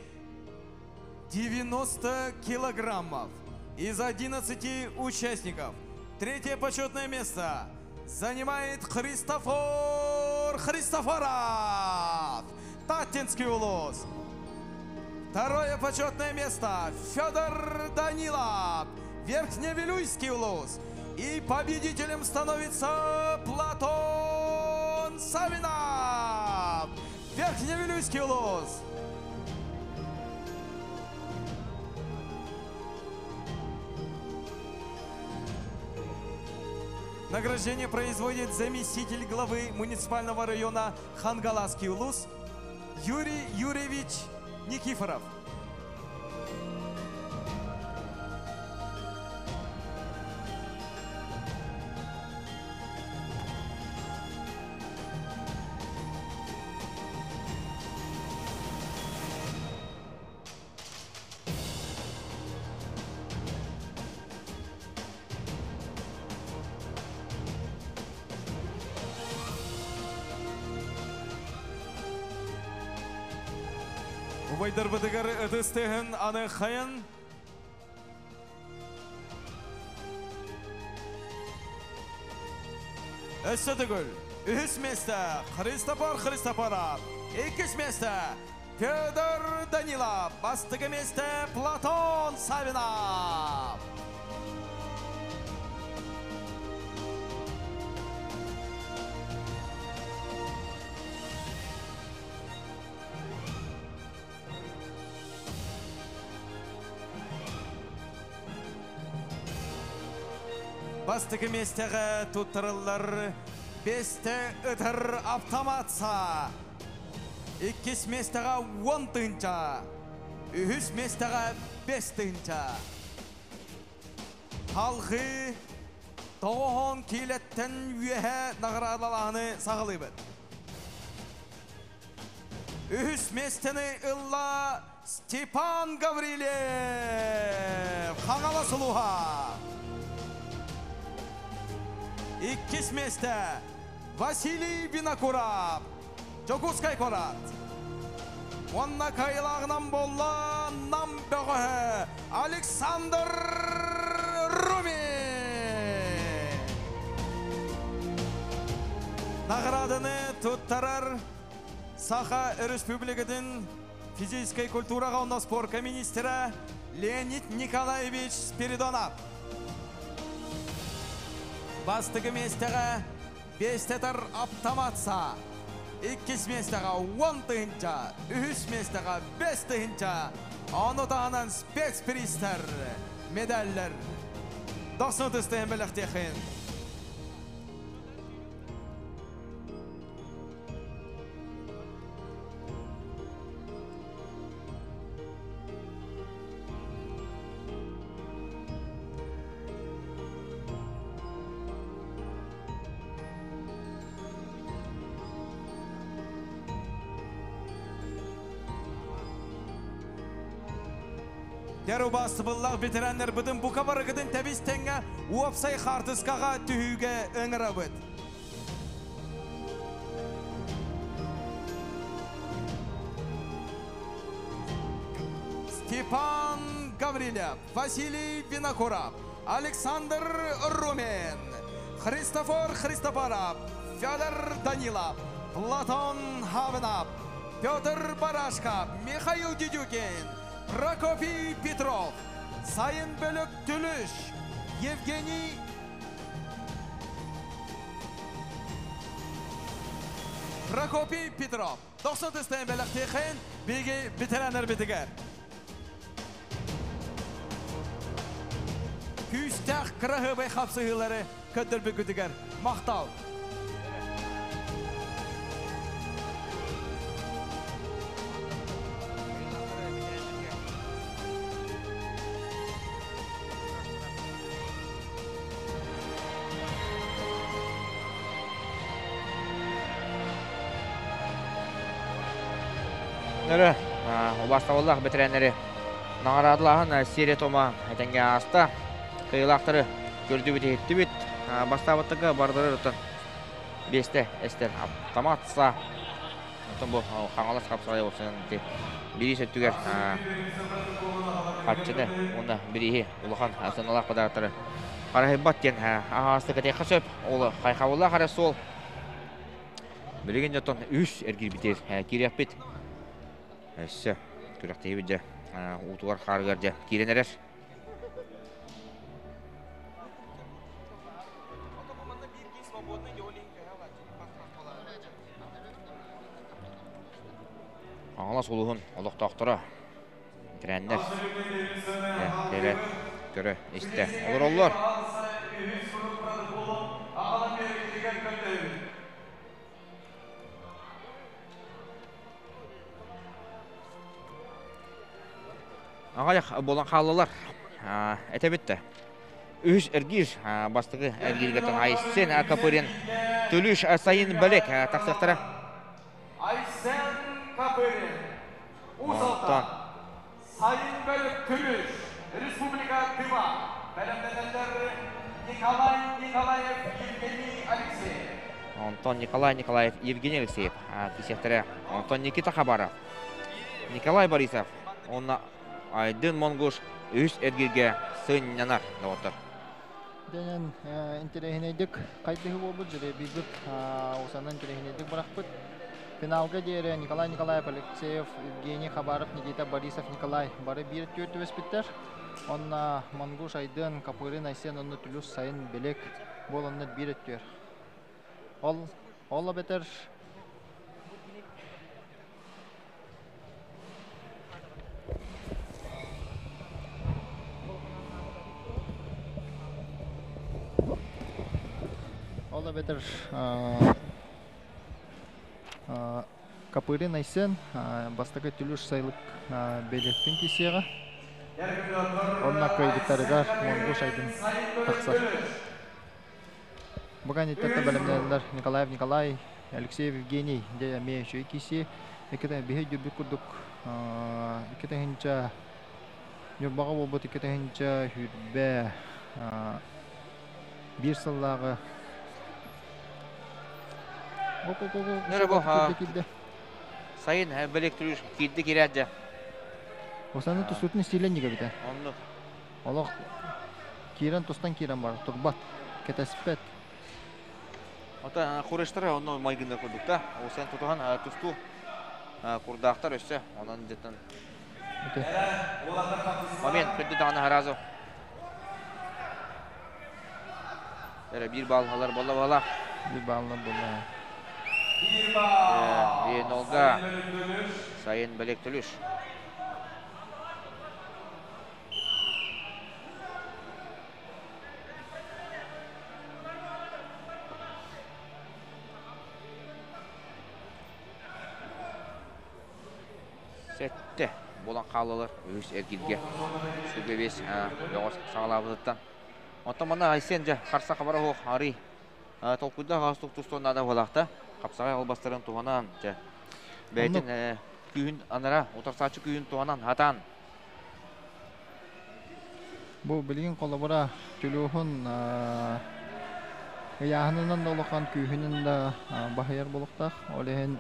90 килограммов. Из 11 участников третье почетное место занимает Христофор Христофоров, Тааттинский улуус. Второе почетное место Федор Данилов, Верхневилюйский улуус. И победителем становится Платон Савинов, Верхневилюйский улуус. Награждение производит заместитель главы муниципального района Хангаласский улус Юрий Юрьевич Никифоров. Убайдарбытыгар ытыс тыаһын аны хайын. Өссө төгүл. Үһүс миэстэ Христофор Христофоров. Иккис миэстэ Федор Данилов. Бастакы миэстэ Платон Савинов. Бастакы миэстэҕэ туттарыллар бэстэ ытар автомат саа. Иккис миэстэҕэ 10 тыһыынча. Үһүс миэстэҕэ 5 тыһыынча. Салгыы 90 киилэттэн үөһэ наҕараадалааһыны саҕалыыбыт. Үһүс миэстэни ылла Степан Гаврилев. Хаҥалас улууһа. Иккис миэстэ Василий Винокуров. Дьокуускай куорат. Уонна кыайыылааҕынан буолла Нам бөҕөһө Александр Румин. Наҕарааданы туттарар Саха Республикатын физической культураҕа уонна спорка министрэ Леонид Николаевич Спиридонов. Бастакы миэстэҕэ бэстэ ытар автомат саа. Иккис миэстэҕэ 10 тыһыынча, үһүс миэстэҕэ 5 тыһыынча. Ону таһынан спецпризтэр, медаллар. Дохсун ытыс тыаһын бэлэхтиэххин. Дьэ, убаастабыллаах ветераннарбытын бука барыгытын тэбис-тэҥҥэ уопсай хаартыскаҕа түһүүгэ ыҥырабыт. Степан Гаврилев, Василий Винокуров, Александр Румин, Христофор Христофоров, Федор Данилов, Платон Хавнап, Петр Барашков, Михаил Дедюкин, Прокопий Петров, Сайын Бөлөк Түлүш, Евгений Прокопий Петров. 90 тыстайын бэлэхтиэххин биһиги ветераннарбытыгар. Күүстээх кыраһыабай хапсыһыылары көрдөрбүккүтүгэр махтал! Нөрө, убаастабыллаах бэтэрээннэри наҕараадалааһын сиэрэ-туома этэҥҥэ ааста. Кыайыылаахтары көрдүбүт-иһиттибит. Бастаабыттарга бардары биэстэ эстэр автомат саа. Оттон бу Хаҥалас хапсаҕай уопсайынан ити бириис өттүгэр харчыны уонна бирииһи улахан сыаналаах подароктары харыһыйбат диэн аһаҕастык этиэххэ сөп. Ол хайхабыллаах эрэ суол. Билигин дьонтон үс эргийбитигэр киириэхпит. Өссө күрэхтэһиибит дьэ уутугар хаарыгар дьэ киирэн эрэр. Хаҥалас улууһун олохтоохторо бэтэрээннэр кэлэн көрө истэ олороллор. Аҕыйах буолан хааллылар. Этэбит да. Үһүс эргиир бастакы эргииргэ Айсен Копырин, Түлүш Сайын Бэлек тахсыахтара. Айсен Копырин, Уус-Алдан, Сайын Бэлек Түлүш, Республика Тыва, бэлэмнэнэллэр Николай Николаев, Евгений Алексеев. Онтон Николай Николаев, Евгений Алексеев кисиэхтэрэ. Онтон Никита Хабаров, Николай Борисов уонна Айдын Монгуш үс эргииргэ сынньанар доҕоттор. Дэнэн интэриэһинэйдик хайдыһы буолбут жребийбит усанан интэриэһинэйдик бырахпыт. Финалга диэри Николай Николаев, Алексеев, Евгений Хабаров, Никита Борисов, Николай бары биир түөрт түбэспиттэр. Онно Монгуш Айдын, Копырин Айсен онно Түлүс Сайын Белек буоланнар биир өттүөр. Ол ол эбэтэр Ол эбэтэр Копырин Айсен бастакы Түлүш сайылык бэлиэттин кисиэҕэ. Онно кыайбыттарыгар Монгуш Айдын тахсар. Бу кэнниттэн бэлэмнэнэллэр Николаев Николай, Алексеев Евгений дьэ эмиэ үчүгэй киирсии. Икки биһи өйдүүрбүт курдук 2 тыһыынча Ньурбаҕа буолбут 2 тыһыынча 21 сыллааҕы Нөрө бу сайын Белек Түлүш киирди киирээт дьэ. Осаны тустуутун истиилэн ньигэбитэ. Оннук. Олох киирэн тустан киирэн бар, турбат, кэтэспэт. Ото хурештара онно майгыннар курдук да. Осен тутуһан тустуу курдаахтар өссө. Онон дьеттен момент күндү даҕаны харазу. Эрэ биир балл алар болла бала. Биир баллар болла. Биир нолга. Сайын Белек Түлүш. Сэтте буолан хааллылар үһүс эргииргэ. Сүргэ бес бөҕөс саҕалаабытыттан. Оттон манна Айсен дьэ харса хабара суох арый толкуйдаах аҕастык тустуон наада буолаахта. Хапсаҕай албастарын туһанан дьэ бэйэтин күүһүн анара утарсааччы күүһүн туһанан хатаан. Бу билигин холобура Түлүөхүн ыйааһынынан да улахан күүһүнэн да баһыйар буолуохтаах. Ол иһин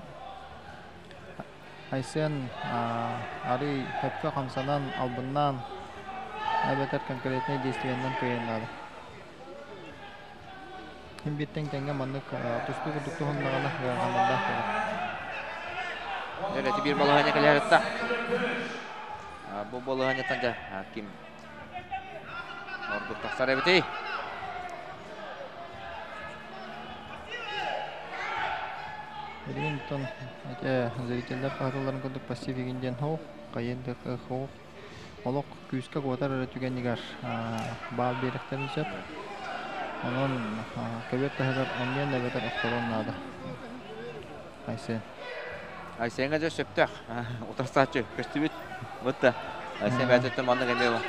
Айсен арый сөпкө хамсанан, албыннаан, эбэтэр конкретнай действиеннэн кыайан наада. Ким бииртэн тэҥҥэ маннык тустуу курдук туһуннаҕына ыараханнардаах буолар. Эти биир балаһыанньа кэлээретта. Бу балаһыанньаттан дьэ ким ордук тахсар эбитий? Билигин оттон эти зрителлэр хаһыталларын курдук пассив игин диэн хоох, хайын да хоох. Олох күүскэ куотар эрэ түгэнигэр баал биэрэхтэрин сөп. Онон көбүөр таһыгар анньыан эбэтэр охторуон наада. Айсен. Айсеҥҥа дьэ сөптөөх утарсааччы көстүбүт. Бытта. Айсен бэйэтиттэн маннык эмиэ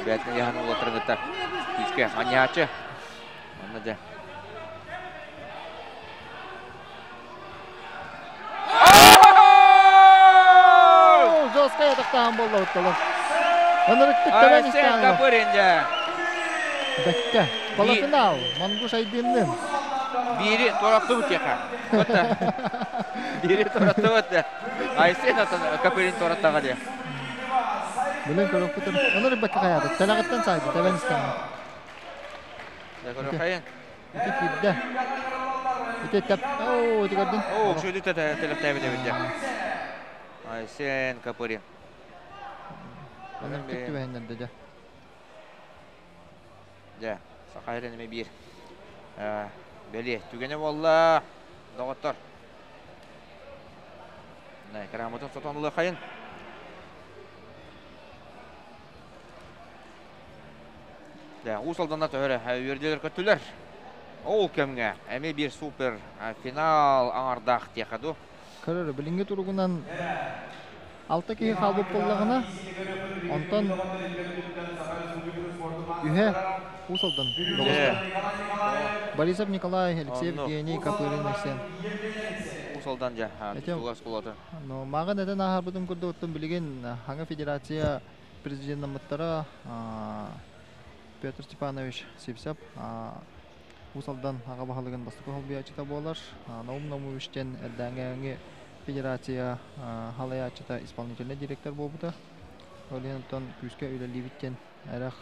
бэйэтин ыйаһын уолаттарын кытта күүскэ анньааччы. Онно дьэ. Жесткая тахтаан буолла оттолор. Ынырыктык тэбэн Айсен истэҕинэ. Копырин дьэ. Бэккэ. Полуфинал. Монгуш Айдыннын. Биири туораттыбыт диэхэ. Отта. Биири туораттыбыт. Айсен отон Копырин туораттаҕа диэ. Билэн көрөкпүт. Ынырык бэккэ хайаата. Тэлэҕиттэн саайды. Тэбэн истэҕинэ. Дьэ көрүөххэйин. Ити киирдэ. Ити тэп. Оо, ити көрдүн. Оо, үчүгэйдик тэлэхтээбит эбит дьэ. Айсен Копырин. Ынырыктык түбэһиннэрдэ дьэ. Дьэ, саха эрэн эмэ биир бэлиэ түгэнэ буолла, доҕоттор. Кырааматын сотон ылыахайын. Дьэ, Уус Алданна төһөрө үөрдүлэр көттүлэр. Ол кэмҥэ эмиэ биир супер финал аҥардаах диэхэ дуу. Көрөр, билиҥҥи туругунан алта киһи хаалбыт буоллаҕына, онтон үһэ Уус Алдан бөҕөстөрө. Борисов Николай, Алексеев Евгений, Копырин Айсен. Уус Алдан дьэ, тустууга оскуолата. Но мааҕын этэн ааһарбытым курдук, оттон билигин Хаҥа Федерация президеннаммыттара Петр Степанович Сивцев Уус Алдан аҕа баһылыгын бастакы солбуйааччыта буолар. Наум Наумович диэн эрдээҥҥи федерация халайааччыта исполнительнай директор буолбута. Ол иһин оттон күүскэ үлэлиибит диэн эрэх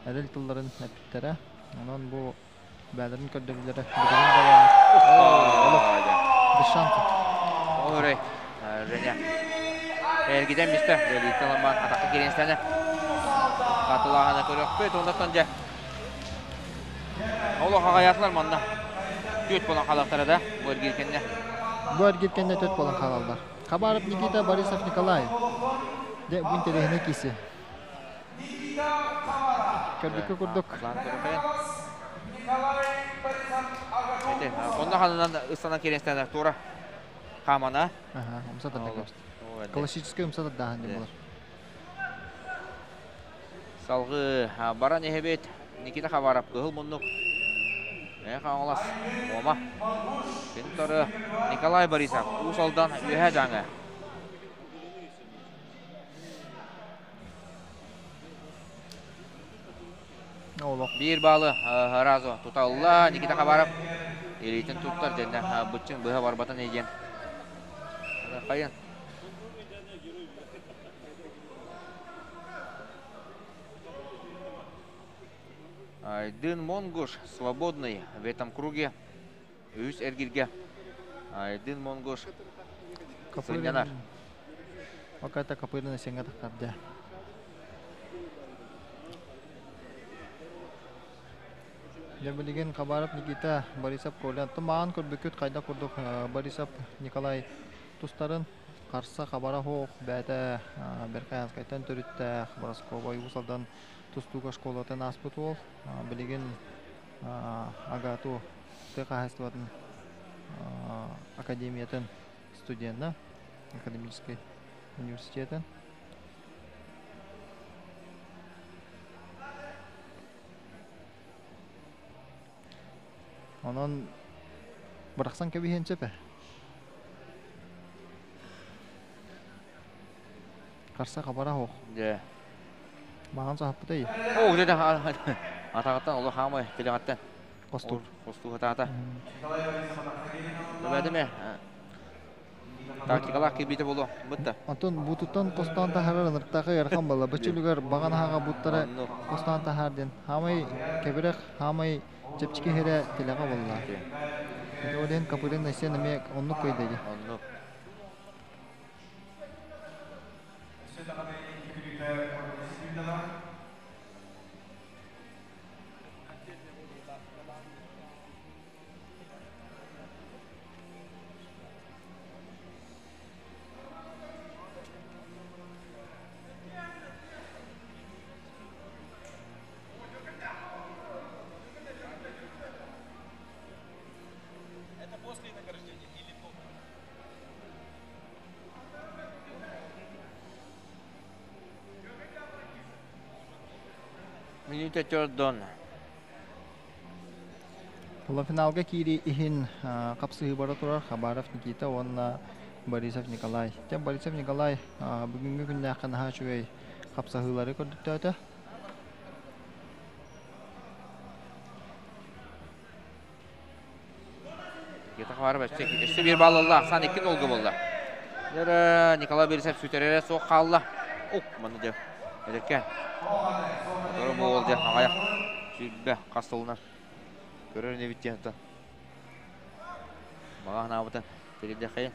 эрэл тылларын эппиттэрэ. Онон бу бээлэрин көрдөбүллэрэ билигин да баар. Без шансов. Орой, Женя. Эргитэн бистэ, Лелиттен ламан атаққа киренстәне. Хатылағаны көрөкпүт, оннан дьэ. Олох аҕайаатылар манна. Түөрт буолан хаалахтара да, бу эргиир кэннэ. Бу эргиир кэннэ төрт буолан хаалаллар. Хабаров Никита, Борисов Николай. Дьэ, бу интэриэһинэй киси. Көрбүккэ курдук. Ити, онно ханынан ыстанан кириэстэнэр тура хаамана. Аха, умса тарда Классическай умса тардааһын диэн буолар. Салгыы баран иһэбит Никита Хабаров кыһыл муннук. Эх, Хаҥалас, Муома. Кини Николай Борисов, Уус Алдан, Үөһээ Дьааҥы. Биир баалы разу туталла Никита Хабаров илиитин туттар дьэннэ быччыҥ быһа барбатын диэн. Хайын. Айдын Монгуш свободный в этом круге. Үс эргиргэ Айдын Монгуш сынньанар. Пока Копырин сенге тахтарды. Дьэ билигин Хабаров Никита, Борисов Коля. Тумаан көрбүккүт хайда курдук Борисов Николай тустарын харса хабара хоох бээтэ Беркаянскайтан төрүттээх Боросковой Уус Алдан тустууга школатын ааспыт уол. Билигин АГАТУ тыа хаһаайыстыбатын академиятын студена, академическай университетын. Онон бырахсан кэбиһиэн сөп ээ. Харса хабара суох. Дьэ. Маҕан саһаппытай. Оо, дьэ атаҕыттан олох хаамай тилэҕиттэн. Хостуур. Хостуу хатаата. Төбөтүмэ. Тактикалаах кирбиитэ буолуо. Бытта. Онтон бутуттан хостоон таһаарар ынырыктаахы ыарахан буолла. Бычылыгар баҕан аһаҕа буттара хостоон таһаар диэн. Хаамай кэбирэх, хаамай чэпчэки иһэрэ тилэҕэ буолла. Ол иһин Копырин Айсен эмиэ оннук кыайда дии. Оннук. Минута төрдон. Полуфиналга киири иһин хапсыһыы бара турар Хабаров Никита уонна Борисов Николай. Тем Борисов Николай бүгүҥҥү күннээххэ наһаа үчүгэй хапсаһыылары көрдөртөөтө. Никита Хабаров өссө биир баллалла, ахсаан 2 голга болла. Николай Борисов сүтэрэрэ суох хаалла. Ук, манна дьэ, эдэркэ. Сотору буол дьэ, аҕайах сүүрбэ хас сылынан көрөр инибит диэн оттон. Баҕа санаабытын тиридиэххэйин.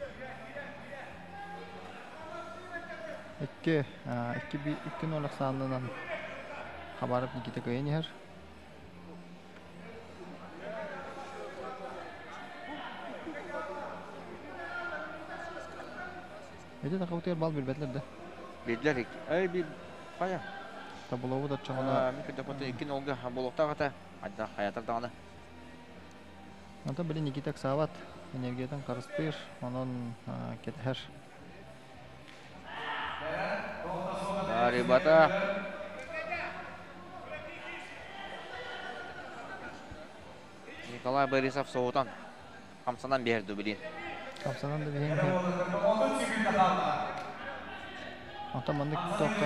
Икки, икки, икки ноль ахсаанынан Хабаров Никита кыайан иһэр. Ити тахабытыгар бал билбэтилэр да. Билдилэр эй би хайа. Табылабыт оччоҕуна. Мин көрдөхпүтүн икки нолга буолуохтаах этэ. Хайда хаятар даҕаны. Онтон били Никита ыксаабат, энергиятын харыстыыр, онон кэтэһэр. Ребята. Николай Борисов соҕутан хамсанан биэрди билин. Хамсанан да биһиэн Онтон маннык тохта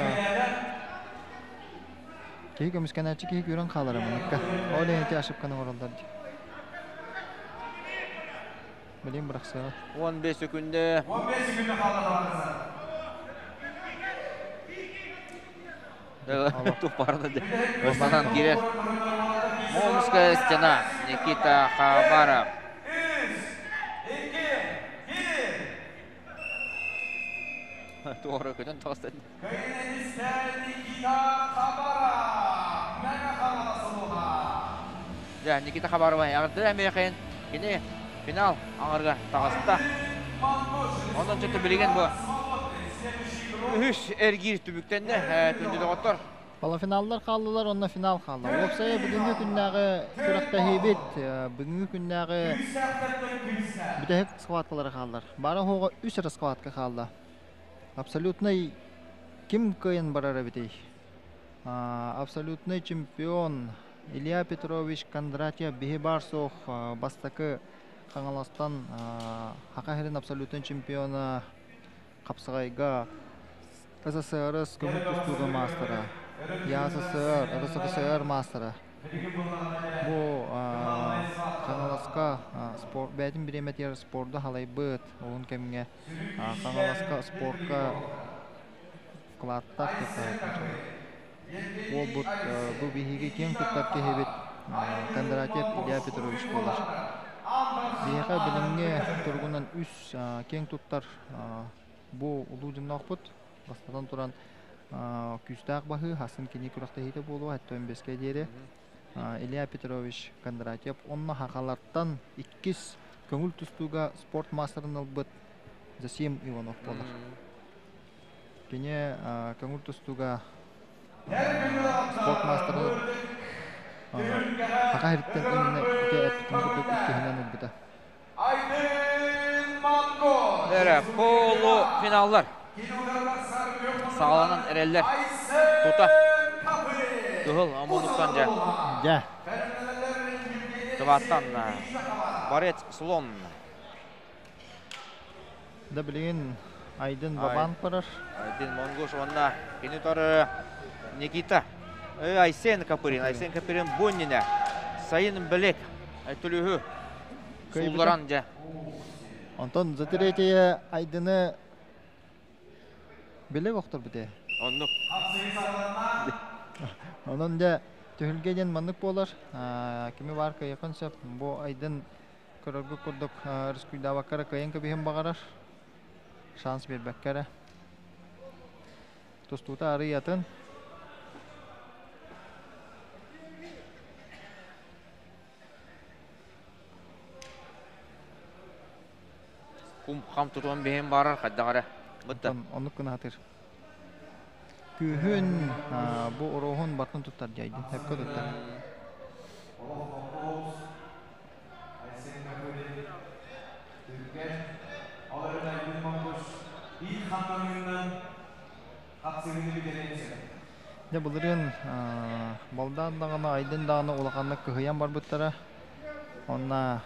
киһи көмүскэнээччи киһи күүрэн хаалара манныкка. Ол иһин ити ошибканы оҥороллор дии. Билин бырахсыаҕа. 15 секунда. 15 секунда хаалла. Туппарда Ыстанан киирэр. Момская стена. Никита Хабаров. Туора көтөн таҕыста. Дьэ, Никита Хабарова эҕэрдэ эмиэхин кини финал аҥарга таҕыста. Онон чөтө билигин бу үһүс эргиир түмүктэннэ күндү доҕоттор. Полуфиналлар хааллылар, онно финал хаалла. Уопсайа бүгүҥҥү күннээҕи күрэхтэһиибит, бүгүҥҥү күннээҕи бүтэһик схваткалары хааллар. Баара оһоҕо үс эрэ схватка хаалла. Абсолютнай ким кыайан барар эбитий? Абсолютный чемпион Илья Петрович Кондратьев биһи баар суох бастакы Хаҥаластан Хаха сирин абсолютный чемпиона хапсаҕайга СССР көмүс тустууга маастара, ЯССР, РСФСР маастара. Бу Хаҥаласка спорт бэйэтин бириэмэтигэр спорду халайбыт уһун кэмҥэ Хаҥаласка спорка вкладтаах Уолбут бу биһиги киэҥ туттар киһибит Кондратьев Илья Петрович буолар. Биһиэхэ билиҥҥи туругунан үс киэҥ туттар бу улуу дьонноохпут. Бастатан туран күүстээх баһыы, хасын кини күрэхтэһиитэ буолуо, сэттэ бэскэ диэри. Илья Петрович Кондратьев онно хахалартан иккис көҥүл тустууга спорт маастарын ылбыт Засим Иванов буолар. Кини көҥүл тустууга спорт маастарын Саха сириттэн именно ити эппитин курдук иккиһинэн ылбыта. Эрэ полуфиналлар саҕаланан эрэллэр. Тута кыһыл омунуттан дьэ. Дьэ. Тываттан Борец Слон. Да билигин Айдын Бабан барар. Айдын Монгуш уонна кини торы Никита Айсен Капырин. Айсен Капырин бу иннинэ сайын билек түлүһү суулларан дьэ. Онтон за третье Айдыны билек охторбут. Оннук. Онон дьэ түһүлгэ диэн маннык буолар. Кими баар кыайыахын сөп. Бу Айдын көрөргүт курдук рискуйдаабакка эрэ кыайан кэбиһин баҕарар. Шанс биэрбэккэ эрэ. Тустуута арый атын. Кум-хам тутуон биһин баарар хайдах эрэ. Бытта. Оннук гына сатыыр. Күүһүн бу оруоһун бартын туттар дьайдын. Сөпкө туттар. Дьэ былырыын Балдаан даҕаны, Айдын даҕаны улаханнык кыһыйан барбыттара. Онно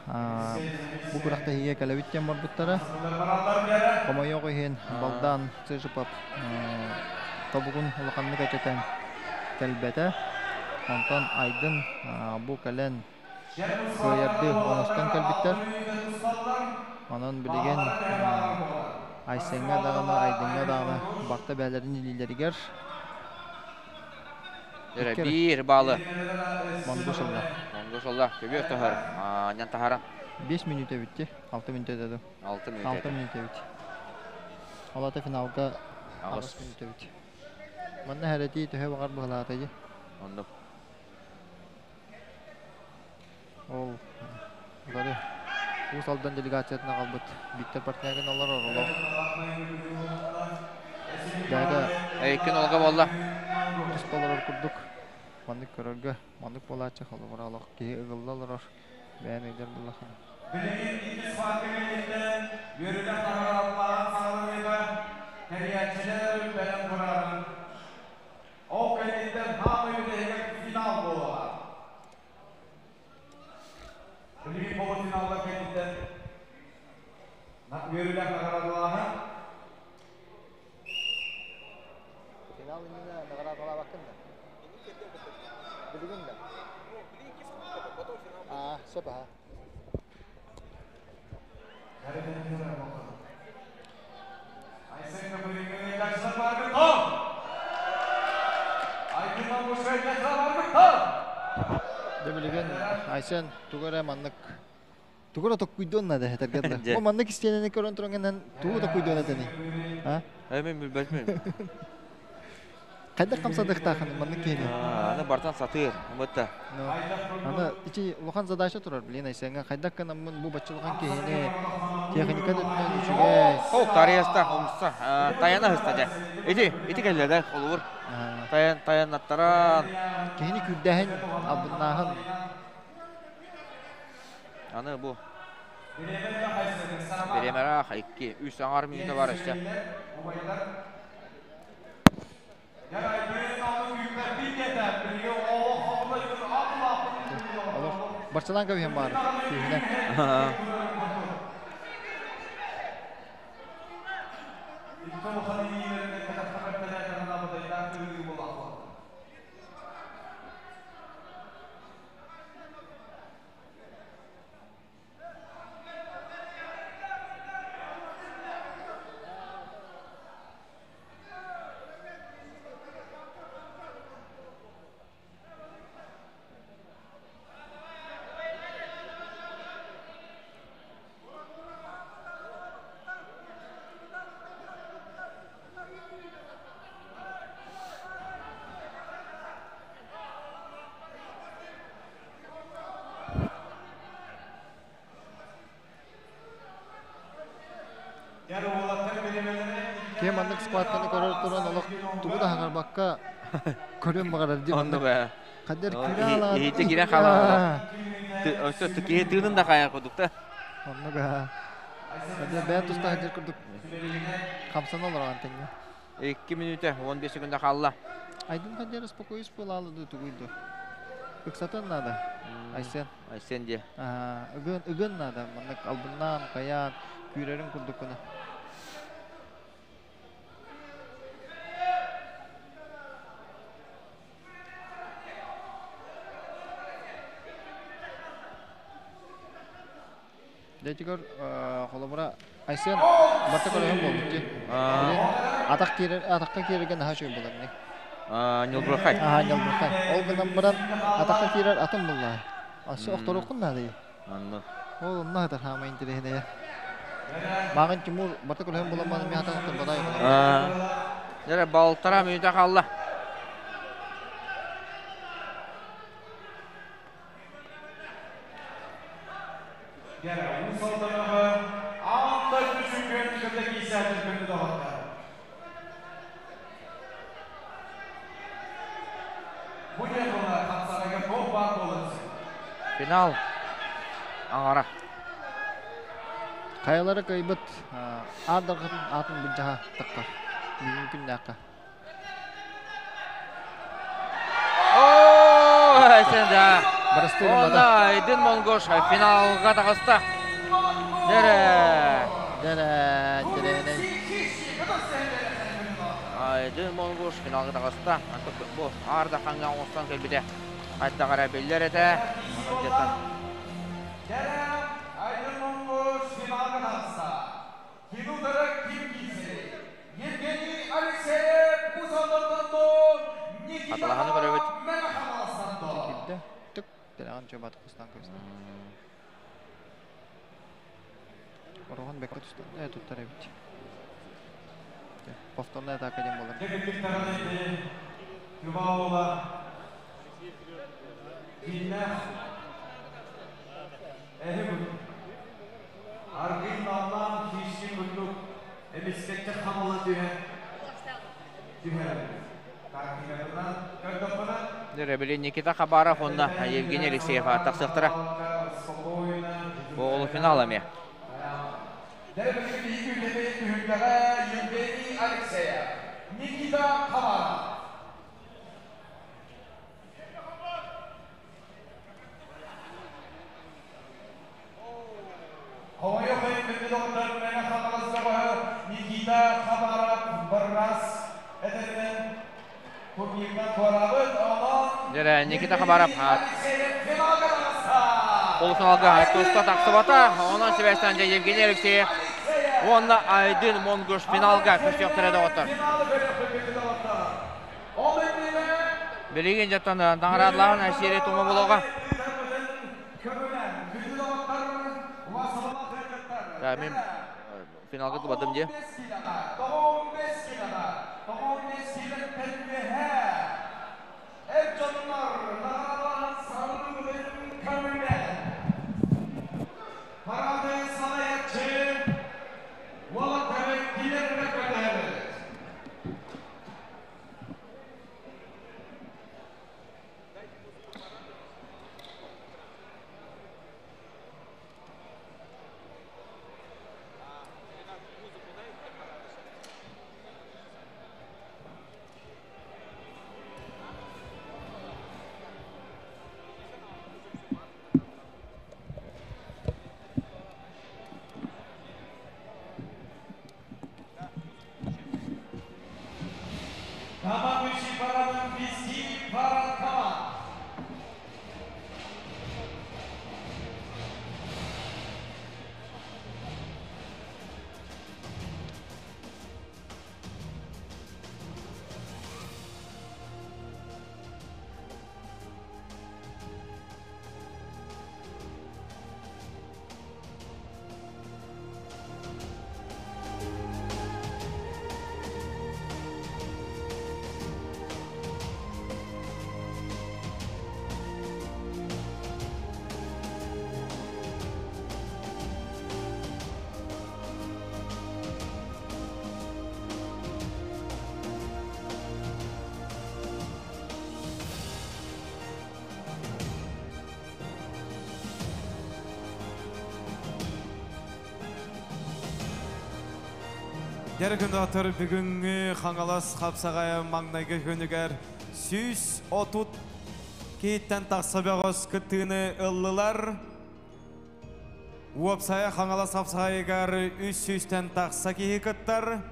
бу күрэхтэһиигэ кэлэбит диэн барбыттара. Хомойуох иһин Балдаан Цыжипов тобугун улаханнык эчэтэн кэлбэтэ. Онтон Айдын бу кэлэн кыайардыы оҥостон кэлбиттэр. Онон билигин Айсеҥҥа даҕаны, Айдыҥҥа даҕаны барта бэйэлэрин илиилэригэр. Биир баалы. Монгуш ылла. Монгуш ылла. Көбүөр таһар. Анньан таһара. 5 мүнүүтэ бүтти. 6 мүнүүтэ деді. 6 мүнүүтэ. 6 мүнүүтэ бүт. Ол ата финалга 8 мүнүүтэ бүт. Манна хэрэтии төһө баҕар быһылаата дии. Оннук. Ол бары Уус Алдан делегациятын аҕалбыт Виктор Портнягин олорор олох. Бэйэтэ Эйкин олга буолла. Туспа олорор курдук. Маннык көрөргө маннык буолааччы холобура олох киһи ыгылла олорор. Бэйэн өйдөр буллахына. Билигин иккис схватка кэнниттэн үөрүүлээх наҕараадалааһын саҕаланыыта тэрийээччилэр бэлэм турарын Ол кэнниттэн хаамыы бүтэһигэр финал буолуоҕа. Билигин полуфиналлар кэнниттэн үөрүүлээх наҕараадалааһын. Финал иннинэ наҕараадалаабаккын да? Билигин да? Аа, сөп аха. Айсен Капырыҥҥа барбыт том! Айдын Мамушка барбыт том! Дьэ билигин Айсен тугу эрэ маннык тугу эрэ токкуйдуон наада этэргэ дылы. Бу маннык истиэнэни көрөн туран тугу токкуйдуон этэний? А? Мен билбэтмин. Хайдах хамсадыахтаахын маннык киһини? Аны бартан сатыыр, ымытта. Аны ити улахан задача турар, блин, Айсеҥҥа хайдах гынаммын бу бачча улахан киһини техника да өттүнэн үчүгэй. Ол тарыйаста, умса, таяна ыста дьэ. Ити, ити кэллэ да, холобур. Таян, таяннаттаран. Киһини күүрдээһин, албыннааһын. Аны бу бириэмэрээх 2, 3 аҥар мүнүүтэ бар өссө. Олох Барселона кэбиһэн баар күүһүнэн. Киһи маннык схватканы көрөр туран олох тугу да хаҥарбакка көрүөн баҕарар дии Оннук ээ. Хадер күрэ Иһити киирэн хаалан Өссө киһи тыынын да хаайар курдук да. Оннук аа. Хадер бэйэ туста сылдьар курдук хамсана олорон тэҥҥэ. 2 мүнүүтэ 15 секунда хаалла. Айдын Хадер успокоюсь буолаалы дуу тугуй дуу. Ыксатан наада. Айсен. Айсен диэ. Ыгын, ыгын наада. Маннык албыннаан, хайаан, күүрэрин курдук гына. Дьэ итигэр холобура Айсен барта көрөһөн буолбут дии. Атах киирэр, атахха киирэргэ наһаа үчүгэй буолар ини. Ньылбырхай. Аа, ньылбырхай. Ол гынан баран атахха киирэр атын буллаа. Асы охторуоххун наада дии. Онно. Ол онно хатар хаама интэриэһинэйэ. Мааҕын Тимур барта көрөһөн буолан баран эмиэ хатан охторботой. Дьэ балтараа мүнүүтэ хаалла. Уус Алданаҕа аан дойду чемпионун кытта киирсээччи көмө доҕоттор. Бу диэн буолар хапсаҕайга туох баар буолан Финал аҥара. Хайалара кыайбыт аат дарҕатын аатын былдьаһа таххар. Бүгүн күннээххэ. Кирсен да. Барыстыыр Онна Айдын Монгош финалга таҕыста. Дere. Дere, дere. Айдын Монгош финалга таҕыста. Бу аарда ханга оҥостон кэлбитэ. Хайдах эрэ биллэр этэ. Онон Дere, Айдын Монгош финалга таҕыста. Кинудара ким киирсэрий? Евгений Алексеев Уус-Алдантан, Никита Аталаһаны көрөбүт. Мэҥэ Хаҥаластан. Киирдэ. Түк. Тэлэҕин чөбат кустан көстө. Ороҕун бэккэ түстэн туттар эбит. Повторная атака диэн буолар. Тыва дьиҥнээх эһи аргын наллаан киирсии курдук эмискэччи хамыла түһэн түһэр. Тактикатынан көрдөххүнэ Дere били Никита Хабаров онна Евгений Алексеев тахсыахтара. Спокойно. Полуфинал эмиэ. Дere биһиги үлэбит түһүлгэҕэ Евгений Алексеев, Никита Хабаров. Хомойуох иһин доҕоттор Мэҥэ Хаҥалас бөҕөһө Никита Хабаров баррас этэринэн турнирдан туораабыт. Онон Дere Никита Хабаров Алексеев финалга таҕыста. Полуфиналга туста тахсыбата. Онон сибээстээн Евгений Алексеев уонна Айдын Монгуш финалга көрсүөхтэрэ доҕоттор. Финалы көрүөхпүт доҕоттор. Ол иннинэ Билигин жаттан наҕараадалааһын сиэрэ тума буолуоҕа. көмөлөөн күндү доҕоттор, Да, мен финалга тубадым дии. 95 килоға, 95 килоттан үөһэ. Эр дьоннор наҕараадалааһын сарылыыбытын көмөлөөн. Парады салайааччы уолаттары килерге көтөбүт. Командующий парадом вести парад команд. Дьэ күндү бүгүҥҥү Хаҥалас хапсаҕайа маҥнайгы күнүгэр 130 киһиттэн тахса бөҕөс кыттыыны ыллылар. Уопсайа Хаҥалас хапсаҕайыгар 300-тэн тахса киһи кыттар.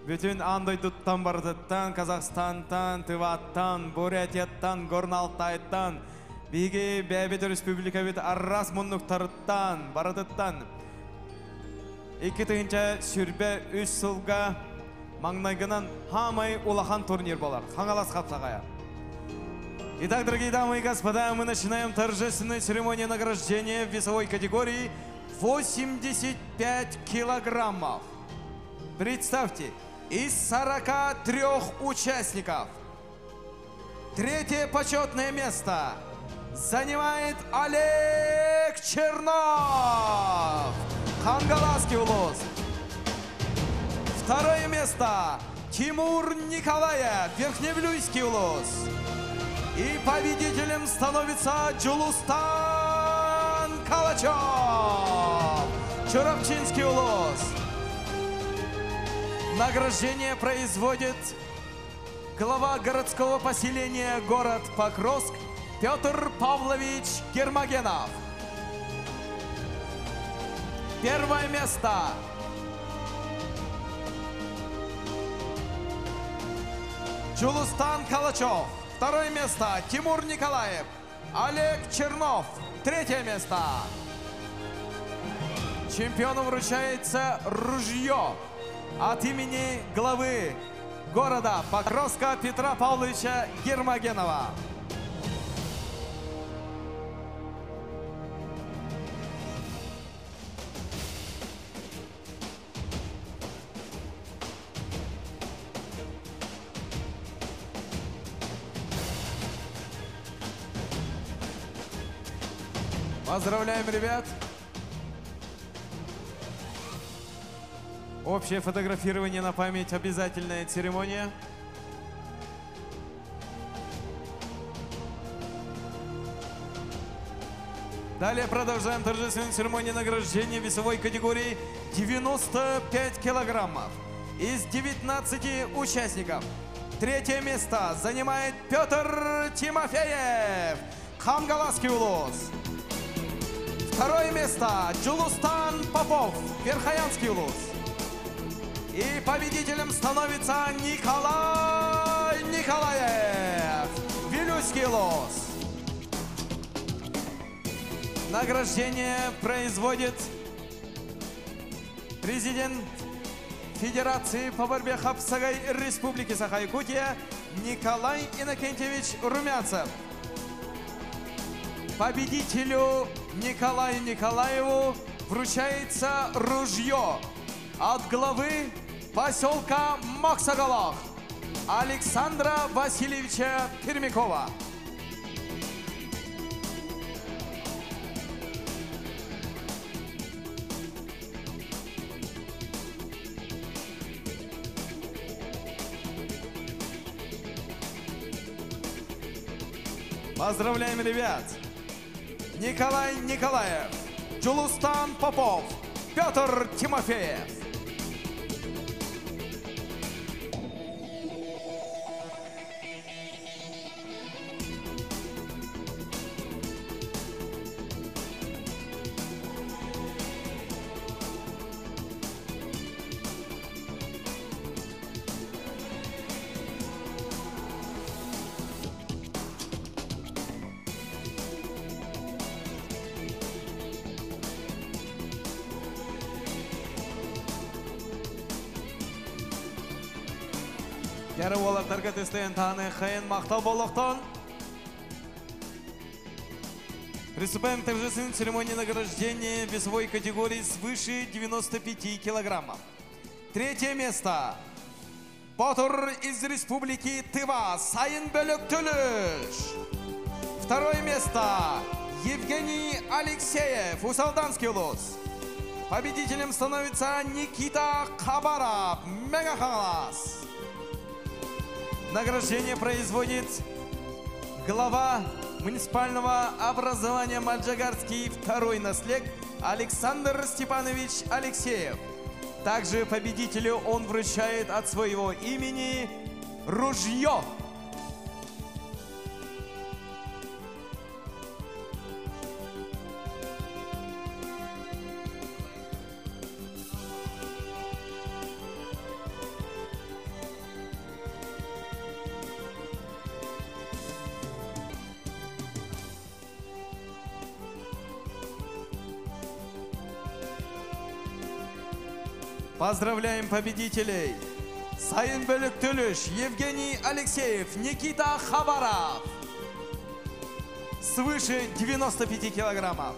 Бүтүн аан дойдуттан барытыттан, Казахстантан, Тываттан, Бурятияттан, Горно-Алтайтан, биһиги бэйэбит республикабыт араас муннуктарыттан, барытыттан. 2023 сылга маҥнайгынан саамай улахан турнир буолар. Хаҥалас хапсаҕайа. Итак, дорогие дамы и господа, мы начинаем торжественную церемонию награждения в весовой категории 85 килограммов. Представьте, из 43 участников третье почетное место занимает Олег Чернов, Хангаласский улус. Второе место Тимур Николаев, Верхневилюйский улус. И победителем становится Джулустан Калачев, Чурапчинский улус. Награждение производит глава городского поселения город Покровск. Петр Павлович Гермогенов. Первое место Джулустан Калачев. Второе место Тимур Николаев. Олег Чернов. Третье место. Чемпиону вручается ружье от имени главы города Покровска Петра Павловича Гермогенова. Поздравляем, ребят! Общее фотографирование на память, обязательная церемония. Далее продолжаем торжественную церемонию награждения весовой категории 95 килограммов. Из 19 участников третье место занимает Петр Тимофеев, Хангаласский улус. Второе место Джулустан Попов, Верхоянский улус. И победителем становится Николай Николаев, Вилюйский улус. Награждение производит президент Федерации по борьбе Хапсагай Республики Саха-Якутия Николай Иннокентьевич Румянцев. Победителю Николаю Николаеву вручается ружье от главы поселка Моксаголох Александра Васильевича Пермякова. Поздравляем, ребят! Николай Николаев, Джулустан Попов, Петр Тимофеев. Яры олақтарға тестен таны қайын мақтал болуқтан. Приступаем к торжественной церемонии награждения весовой категории свыше 95 килограммов. Третье место. Батыр из Республики Тыва, Сайынбөлөк Төлөш. Второе место. Евгений Алексеев, Усть-Алданский улус. Победителем становится Никита Хабаров, Мэҥэ Хаҥалас. Награждение производит глава муниципального образования Мальджагарский второй наслег Александр Степанович Алексеев. Также победителю он вручает от своего имени ружье. Поздравляем победителей! Сайынбөлөк Төлөш, Евгений Алексеев, Никита Хабаров. Свыше 95 килограммов.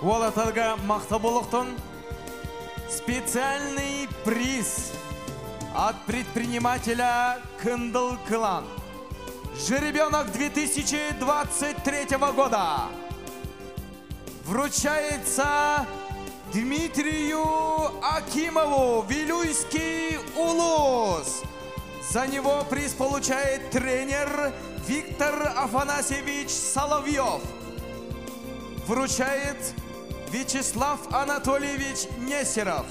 Уолаттарга махтал буолуохтун специальный приз от предпринимателя Кындыл Клан. Жеребенок 2023 года вручается Дмитрию Акимову, Вилюйский Улус. За него приз получает тренер Виктор Афанасьевич Соловьев. Вручает Вячеслав Анатольевич Нестеров,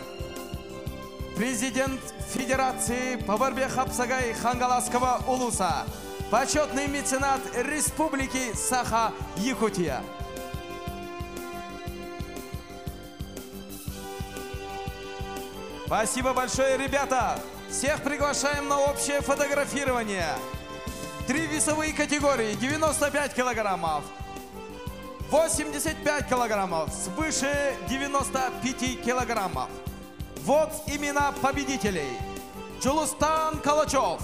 президент Федерации по борьбе Хапсагай Хангаласского Улуса, почетный меценат Республики Саха-Якутия. Спасибо большое, ребята! Всех приглашаем на общее фотографирование. Три весовые категории: 95 килограммов, 85 килограммов, свыше 95 килограммов. Вот имена победителей. Джулустан Калачев,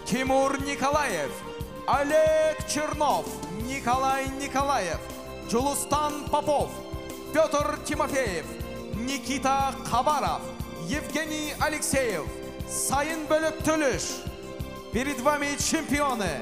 Тимур Николаев, Олег Чернов, Николай Николаев, Джулустан Попов, Петр Тимофеев, Никита Хабаров, Евгений Алексеев, Саин Бөлек Төлеш. Перед вами чемпионы.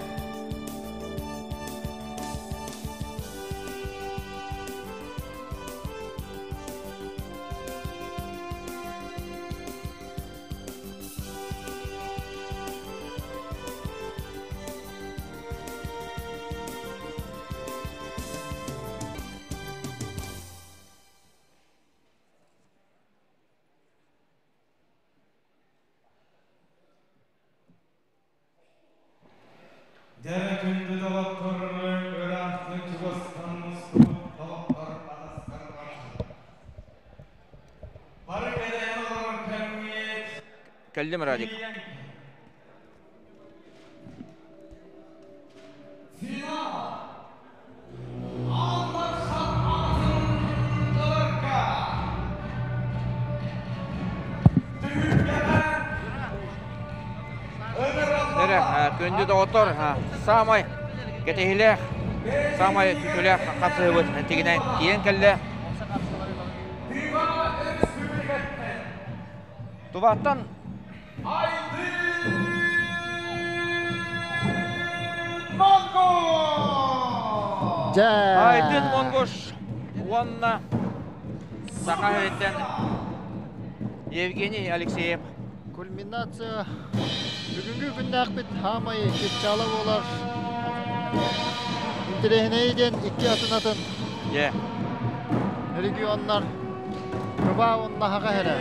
Дәрі күнді талаптарыны ырақты чугастан талаптар атастар Бары кәдән олар кәммет. Кәллем Радик. Финал. Алдархан алтын Нere күндү доҕоттор самай кэтиһилээх, самай күтүлээх хапсыһыбыт тигинэн тиен кэллэ. Туваттан Айдын Монгош уонна Саха сириттэн Евгений Алексеев. Кульминация бүгүнкү күннээхпит хаамай чыпчаала буолар. Интэриэһинэйден икки атын атын регионнар Тыва уонна Саха сирэ.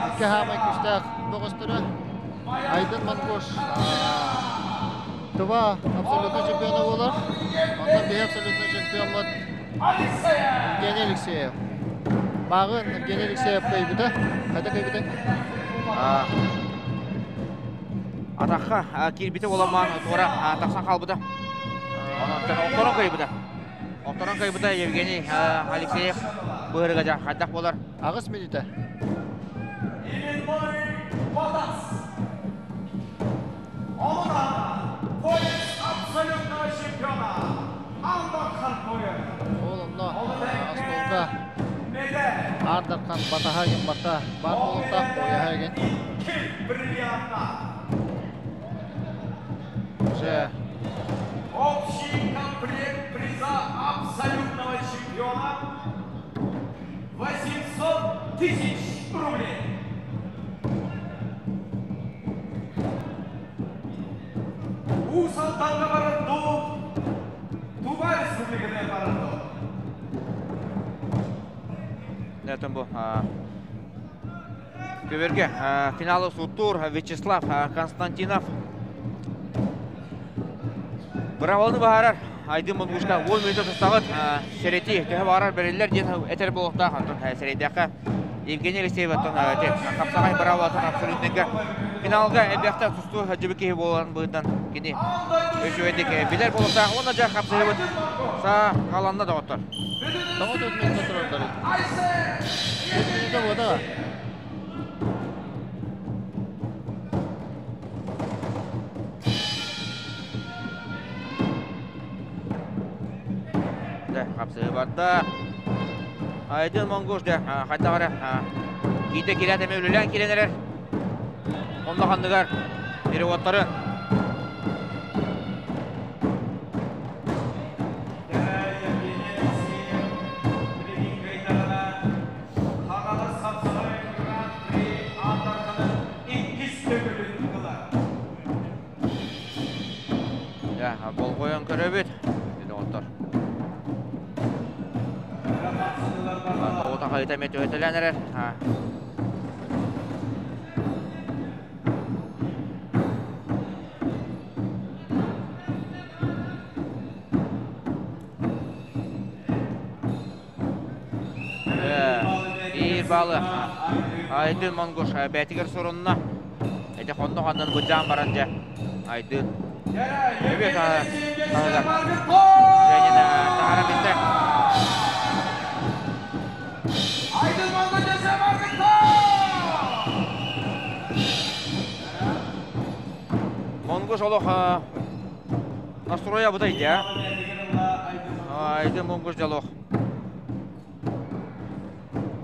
Икки хаамай күүстээх бөҕөстөрө. Айдын Монгош Тыва абсолютно чемпиона буолар. Онтон биһи абсолютно чемпиоммут Евгений Алексеев. Мааҕын Евгений Алексеев кыайбыта. Хайда кыайбыта? Атахха киирбитэ буоламмаан туора тахсан хаалбыта. Онон охторон кыайбыта. Охторон кыайбыта Евгений Алексеев быһырыга дьа хайдах буолар? Аҕыс мүнүүтэ. Именной Батас. Онуна пояс абсолютного чемпиона. Алдархан пояс. Ол онно остуолга Ардархан Батаха ген бата бар буолуохтаах пояһа ген. Икки бриллианта. Уже Общий комплект приза абсолютного чемпиона 800 тысяч рублей. Уус Алданга барар дуу, Тува Республикатыгар барар дуу. Нэтэн бу көбүөргэ финалы суттуур Вячеслав Константинов. Бравоны баарар. Айдын Монгушка 10 минут тустаҕыт сэрэти төһө баарар бэриллэр диэн этэр буолуохтаах. Онтон сэрэйдэххэ Евгений Алексеев оттон хапсаҕай бравоатын абсолютныйга финалга элбэхтэ тустуу сылдьыбыт киһи буолан быһыытынан кини үчүгэйдик билэр буолуохтаах. Уонна дьэ хапсыһыбыт саҕаланна доҕоттор. Тоҕо 4 минутта турардар? 4 минута буода. Дэ хапсыһы барда. Айдын Монгуш дэ хайдах эрэ киитэ киирээт эмэ үлэлээн киирэн эрэр. Онно ханныгар переводтары Евгений Алексеев билигин кыайдаҕына Көрөбүт. Доҕоттор. Оҕото хайыта эмиэ түһэтэлээн эрэр. Биир баалы Айдын Монгуш бээтигэр сурунна. Эти хонно ханнан быдьаан баран дьэ Айдын. Өбү таһыгар. Женина таһара бистэ. Айдын Монгуш Монгуш олох настроя бутай дьэ. Айдын Монгуш дьолох.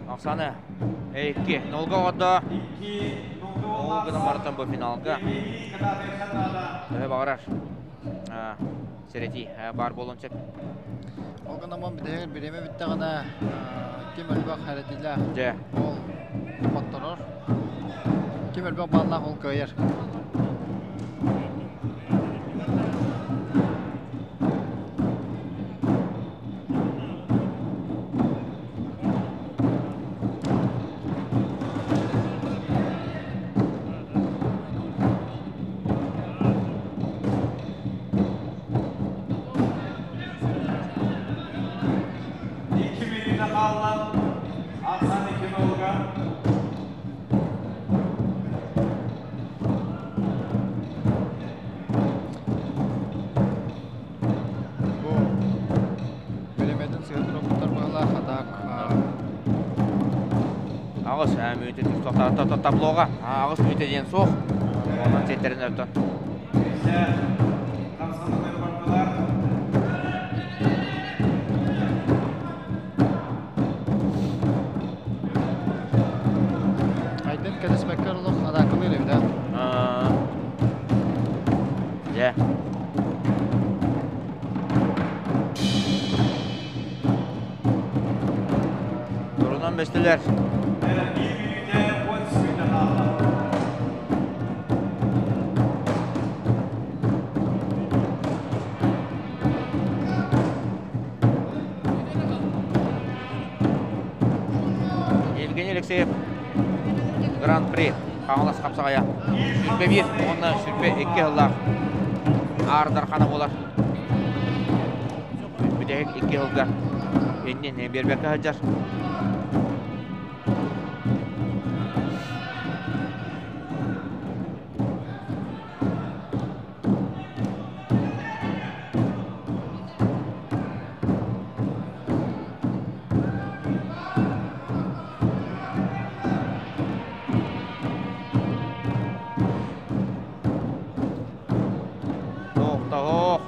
Оксана 2 нолга оҕордо. Ол гынан барытын бу финалга. Төһө баҕарар сэрэтии баар буолуон сөп. Ол гынан бүтэһигэр бириэмэ бүттэҕинэ ким элбэх хэрэтиилээх Дьэ. Ол хотторор. Ким элбэх бааллаах ол кыайар. 2 минута хаалла. Ахсаан 2 нолга. Бу бириэмэтин сыһа туруорбуттар быһыылаах, а так Аҕыс мүнүүтэ таблоға аҕыс мүнүүтэ диэн суох. Онон сиэттэрин өртөн. Хамсанылар бардылар. Айдын кэтэспэккэ олох атаакалыыр эбит аа. Дьэ. Турунан бэстилэр. 1 мүнүүтэ 10 секунда хаалла. Евгений Алексеев Гран-при Хаҥалас хапсаҕайа 21 уонна 22 сыллаах аардархана буолар. Бүтэһик 2 сылга иннин биэрбэккэ сылдьар. Тоохтоох.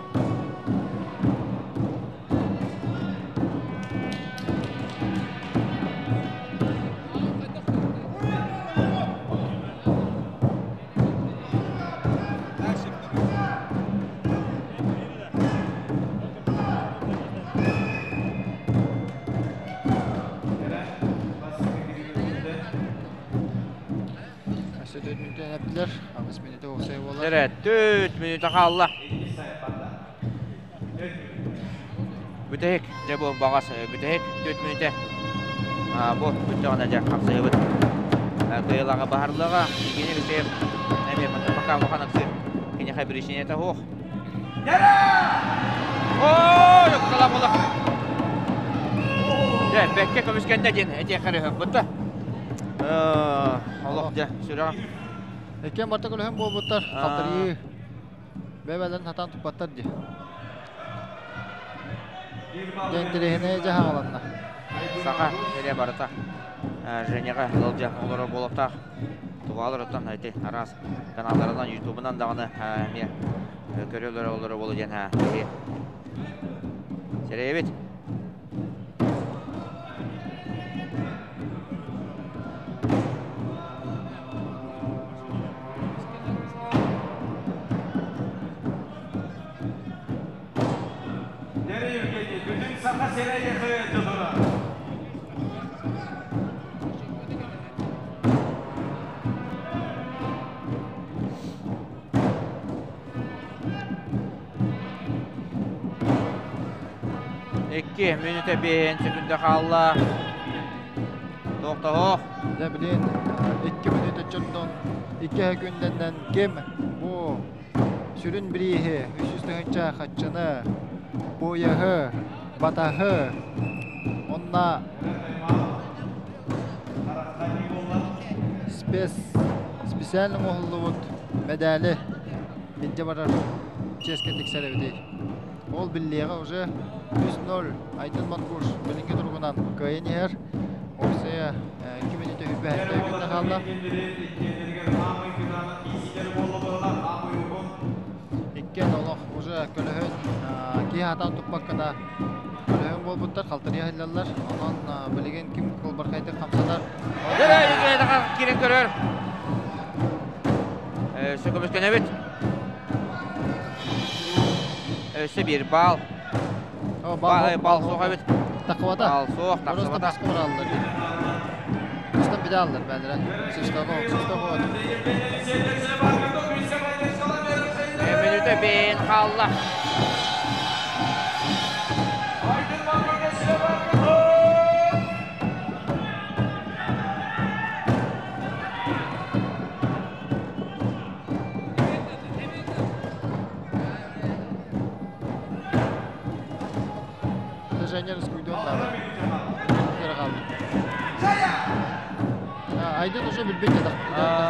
Өссө 4 мүнүүтэ эптилэр. 8 мүнүүтэ уопсай буолар. Эрэ 4 мүнүүтэ хаалла. Бүтэһик дьэ бу баҕас бүтэһик 4 мүнүүтэ. Бу бүттэҕинэ дьэ хапсайыбыт. Кыайылаҕа баһарлыаҕа. Евгений Алексеев эмиэ пока улахан ыксыыр. Киниэхэ причинета суох. Ой, оттала була. Дьэ, бэккэ көмүскэннэ диэн этиэххэ эрэ бутта. Олох дьэ, сүрэҕим. Иккиэн барта көлөһөн буолбуттар. Халтарыы. Бэйбэлэрин хатаан туппаттар дии. Дьэ интэриэһинэй дьаһаҕаланна. Саха сирэ барыта Женяҕа ыалдьа олорор буолуохтаах. Тубаалар оттон ити араас каналларынан, ютубунан даҕаны эмиэ көрөлөр олорор буолуо диэн киһи сэрэйэбит. Дэрэ Евгений, бүтүн Саха сирэ дьонура. 2 минута 5 секунда хаалла. Тоқтоһох. Дьэ билин 2 мүнүүтэ чордон 2 күндэннэн ким бу сүрүн бирииһи 300 тыһыынча хаччыны, пояһы, батаһы, онна спец специально оҥоһуллубут мэдээли илдьэ барар чиэскэ тиксэр эбитий. Ол биллиэҕэ уже 3-0 Айдын Монгуш билиҥҥи туругунан кыайан иһэр. Опция 2 мүнүүтэ үрбэһэттэ күннэ хаалла. Иккиэн олох уже көлөһүн киһи хатаан туппаккына көлөһүн буолбуттар, халтарыйа сылдьаллар. Онон билигин ким кылбархайдык хамсанар. Кирин көрөр. Өссө көмүскэнэбит. Өссө bir бал. Бал суох эбит. Тахсыбата. Бал суох, тахсыбата. Просто аллар. Просто биде аллар бәлere. Систого, систого. Минута бен қалла. Женя скуйдон надо. Қалды. Айдын уже билбейт да.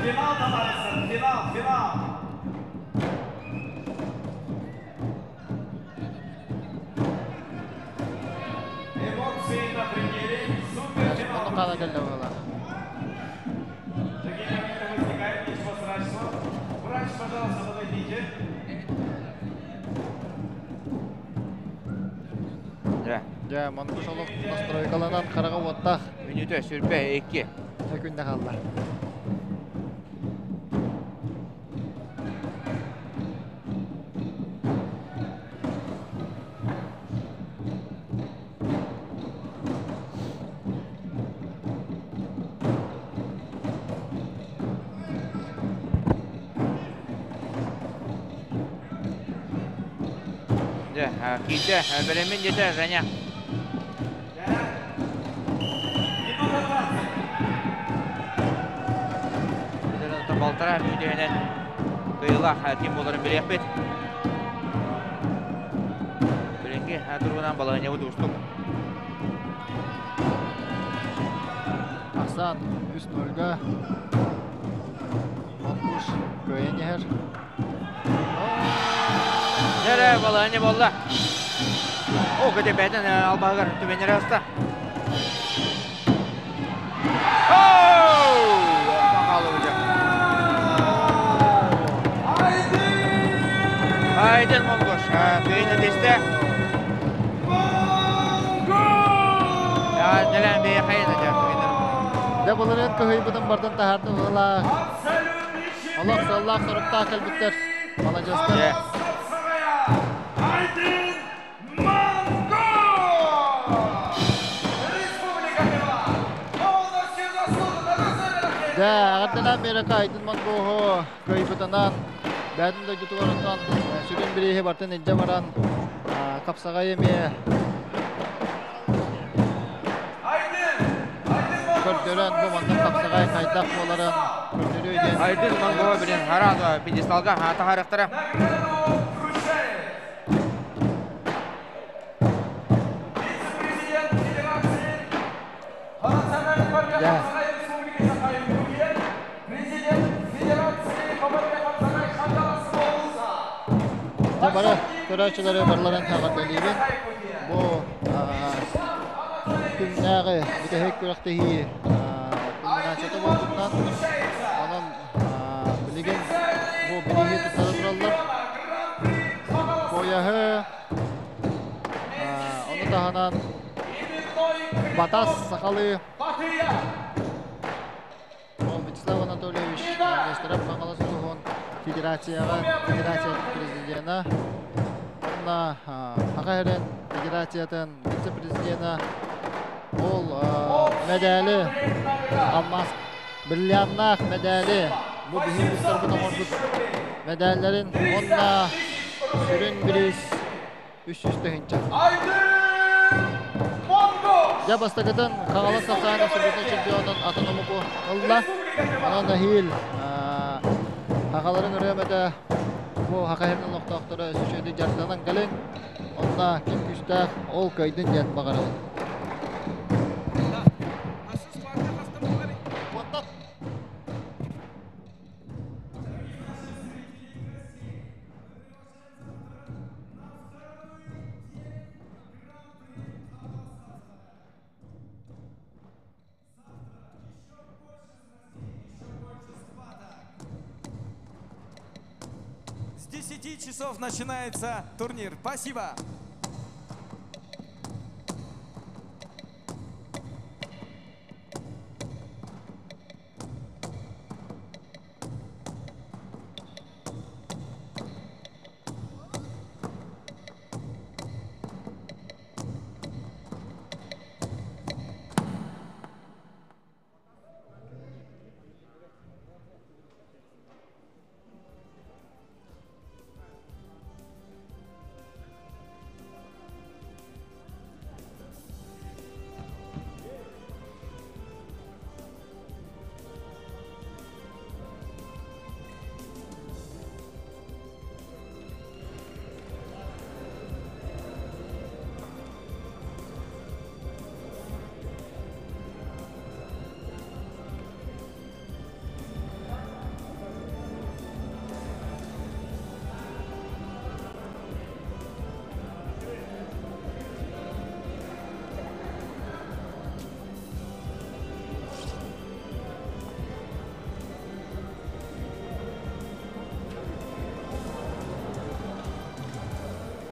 Финал, товарищи, финал, финал. Эмоции на пределе. Суперфинал. Қала келді ола. Такие моменты возникают, ничего страшного. Врач, пожалуйста, подойдите. Да. Дьэ, Монгуш олох настройкаланан хараҕа уоттаах. Минута сүрбэ 2. Күннэ хаалла. Дьэ, киирдэ, бэлэммин диэтэ Женя. Минута 20. Балтара мүнүүтэнэн кыайыылаах ким буоларын билиэхпит. Билиҥҥи туругунан балаһыанньабыт уустук. Ахсаан 3-0-га Монгуш кыайан иһэр. Дьэ, балаһыанньа буолла. О, көтө бэйтэн албаһыгар түбэннere аста. Оттон Айдын Монгуш кыайыыны тистэ. Дэлэн бэйэхэйин Дьэ буларын кыһыйбытын бартан таһарды ыла. Олох сыллаах соруктаах кэлбиттэр. Маладьыастар. Айдын Монгуш! Республика Тыва! Полностью заслуженно. Дьэ, эҕэрдэлээн биэрэкэ Айдын Монгуһу кыайбытынан бэйэтин дойдутугар оттон сүрүн бирииһи бартын илдьэ баран хапсаҕай эмиэ көрдөрөн бу маннык хапсаҕай хайдах буоларын көрдөрүү диэн. Айдын Монгуһу билин хараа пьедесталга таһаарыахтара. Вице-президент Федерации по национальной борьбе Да. Хапсагай Республики Саха-Якутия, президент Федерации по борьбе Хапсагай Хангаласского улуса. Дьэ бары көрөөччүлэри барыларын эҕэрдэлиибин. Бу күннээҕи бүтэһик күрэхтэһии кульминацията буолбутунан онон билигин бу бирииһи туттара тураллар. Пояһы, ону таһынан батас сахалыы ол Вячеслав Анатольевич Нестеров Хаҥалас улууһун федерацияҕа федерация президена уонна Саха сирин федерациятын вице-президена ол мэдээли алмаз бриллианнаах мэдээли Бу биһиги кустарбыт оҥорбут мэдээллэрин уонна сүрүн бириис 300 тыһыынча. Дьэ бастакытын Хаҥалас хапсаҕайын абсолютнай чемпионун атын омуку ылла. Онон эһиил Хахаларын ырыамата бу Хаха сирин олохтоохторо өссө үчүгэйдик дьарыктанан кэлиҥ. Онно ким күүстээх ол кыайдын диэн баҕарабын. С 10 часов начинается турнир. Спасибо.